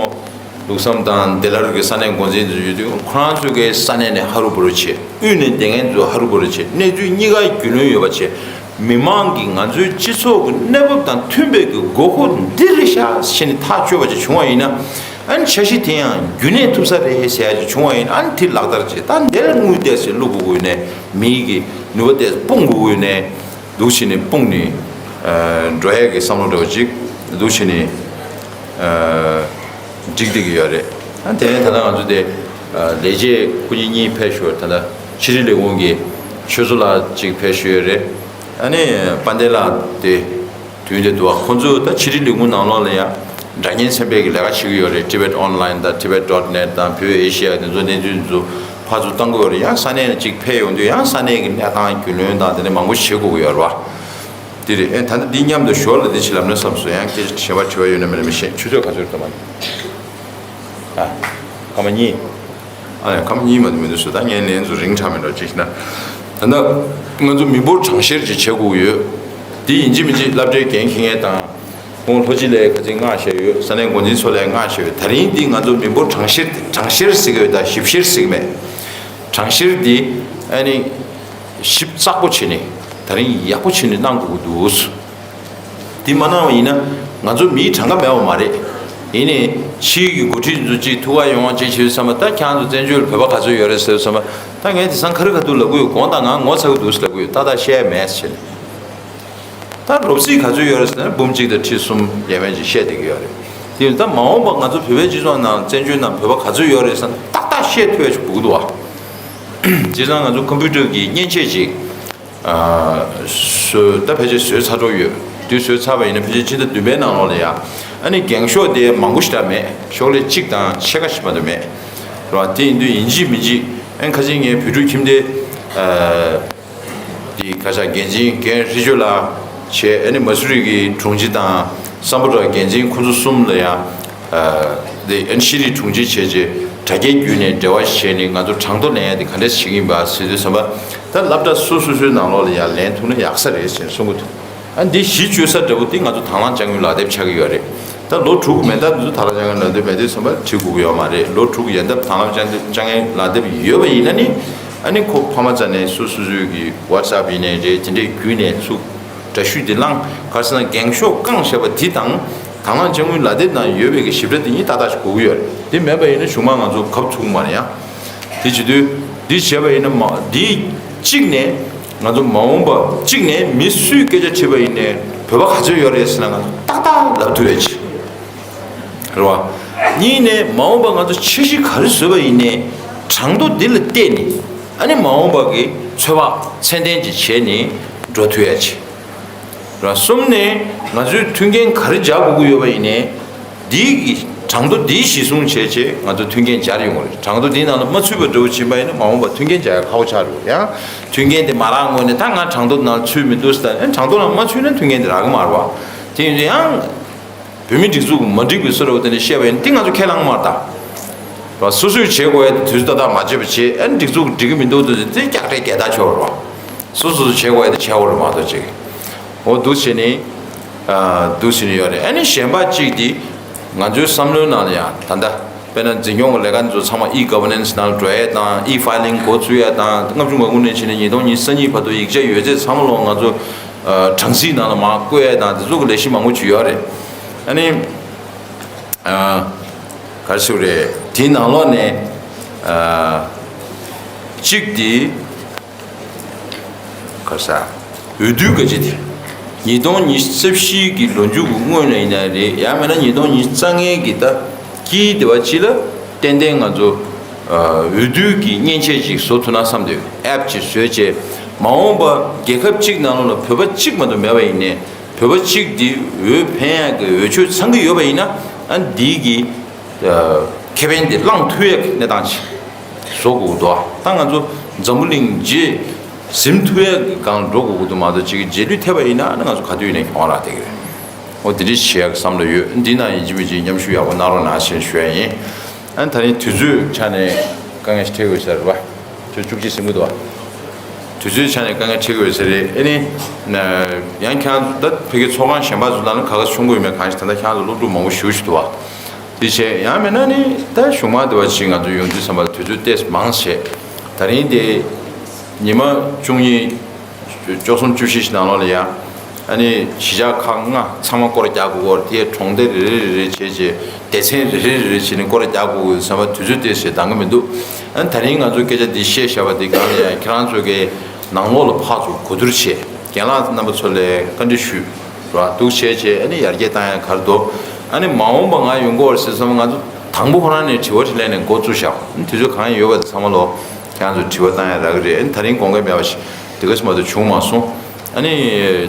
ལུགས་བསམ་དང་བདེ་སླར་གྱི་ས་གནས་འགོ་འཛིན་དུ་ཡོད་དུས་ཁོ་རང་ཚོས་གའི་ས་གནས་ནས་ཧ་རུ་བུ་རུ་བྱེད་དབུས་ནས་བསྡད་མཁན་ཚོ་ཧ་རུ་བུ་རུ་བྱེད་གནས་ཚུལ་གཉིས་ཀ་རྒྱུས་ལོན་ཡོད་པ་བྱེད། མི་མང་གིས་ང་ཚོའི་སྤྱི་ཚོགས་ཀྱི་གནས་བབ་དང་མཐུན་པའི་གི་དགོས་མཁོ་འདི་རེད་ཤག་ཟེར་ནས་ཐག་གཅོད་པ་ཅིག་བྱུང་བ་ཡིན་ན། ཨ་ནི་འཆར་གཞི་དེ་ཡང་རྒྱུན་གནས་ཐུབ་ས་རེད་ཟེར་ཡ་ཅིག་བྱུང་བ་ཡིན་ན། ཨ་ནི་དེ་ལག་བསྟར་བྱེད་ད་འདིར་དངུལ་ཏོག་ཙམ་བླུག་དགོས་ཀྱི་ཡོད་ནའི་མིའི་གི་ནུས་པ་ཏོག་ཙམ་སྤུངས་དགོས་ཀྱི་ཡོད་ནའི་འདུག་བྱས་ནས་སྤུངས་ནས་འགྲོ་ཡ་གི་བསམ་བློ་འདྲ་བོ་ཅིག་འདུག་བྱས་ནས་འགྲིག་བསྡད་ཀྱི་ཡོད་རེད། ཨ་ནི་དེ་ནས་ད་ལྟ་ང་ཚོ་དེ་ལས་བྱེད་སྐུ་ཉིད་གཉིས་ཕེབས་ཞོར་ད་ལྟ་ཕྱི་དྲིལ་ལས་ཁུངས་ཀྱི་ཆོས་མཚོ་ལགས་ཅིག་ཕེབས་ཞུས་ཡོད་རེད། ཨ་ནི་དཔལ་ལྡན་ལགས་དེ། དུས་འདི་འདུག་བ། ཁོང་ཚོས་ད་ཕྱི་དྲིལ་ལས་ཁུངས་ནང་ལོགས་ལ་ཡང་སྒྲ་བརྙན་ཚན་པའི་གི་ལས་ཀ་བྱེད་ཀྱི་ཡོད་རེད། Tibet Online དང་Tibet dot net དང་བོད་ཨེ་ཤི་ཡ་དེ་ཚོ་གནས་ཚུལ་ཚོ་ཕར་ཚུར་བཏང་གི་ཡོད་རེད། ཡང་ས་གནས་ལ་གཅིག་ཕེབས་ཡོང་དུས་ཡང་ས་གནས་ཀྱི་གནས་སྟངས་རྒྱུས་ལོན་དང་དེ་འདྲ་མང་པོ་བྱེད་དགོས་ཀྱི་ཡོད་རེད་བ། དེ་རེད། ཨེ་ད་ལྟ་འདི་མཉམ་དུ་ཞོར་ལ་འདི་ཕྱི་ལམ་ན་བསམ་སོང་། ཡང་སྐད་ཆ་དྲི་བ་དྲི་བ་ཡོད་ན་མེད་ན་མི་ཤེས། ཆུ་ཚོད་ག་ཚོད་རེད་ད་མ་ཡིན། ཨ་སྐར་མ་གཉིས། ཨ་ནི་ཁམས་གཉིས་མ་གཏོགས་མི་འདུག་ཟེར། ད་ངས་ལན་ཚོ་རིང་དྲགས་མེད་འགྲོ་ཅིག་ན། ད་ལྟ་ང་ཚོ་མི་འབོར་གྲངས་བཤེར་ཅིག་བྱེད་དགོས་ཡོད། དེ་ཡིན་གཅིག་མིན་གཅིག་སློབ་གྲྭའི་འགན་འཁྱེར་མཁན་དང་། ཁོང་ལྷོ་སྤྱི་ལ་ཁ་ཚིག་མངགས་བཞག་ཡོད། ས་གནས་འགོ་འཛིན་ཚོ་ལ་མངགས་བཞག་ཡོད། ད་རིང་འདི་ང་ཚོ་མི་འབོར་གྲངས་བཤེར་དེ་གྲངས་བཤེར་ཟེར་གྱི་ཡོད་ད་ཞིབ་བཤེར་ཟེར་གྱི་མེད། གྲངས་བཤེར་འདི་ཨ་ནི་ཞིབ་ཚགས་པོ་བྱས་ནས་ད་རིང་ཡག་པོ་བྱས་ནས་གནང་དགོས་ཀྱི་འདུག་དེ་མ་གནང་བ་ཡིན་ན་ང་ཚོ་མིའི་གྲངས་ཀ་མེད་པ་མ་རེད། ཡིན་ནའི་ཕྱིའི་གི་འགོ་ཁྲིད་ཚོ་གཅིག་ཐུག་ག་ཡོང་བ་གཅིག་བྱེད་བསམ་པ། ད་ཁྱེད་རང་ཚོ་བཙན་བྱོལ་བོད་པ་ག་ཚོད་ཡོད་རེད་ཟེར་བསམ་པ། ད་ངས་དེང་སང་ཁ་རི་ཁ་ཐུག་ལབ་ཀྱི་ཡོད། དགོངས་དག་ང་ངོ་ཚ་གི་འདུག་ཟེར་ལབ་ཀྱི་ཡོད། ཏག་ཏག་བཤད་ཡ་མེད་ཟེར་ནས། ད་རོབ་རྩིས་ག་ཚོད་ཡོད་རེད་ཟེར་ན་འབུམ་གཅིག་དང་ཁྲི་གསུམ་ཡས་མས་ཅིག་བཤད་བསྡད་ཀྱི་ཡོད་རེད། དེ་ད་མ་འོངས་པ་ང་ཚོ་བོད་པའི་སྤྱི་ཚོགས་ནང་བཙན་བྱོལ་ནང་བོད་པ་ག་ཚོད་ཡོད་རེད་ཟེར་ན་ཏག་ཏག་ཤེས་ཐུབ་ཡ་ཅིག་དགོས་ཀྱི་འདུག་བ། བྱས་ཙང་ང་ཚོ་ཀམ་པུ་ཊར་གྱི་མཉེན་ཆས་ཅིག་བཟོས། ད་ཕལ་ཆེར་བཟོས་ཚར་འགྲོ་ཡོད། དུས་བཟོས་ཚར་བ་ཡིན་ན་ཕལ་ཆེར་ཕྱི་ཟླ་བདུན་པའི་ནང་ལོགས་ལ་ཡ། ཨ་ནི་འགེངས་ཤོག་དེ་མང་པོ་ཞིག་ད་མེད། ཤོག་ལྷེ་གཅིག་དང་ཕྱེད་ཀ་ཞིག་མ་གཏོགས་མེད། རེད་བ། དེ་ཡིན་དུས་ཡིན་གཅིག་མིན་གཅིག་ཨ་ནི་ཁ་ཆེ་ངའི་བོད་ཕྲུག་ཁྱིམ་སྡེ། དེ་ཁ་ཤས་འགན་འཛིན་རྒན་ཧྲི་ཅོ་ལགས་བྱས། ཨ་ནི་མ་སུ་རི་གི་དྲུང་ཆེ་དང་སམ་བྷོ་ཊ་འགན་འཛིན་ཁོང་ཚོ་གསུམ་ལ་ཡང་། དེ་ཨ་ནི་ཤེས་རིག་དྲུང་ཆེ་བྱས་རྗེས་དྲ་རྒྱའི་བརྒྱུད་ནས་འབྲེལ་བ་བྱས་ནས་ང་ཚོ་གྲངས་ཐོ་ལེན་ཡ་དེ་ག་འདྲས་བྱེད་ཀྱི་ཡིན་པ་ཟེར་དུས་ཙམ་པ། ད་སློབ་གྲྭ་སོ་སོ་སོའི་ནང་ལོགས་ལ་ཡང་ལེན་ཐུབ་ན་ཡག་ས་རེད་ཟེར་གསུང་གི་འདུག་ཨ་འདི་གཞི་བཅོལ་ས་འདྲ་པོ་འདི་ང་ཚོ་དང་བླངས་བཅའ་ཁྲིམས་ལག་དེབ་ཆགས་ཀྱི་ཡོད་རེད། ད་ལོ་དྲུག་མེ་མདའ་འདི་ཚོ་དང་བླངས་བཅའ་ཁྲིམས་ལག་དེབ་མེད་དུས་ཙམ་པ་བྲིས་དགོས་ཀྱི་ཡོད་མ་རེད། ལོ་དྲུག་ཡན་འདབས་དང་བླངས་བཅའ་ཁྲིམས་ལག་དེབ་ཡོད་པ་ཡིན་ན་ནི། ཨ་ནི་ཁོ་ཕ་མ་རྩ་ནས་སོ་སོ་སོའི་གི་ཝ་ཊི་སབ་ཡིན་ནའི་རེད། དེ་འདྲའི་བརྒྱུད་ནས་ཚུགས་འདྲ་བཤུས་དེ་བླངས། ག་རེ་ཟེར་ན་འགེངས་ཤོག་བཀང་བཞག་པ་དེ་དང་དང་བླངས་བཅའ་ཁྲིམས་ལག་དེབ་ནང་ཡོད་པའི་གི་ཞིབ་ཕྲ་དེ་གཉིས་ཏག་ཏག་ཞིག་དགོས་ཀྱི་ཡོད་རེད། དེ་མེད་པ་ཡིན་ན་གཞུག་མ་ང་ཚོ་གབ་ཚུགས་མ་རེད་ཡ། དེ་བྱེད་དུས་འདི་བྱས་པ་ཡིན་ན་མ་འདི་གཅིག་ནས་ང་ཚོ་མ་འོངས་པ་གཅིག་ནས་མི་སུས་སྐད་ཆ་དྲིས་པ་ཡིན་ནའི་བོད་པ་ག་ཚོད་ཡོད་རེད་ཟེར་ན་ང་ཚོ་ཏག་ཏག་ལབ་ཐུབ་ཡ་ཆེ། རེད་བ། གཉིས་ནས་མ་འོངས་པ་ང་ཚོ་འཆར་གཞི་ག་རེ་བཟོས་པ་ཡིན་ནའི་གྲངས་ཐོ་འདི་ལ་བལྟས་ནས་ཨ་ནི་མ་འོངས་པ་གི་ཚོད་དཔག་ཚད་ལྡན་ཅིག་བྱས་ནས་འགྲོ་ཐུབ་ཡ་ཆེ། རེད་བ། གསུམ་ནས་ང་ཚོས་མཐུན་རྐྱེན་ག་རེ་སྦྱར་དགོས་ཀྱི་ཡོད་པ་ཡིན་ནའི། འདིའི་གི་གྲངས་ཐོ་འདིའི་གཞི་བཟུང་བྱས་བྱས་ང་ཚོ་མཐུན་རྐྱེན་སྦྱར་ཡོང་གི་རེད། གྲངས་ཐོ་འདིའི་ནང་ལ་མ་ཚུད་པ་འདྲ་བོ་ཕྱིན་པ་ཡིན་ན་མ་འོངས་པ་མཐུན་རྐྱེན་སྦྱར་ཡ་ཁག་པོ་ཆགས་འགྲོ་གི་རེད། ཡང་མཐུན་རྐྱེན་དེ་མ་རག་སྔོན་ནས་ད་ང་གྲངས་ཐོ་ནང་ཚུད་མི་འདུག་ཟེར། ཨ་གྲངས་ཐོ་ནང་མ་ཚུད་ན་མཐུན་རྐྱེན་དེ་རག་གི་མ་རེད་བ། དེ་ཡིན་དུས་ཡང་བོད་མིའི་སྒྲིག་འཛུགས་མ་འགྲིག་པའི་བཟོ་འདྲ་བོ་དེ་འདྲ་བཤད་པ་ཡིན་ན་དེ་ང་ཚོ་ཁས་བླངས་མ་རེད་ད། རེད་བ། སོ་སོས་བྱེད་དགོས་ཡ་དེ་དུས་ཚོད་ཏག་ཏག་མ་བྱས་པ་བྱས། ཨ་ནི་སྒྲིག་འཛུགས་འགྲིག་གི་མི་འདུག་དུས་དེ་སྐྱག་བྲེ་རྒྱག་ད་ཆོག་རེད་བ། སོ་སོ་སོས་བྱེད་དགོས་ཡ་དེ་བྱེད་དགོས་རེད་མ་གཏོགས་ཅིག་འོ་འདུག་བྱས་ནས། ཨ་འདུག་བྱས་ནས་ཡོད་རེད། ཨ་ནི་གཞན་པ་གཅིག་དེ་ང་ཚོའི་བསམ་བློའི་ནང་ལ་ཡང་ད་ལྟ་དཔེར་ན་འཛིན་སྐྱོང་གི་ལས་ཀ་འདི་ཚོ་ཚང་མ་ཨི་གྷ་ཝར་ནན་སི་ནང་ལ་འགྲོ་ཡས་དང་ཨི་ཕའི་ལིང་འགོ་བཙུགས་ཡས་དང་ལྔ་བཅུ་ང་དགུ་ནས་བྱས་ནས་ཉིས་སྟོང་ཉི་ཤུ་རྩ་གཉིས་བར་དུ་ཡིག་ཆ་ཡོད་ཚད་ཚང་མ་ལོག་ང་ཚོ་ཨ་གྲངས་གཞིའི་ནང་ལ་མར་བཀོད་ཡས་དང་དེ་ཚོ་གི་ལས་གཞི་མང་པོ་ཅིག་ཡོད་རེད། ཨ་ནི་ཨ་ག་རེ་ཞུ་དགོས་རེད། དེའི་ནང་ལོགས་ནས་ཨ་གཅིག་དེ། ག་ས། འོས་བསྡུ་ག་ཅི་དེ། ཉིས་སྟོང་ཉི་ཤུ་རྩ་བཞི་གི་ལོ་མཇུག་གི་སྔོན་ལ་ཡིན་ན་རེད། ཡང་མིན་ན་ཉིས་སྟོང་ཉི་ཤུ་རྩ་ལྔའི་གི་ཟླ་དཀྱིལ་དེ་བ་ཅིག་ལ་ཏན་ཏན་ང་ཚོ་ཨ་འོས་བསྡུ་གི་མཉེན་ཆས་ཅིག་བཟོ་ཐུབ་ན་བསམ་འདུག་ཨེབ་ཅིག་བཟོས་བྱས་མ་འོངས་པ་རྒྱལ་ཁབ་གཅིག་ནང་ལོགས་ལ་བོད་པ་གཅིག་མ་གཏོགས་མེད་པ་ཡིན་ནའི་བོད་པ་གཅིག་དེ་འོས་འཕེན་ཡག་གི་འོས་ཆོས་ཚང་གི་ཡོད་པ་ཡིན་ན་ཨ་འདི་གི་ཁེ་ཕན་དེ་བླང་ཐུབ་ཡག་གི་གནས་སྟངས་ཅིག་བཟོ་དགོས་ཀྱི་འདུག་ད་ང་ཚོ་འཛམ་བུ་གླིང་རྗེས་ཟིན་ཐུབ་ཡག་གི་སྒང་འགྲོ་དགོས་ཀྱི་འདུག་མ་གཏོགས་ཅིག་རྗེས་ལུས་ཐེབས་པ་ཡིན་ན་ཨ་ནི་ང་ཚོ་ག་དུས་ཡིན་ནའི་གྱོང་རག་བསྡད་ཀྱི་རེད། འོ་དེ་འདྲ་བྱེད་ཡག་གི་བསམ་བློ་ཡོད། འདི་ན་ཡིན་གཅིག་མིན་གཅིག་མཉམ་ཞུགས་ཡག་པོ་གནང་རོགས་གནང་ཞེས་ཞུ་ཡ་ཡིན། ཨ་ནི་ད་རིང་དུས་ཚོད་ཆ་ནས་དཀའ་ངལ་ཞིག་འཕྲད་དགོས་ས་རེད་པ། ཆུ་བཅུ་གཅིག་ཟིན་གྱི་འདུག་བ། དུས་ཚོད་ཆ་ནས་དཀའ་ངལ་འཕྲད་ཀྱི་ཡོད་ས་རེད། ཨ་ནི། ཡང་ཁྱེད་རང་ཚོ་ད་ཕ་གི་ཚོགས་ཁང་གཞན་པ་ཚོ་ནང་ལ་ག་ག་ཆུང་གུ་ཡོད་མེད་གང་ཞིག་ད་ལྟ་ཁྱེད་རང་ཚོ་སློབ་ཕྲུག་མང་པོ་ཞེ་པོ་ཞིག་འདུག་བ། དེ་བྱས་ཡང་མིན་ན་ནི་ད་གཞུག་མ་དེ་བ་ཞིག་ང་ཚོ་ཡོང་དུས་ཙམ་པ་དུས་ཚོད་ཏོག་ཙམ་མང་བྱས། ད་རིང་དེ་ཉི་མ་བཅུ་གཉིས། བཅུ་གསུམ་བཅུ་བཞི་ཞིག་ནང་ལོགས་ལ་ཡང་། ཨ་ནི་གཞིས་ཆགས་ཁག་ལྔ་ཚང་མ་སྐོར་རྒྱག་དགོས་སྐོར་དེ་གྲོང་སྡེ་རེ་རེ་རེ་རེ་བྱས་བྱས་སྡེ་ཚན་རེ་རེ་རེ་རེ་བྱས་ནས་སྐོར་རྒྱག་དགོས་ཀྱི་ཟེར་བ་དུས་ཚོད་དེ་ཞེ་འདང་གི་མི་འདུག་ཨ་ནི་ད་རིང་ང་ཚོས་སྐད་ཆ་འདི་བཤད་བཞག་པ་འདི་སྒང་ལ་ཡང་ཁྱེད་རང་ཚོ་གི་ནང་ལོགས་ལ་ཕར་ཚུར་གོ་བསྡུར་བྱས་རྒན་ལགས་རྣམ་པ་ཚོ་ལ་བཀའ་འདྲི་ཞུས་ར་འདུག་བྱས་བྱས་ཨ་ནི་ཡར་རྒྱས་བཏང་ཡ་ག་རེ་འདུག་ཨ་ནི་མ་འོངས་པ་ང་ཡོང་གི་ཡོད་རེད་ཟེར་བསམ་ང་ཚོ་དང་པོ་ཁོ་རང་ནས་དྲི་བ་དྲིས་ལན་ནས་འགོ་བཙུགས་བཞག་ཨ་ནི་དུས་ཚོད་གང་ཡོད་པ་དེ་ཚང་མ་ལོ་ཁྱེད་རང་ཚོ་དྲི་བ་བཏང་ཡ་རག་གི་རེད། ཨ་ནི་ད་རིང་དགོངས་འགལ་མེད་པ་ཞིག་དེ་ག་ཙམ་མ་གཏོགས་བྱུང་མ་སོང་། ཨ་ནི།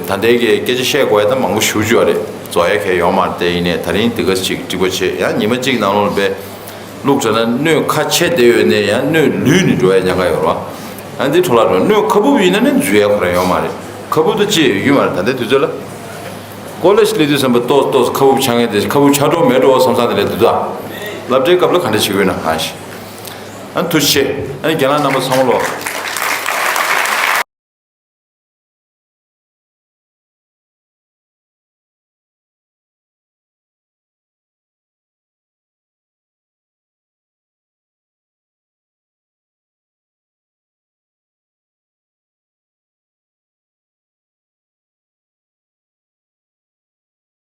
ད་ལྟའི་གི་སྐད་ཆ་བཤད་དགོས་ཡ་ད་མང་པོ་ཞེ་པོ་ཅིག་ཡོད་རེད། རྫོགས་ཡ་གང་ཡང་ཡོད་མ་རེད་དེ་ཡིན་ནའི་ད་རིང་འདི་ག་ཅིག་འགྲིག་པོ་བྱེད་ཡང་ཉི་མ་གཅིག་ནང་ལོགས་ལ་དཔེ། བླུགས་དྲགས་ན་སྣོད་ཁ་ཕྱེ་བསྡད་ཡོད་ནའི་ཡང་སྣོད་ལུད་ནས་འགྲོ་ཡ་ཉེན་ཁ་ཡོད་རེད་བ། ཨ་འདི་འཕྲོ་བརླག་འགྲོ་སྣོད་ཁ་སྦུབ་ཡིན་ན་ནི་འཛུལ་ཡ་ཁོ་རང་ཡོད་མ་རེད། ཁ་སྦུབ་དུ་ཅི་ཡོད་ཀྱི་མ་རེད་ད་ལྟའི་དུས་ཚོད་ལ། ཀོ་ལེ་ཇི་སླེབས་དུས་ཙམ་པ་ཏོག་ཏོག་ཁ་སྦུབ་ཆག་མཁན་དེ་ཁ་སྦུབ་ཆག་འགྲོ་མེད་འགྲོ་བསམ་བསམ་དེ་ལས་འདུག་ད། སློབ་གྲྭའི་སྐབས་ལ་ག་འདྲ་བྱེད་དགོས་ན་གང་ཞིག་ཨ་ཐུགས་རྗེ་ཆེ། ཨ་རྒན་ལགས་རྣམ་པ་ཚང་མ་ལོ།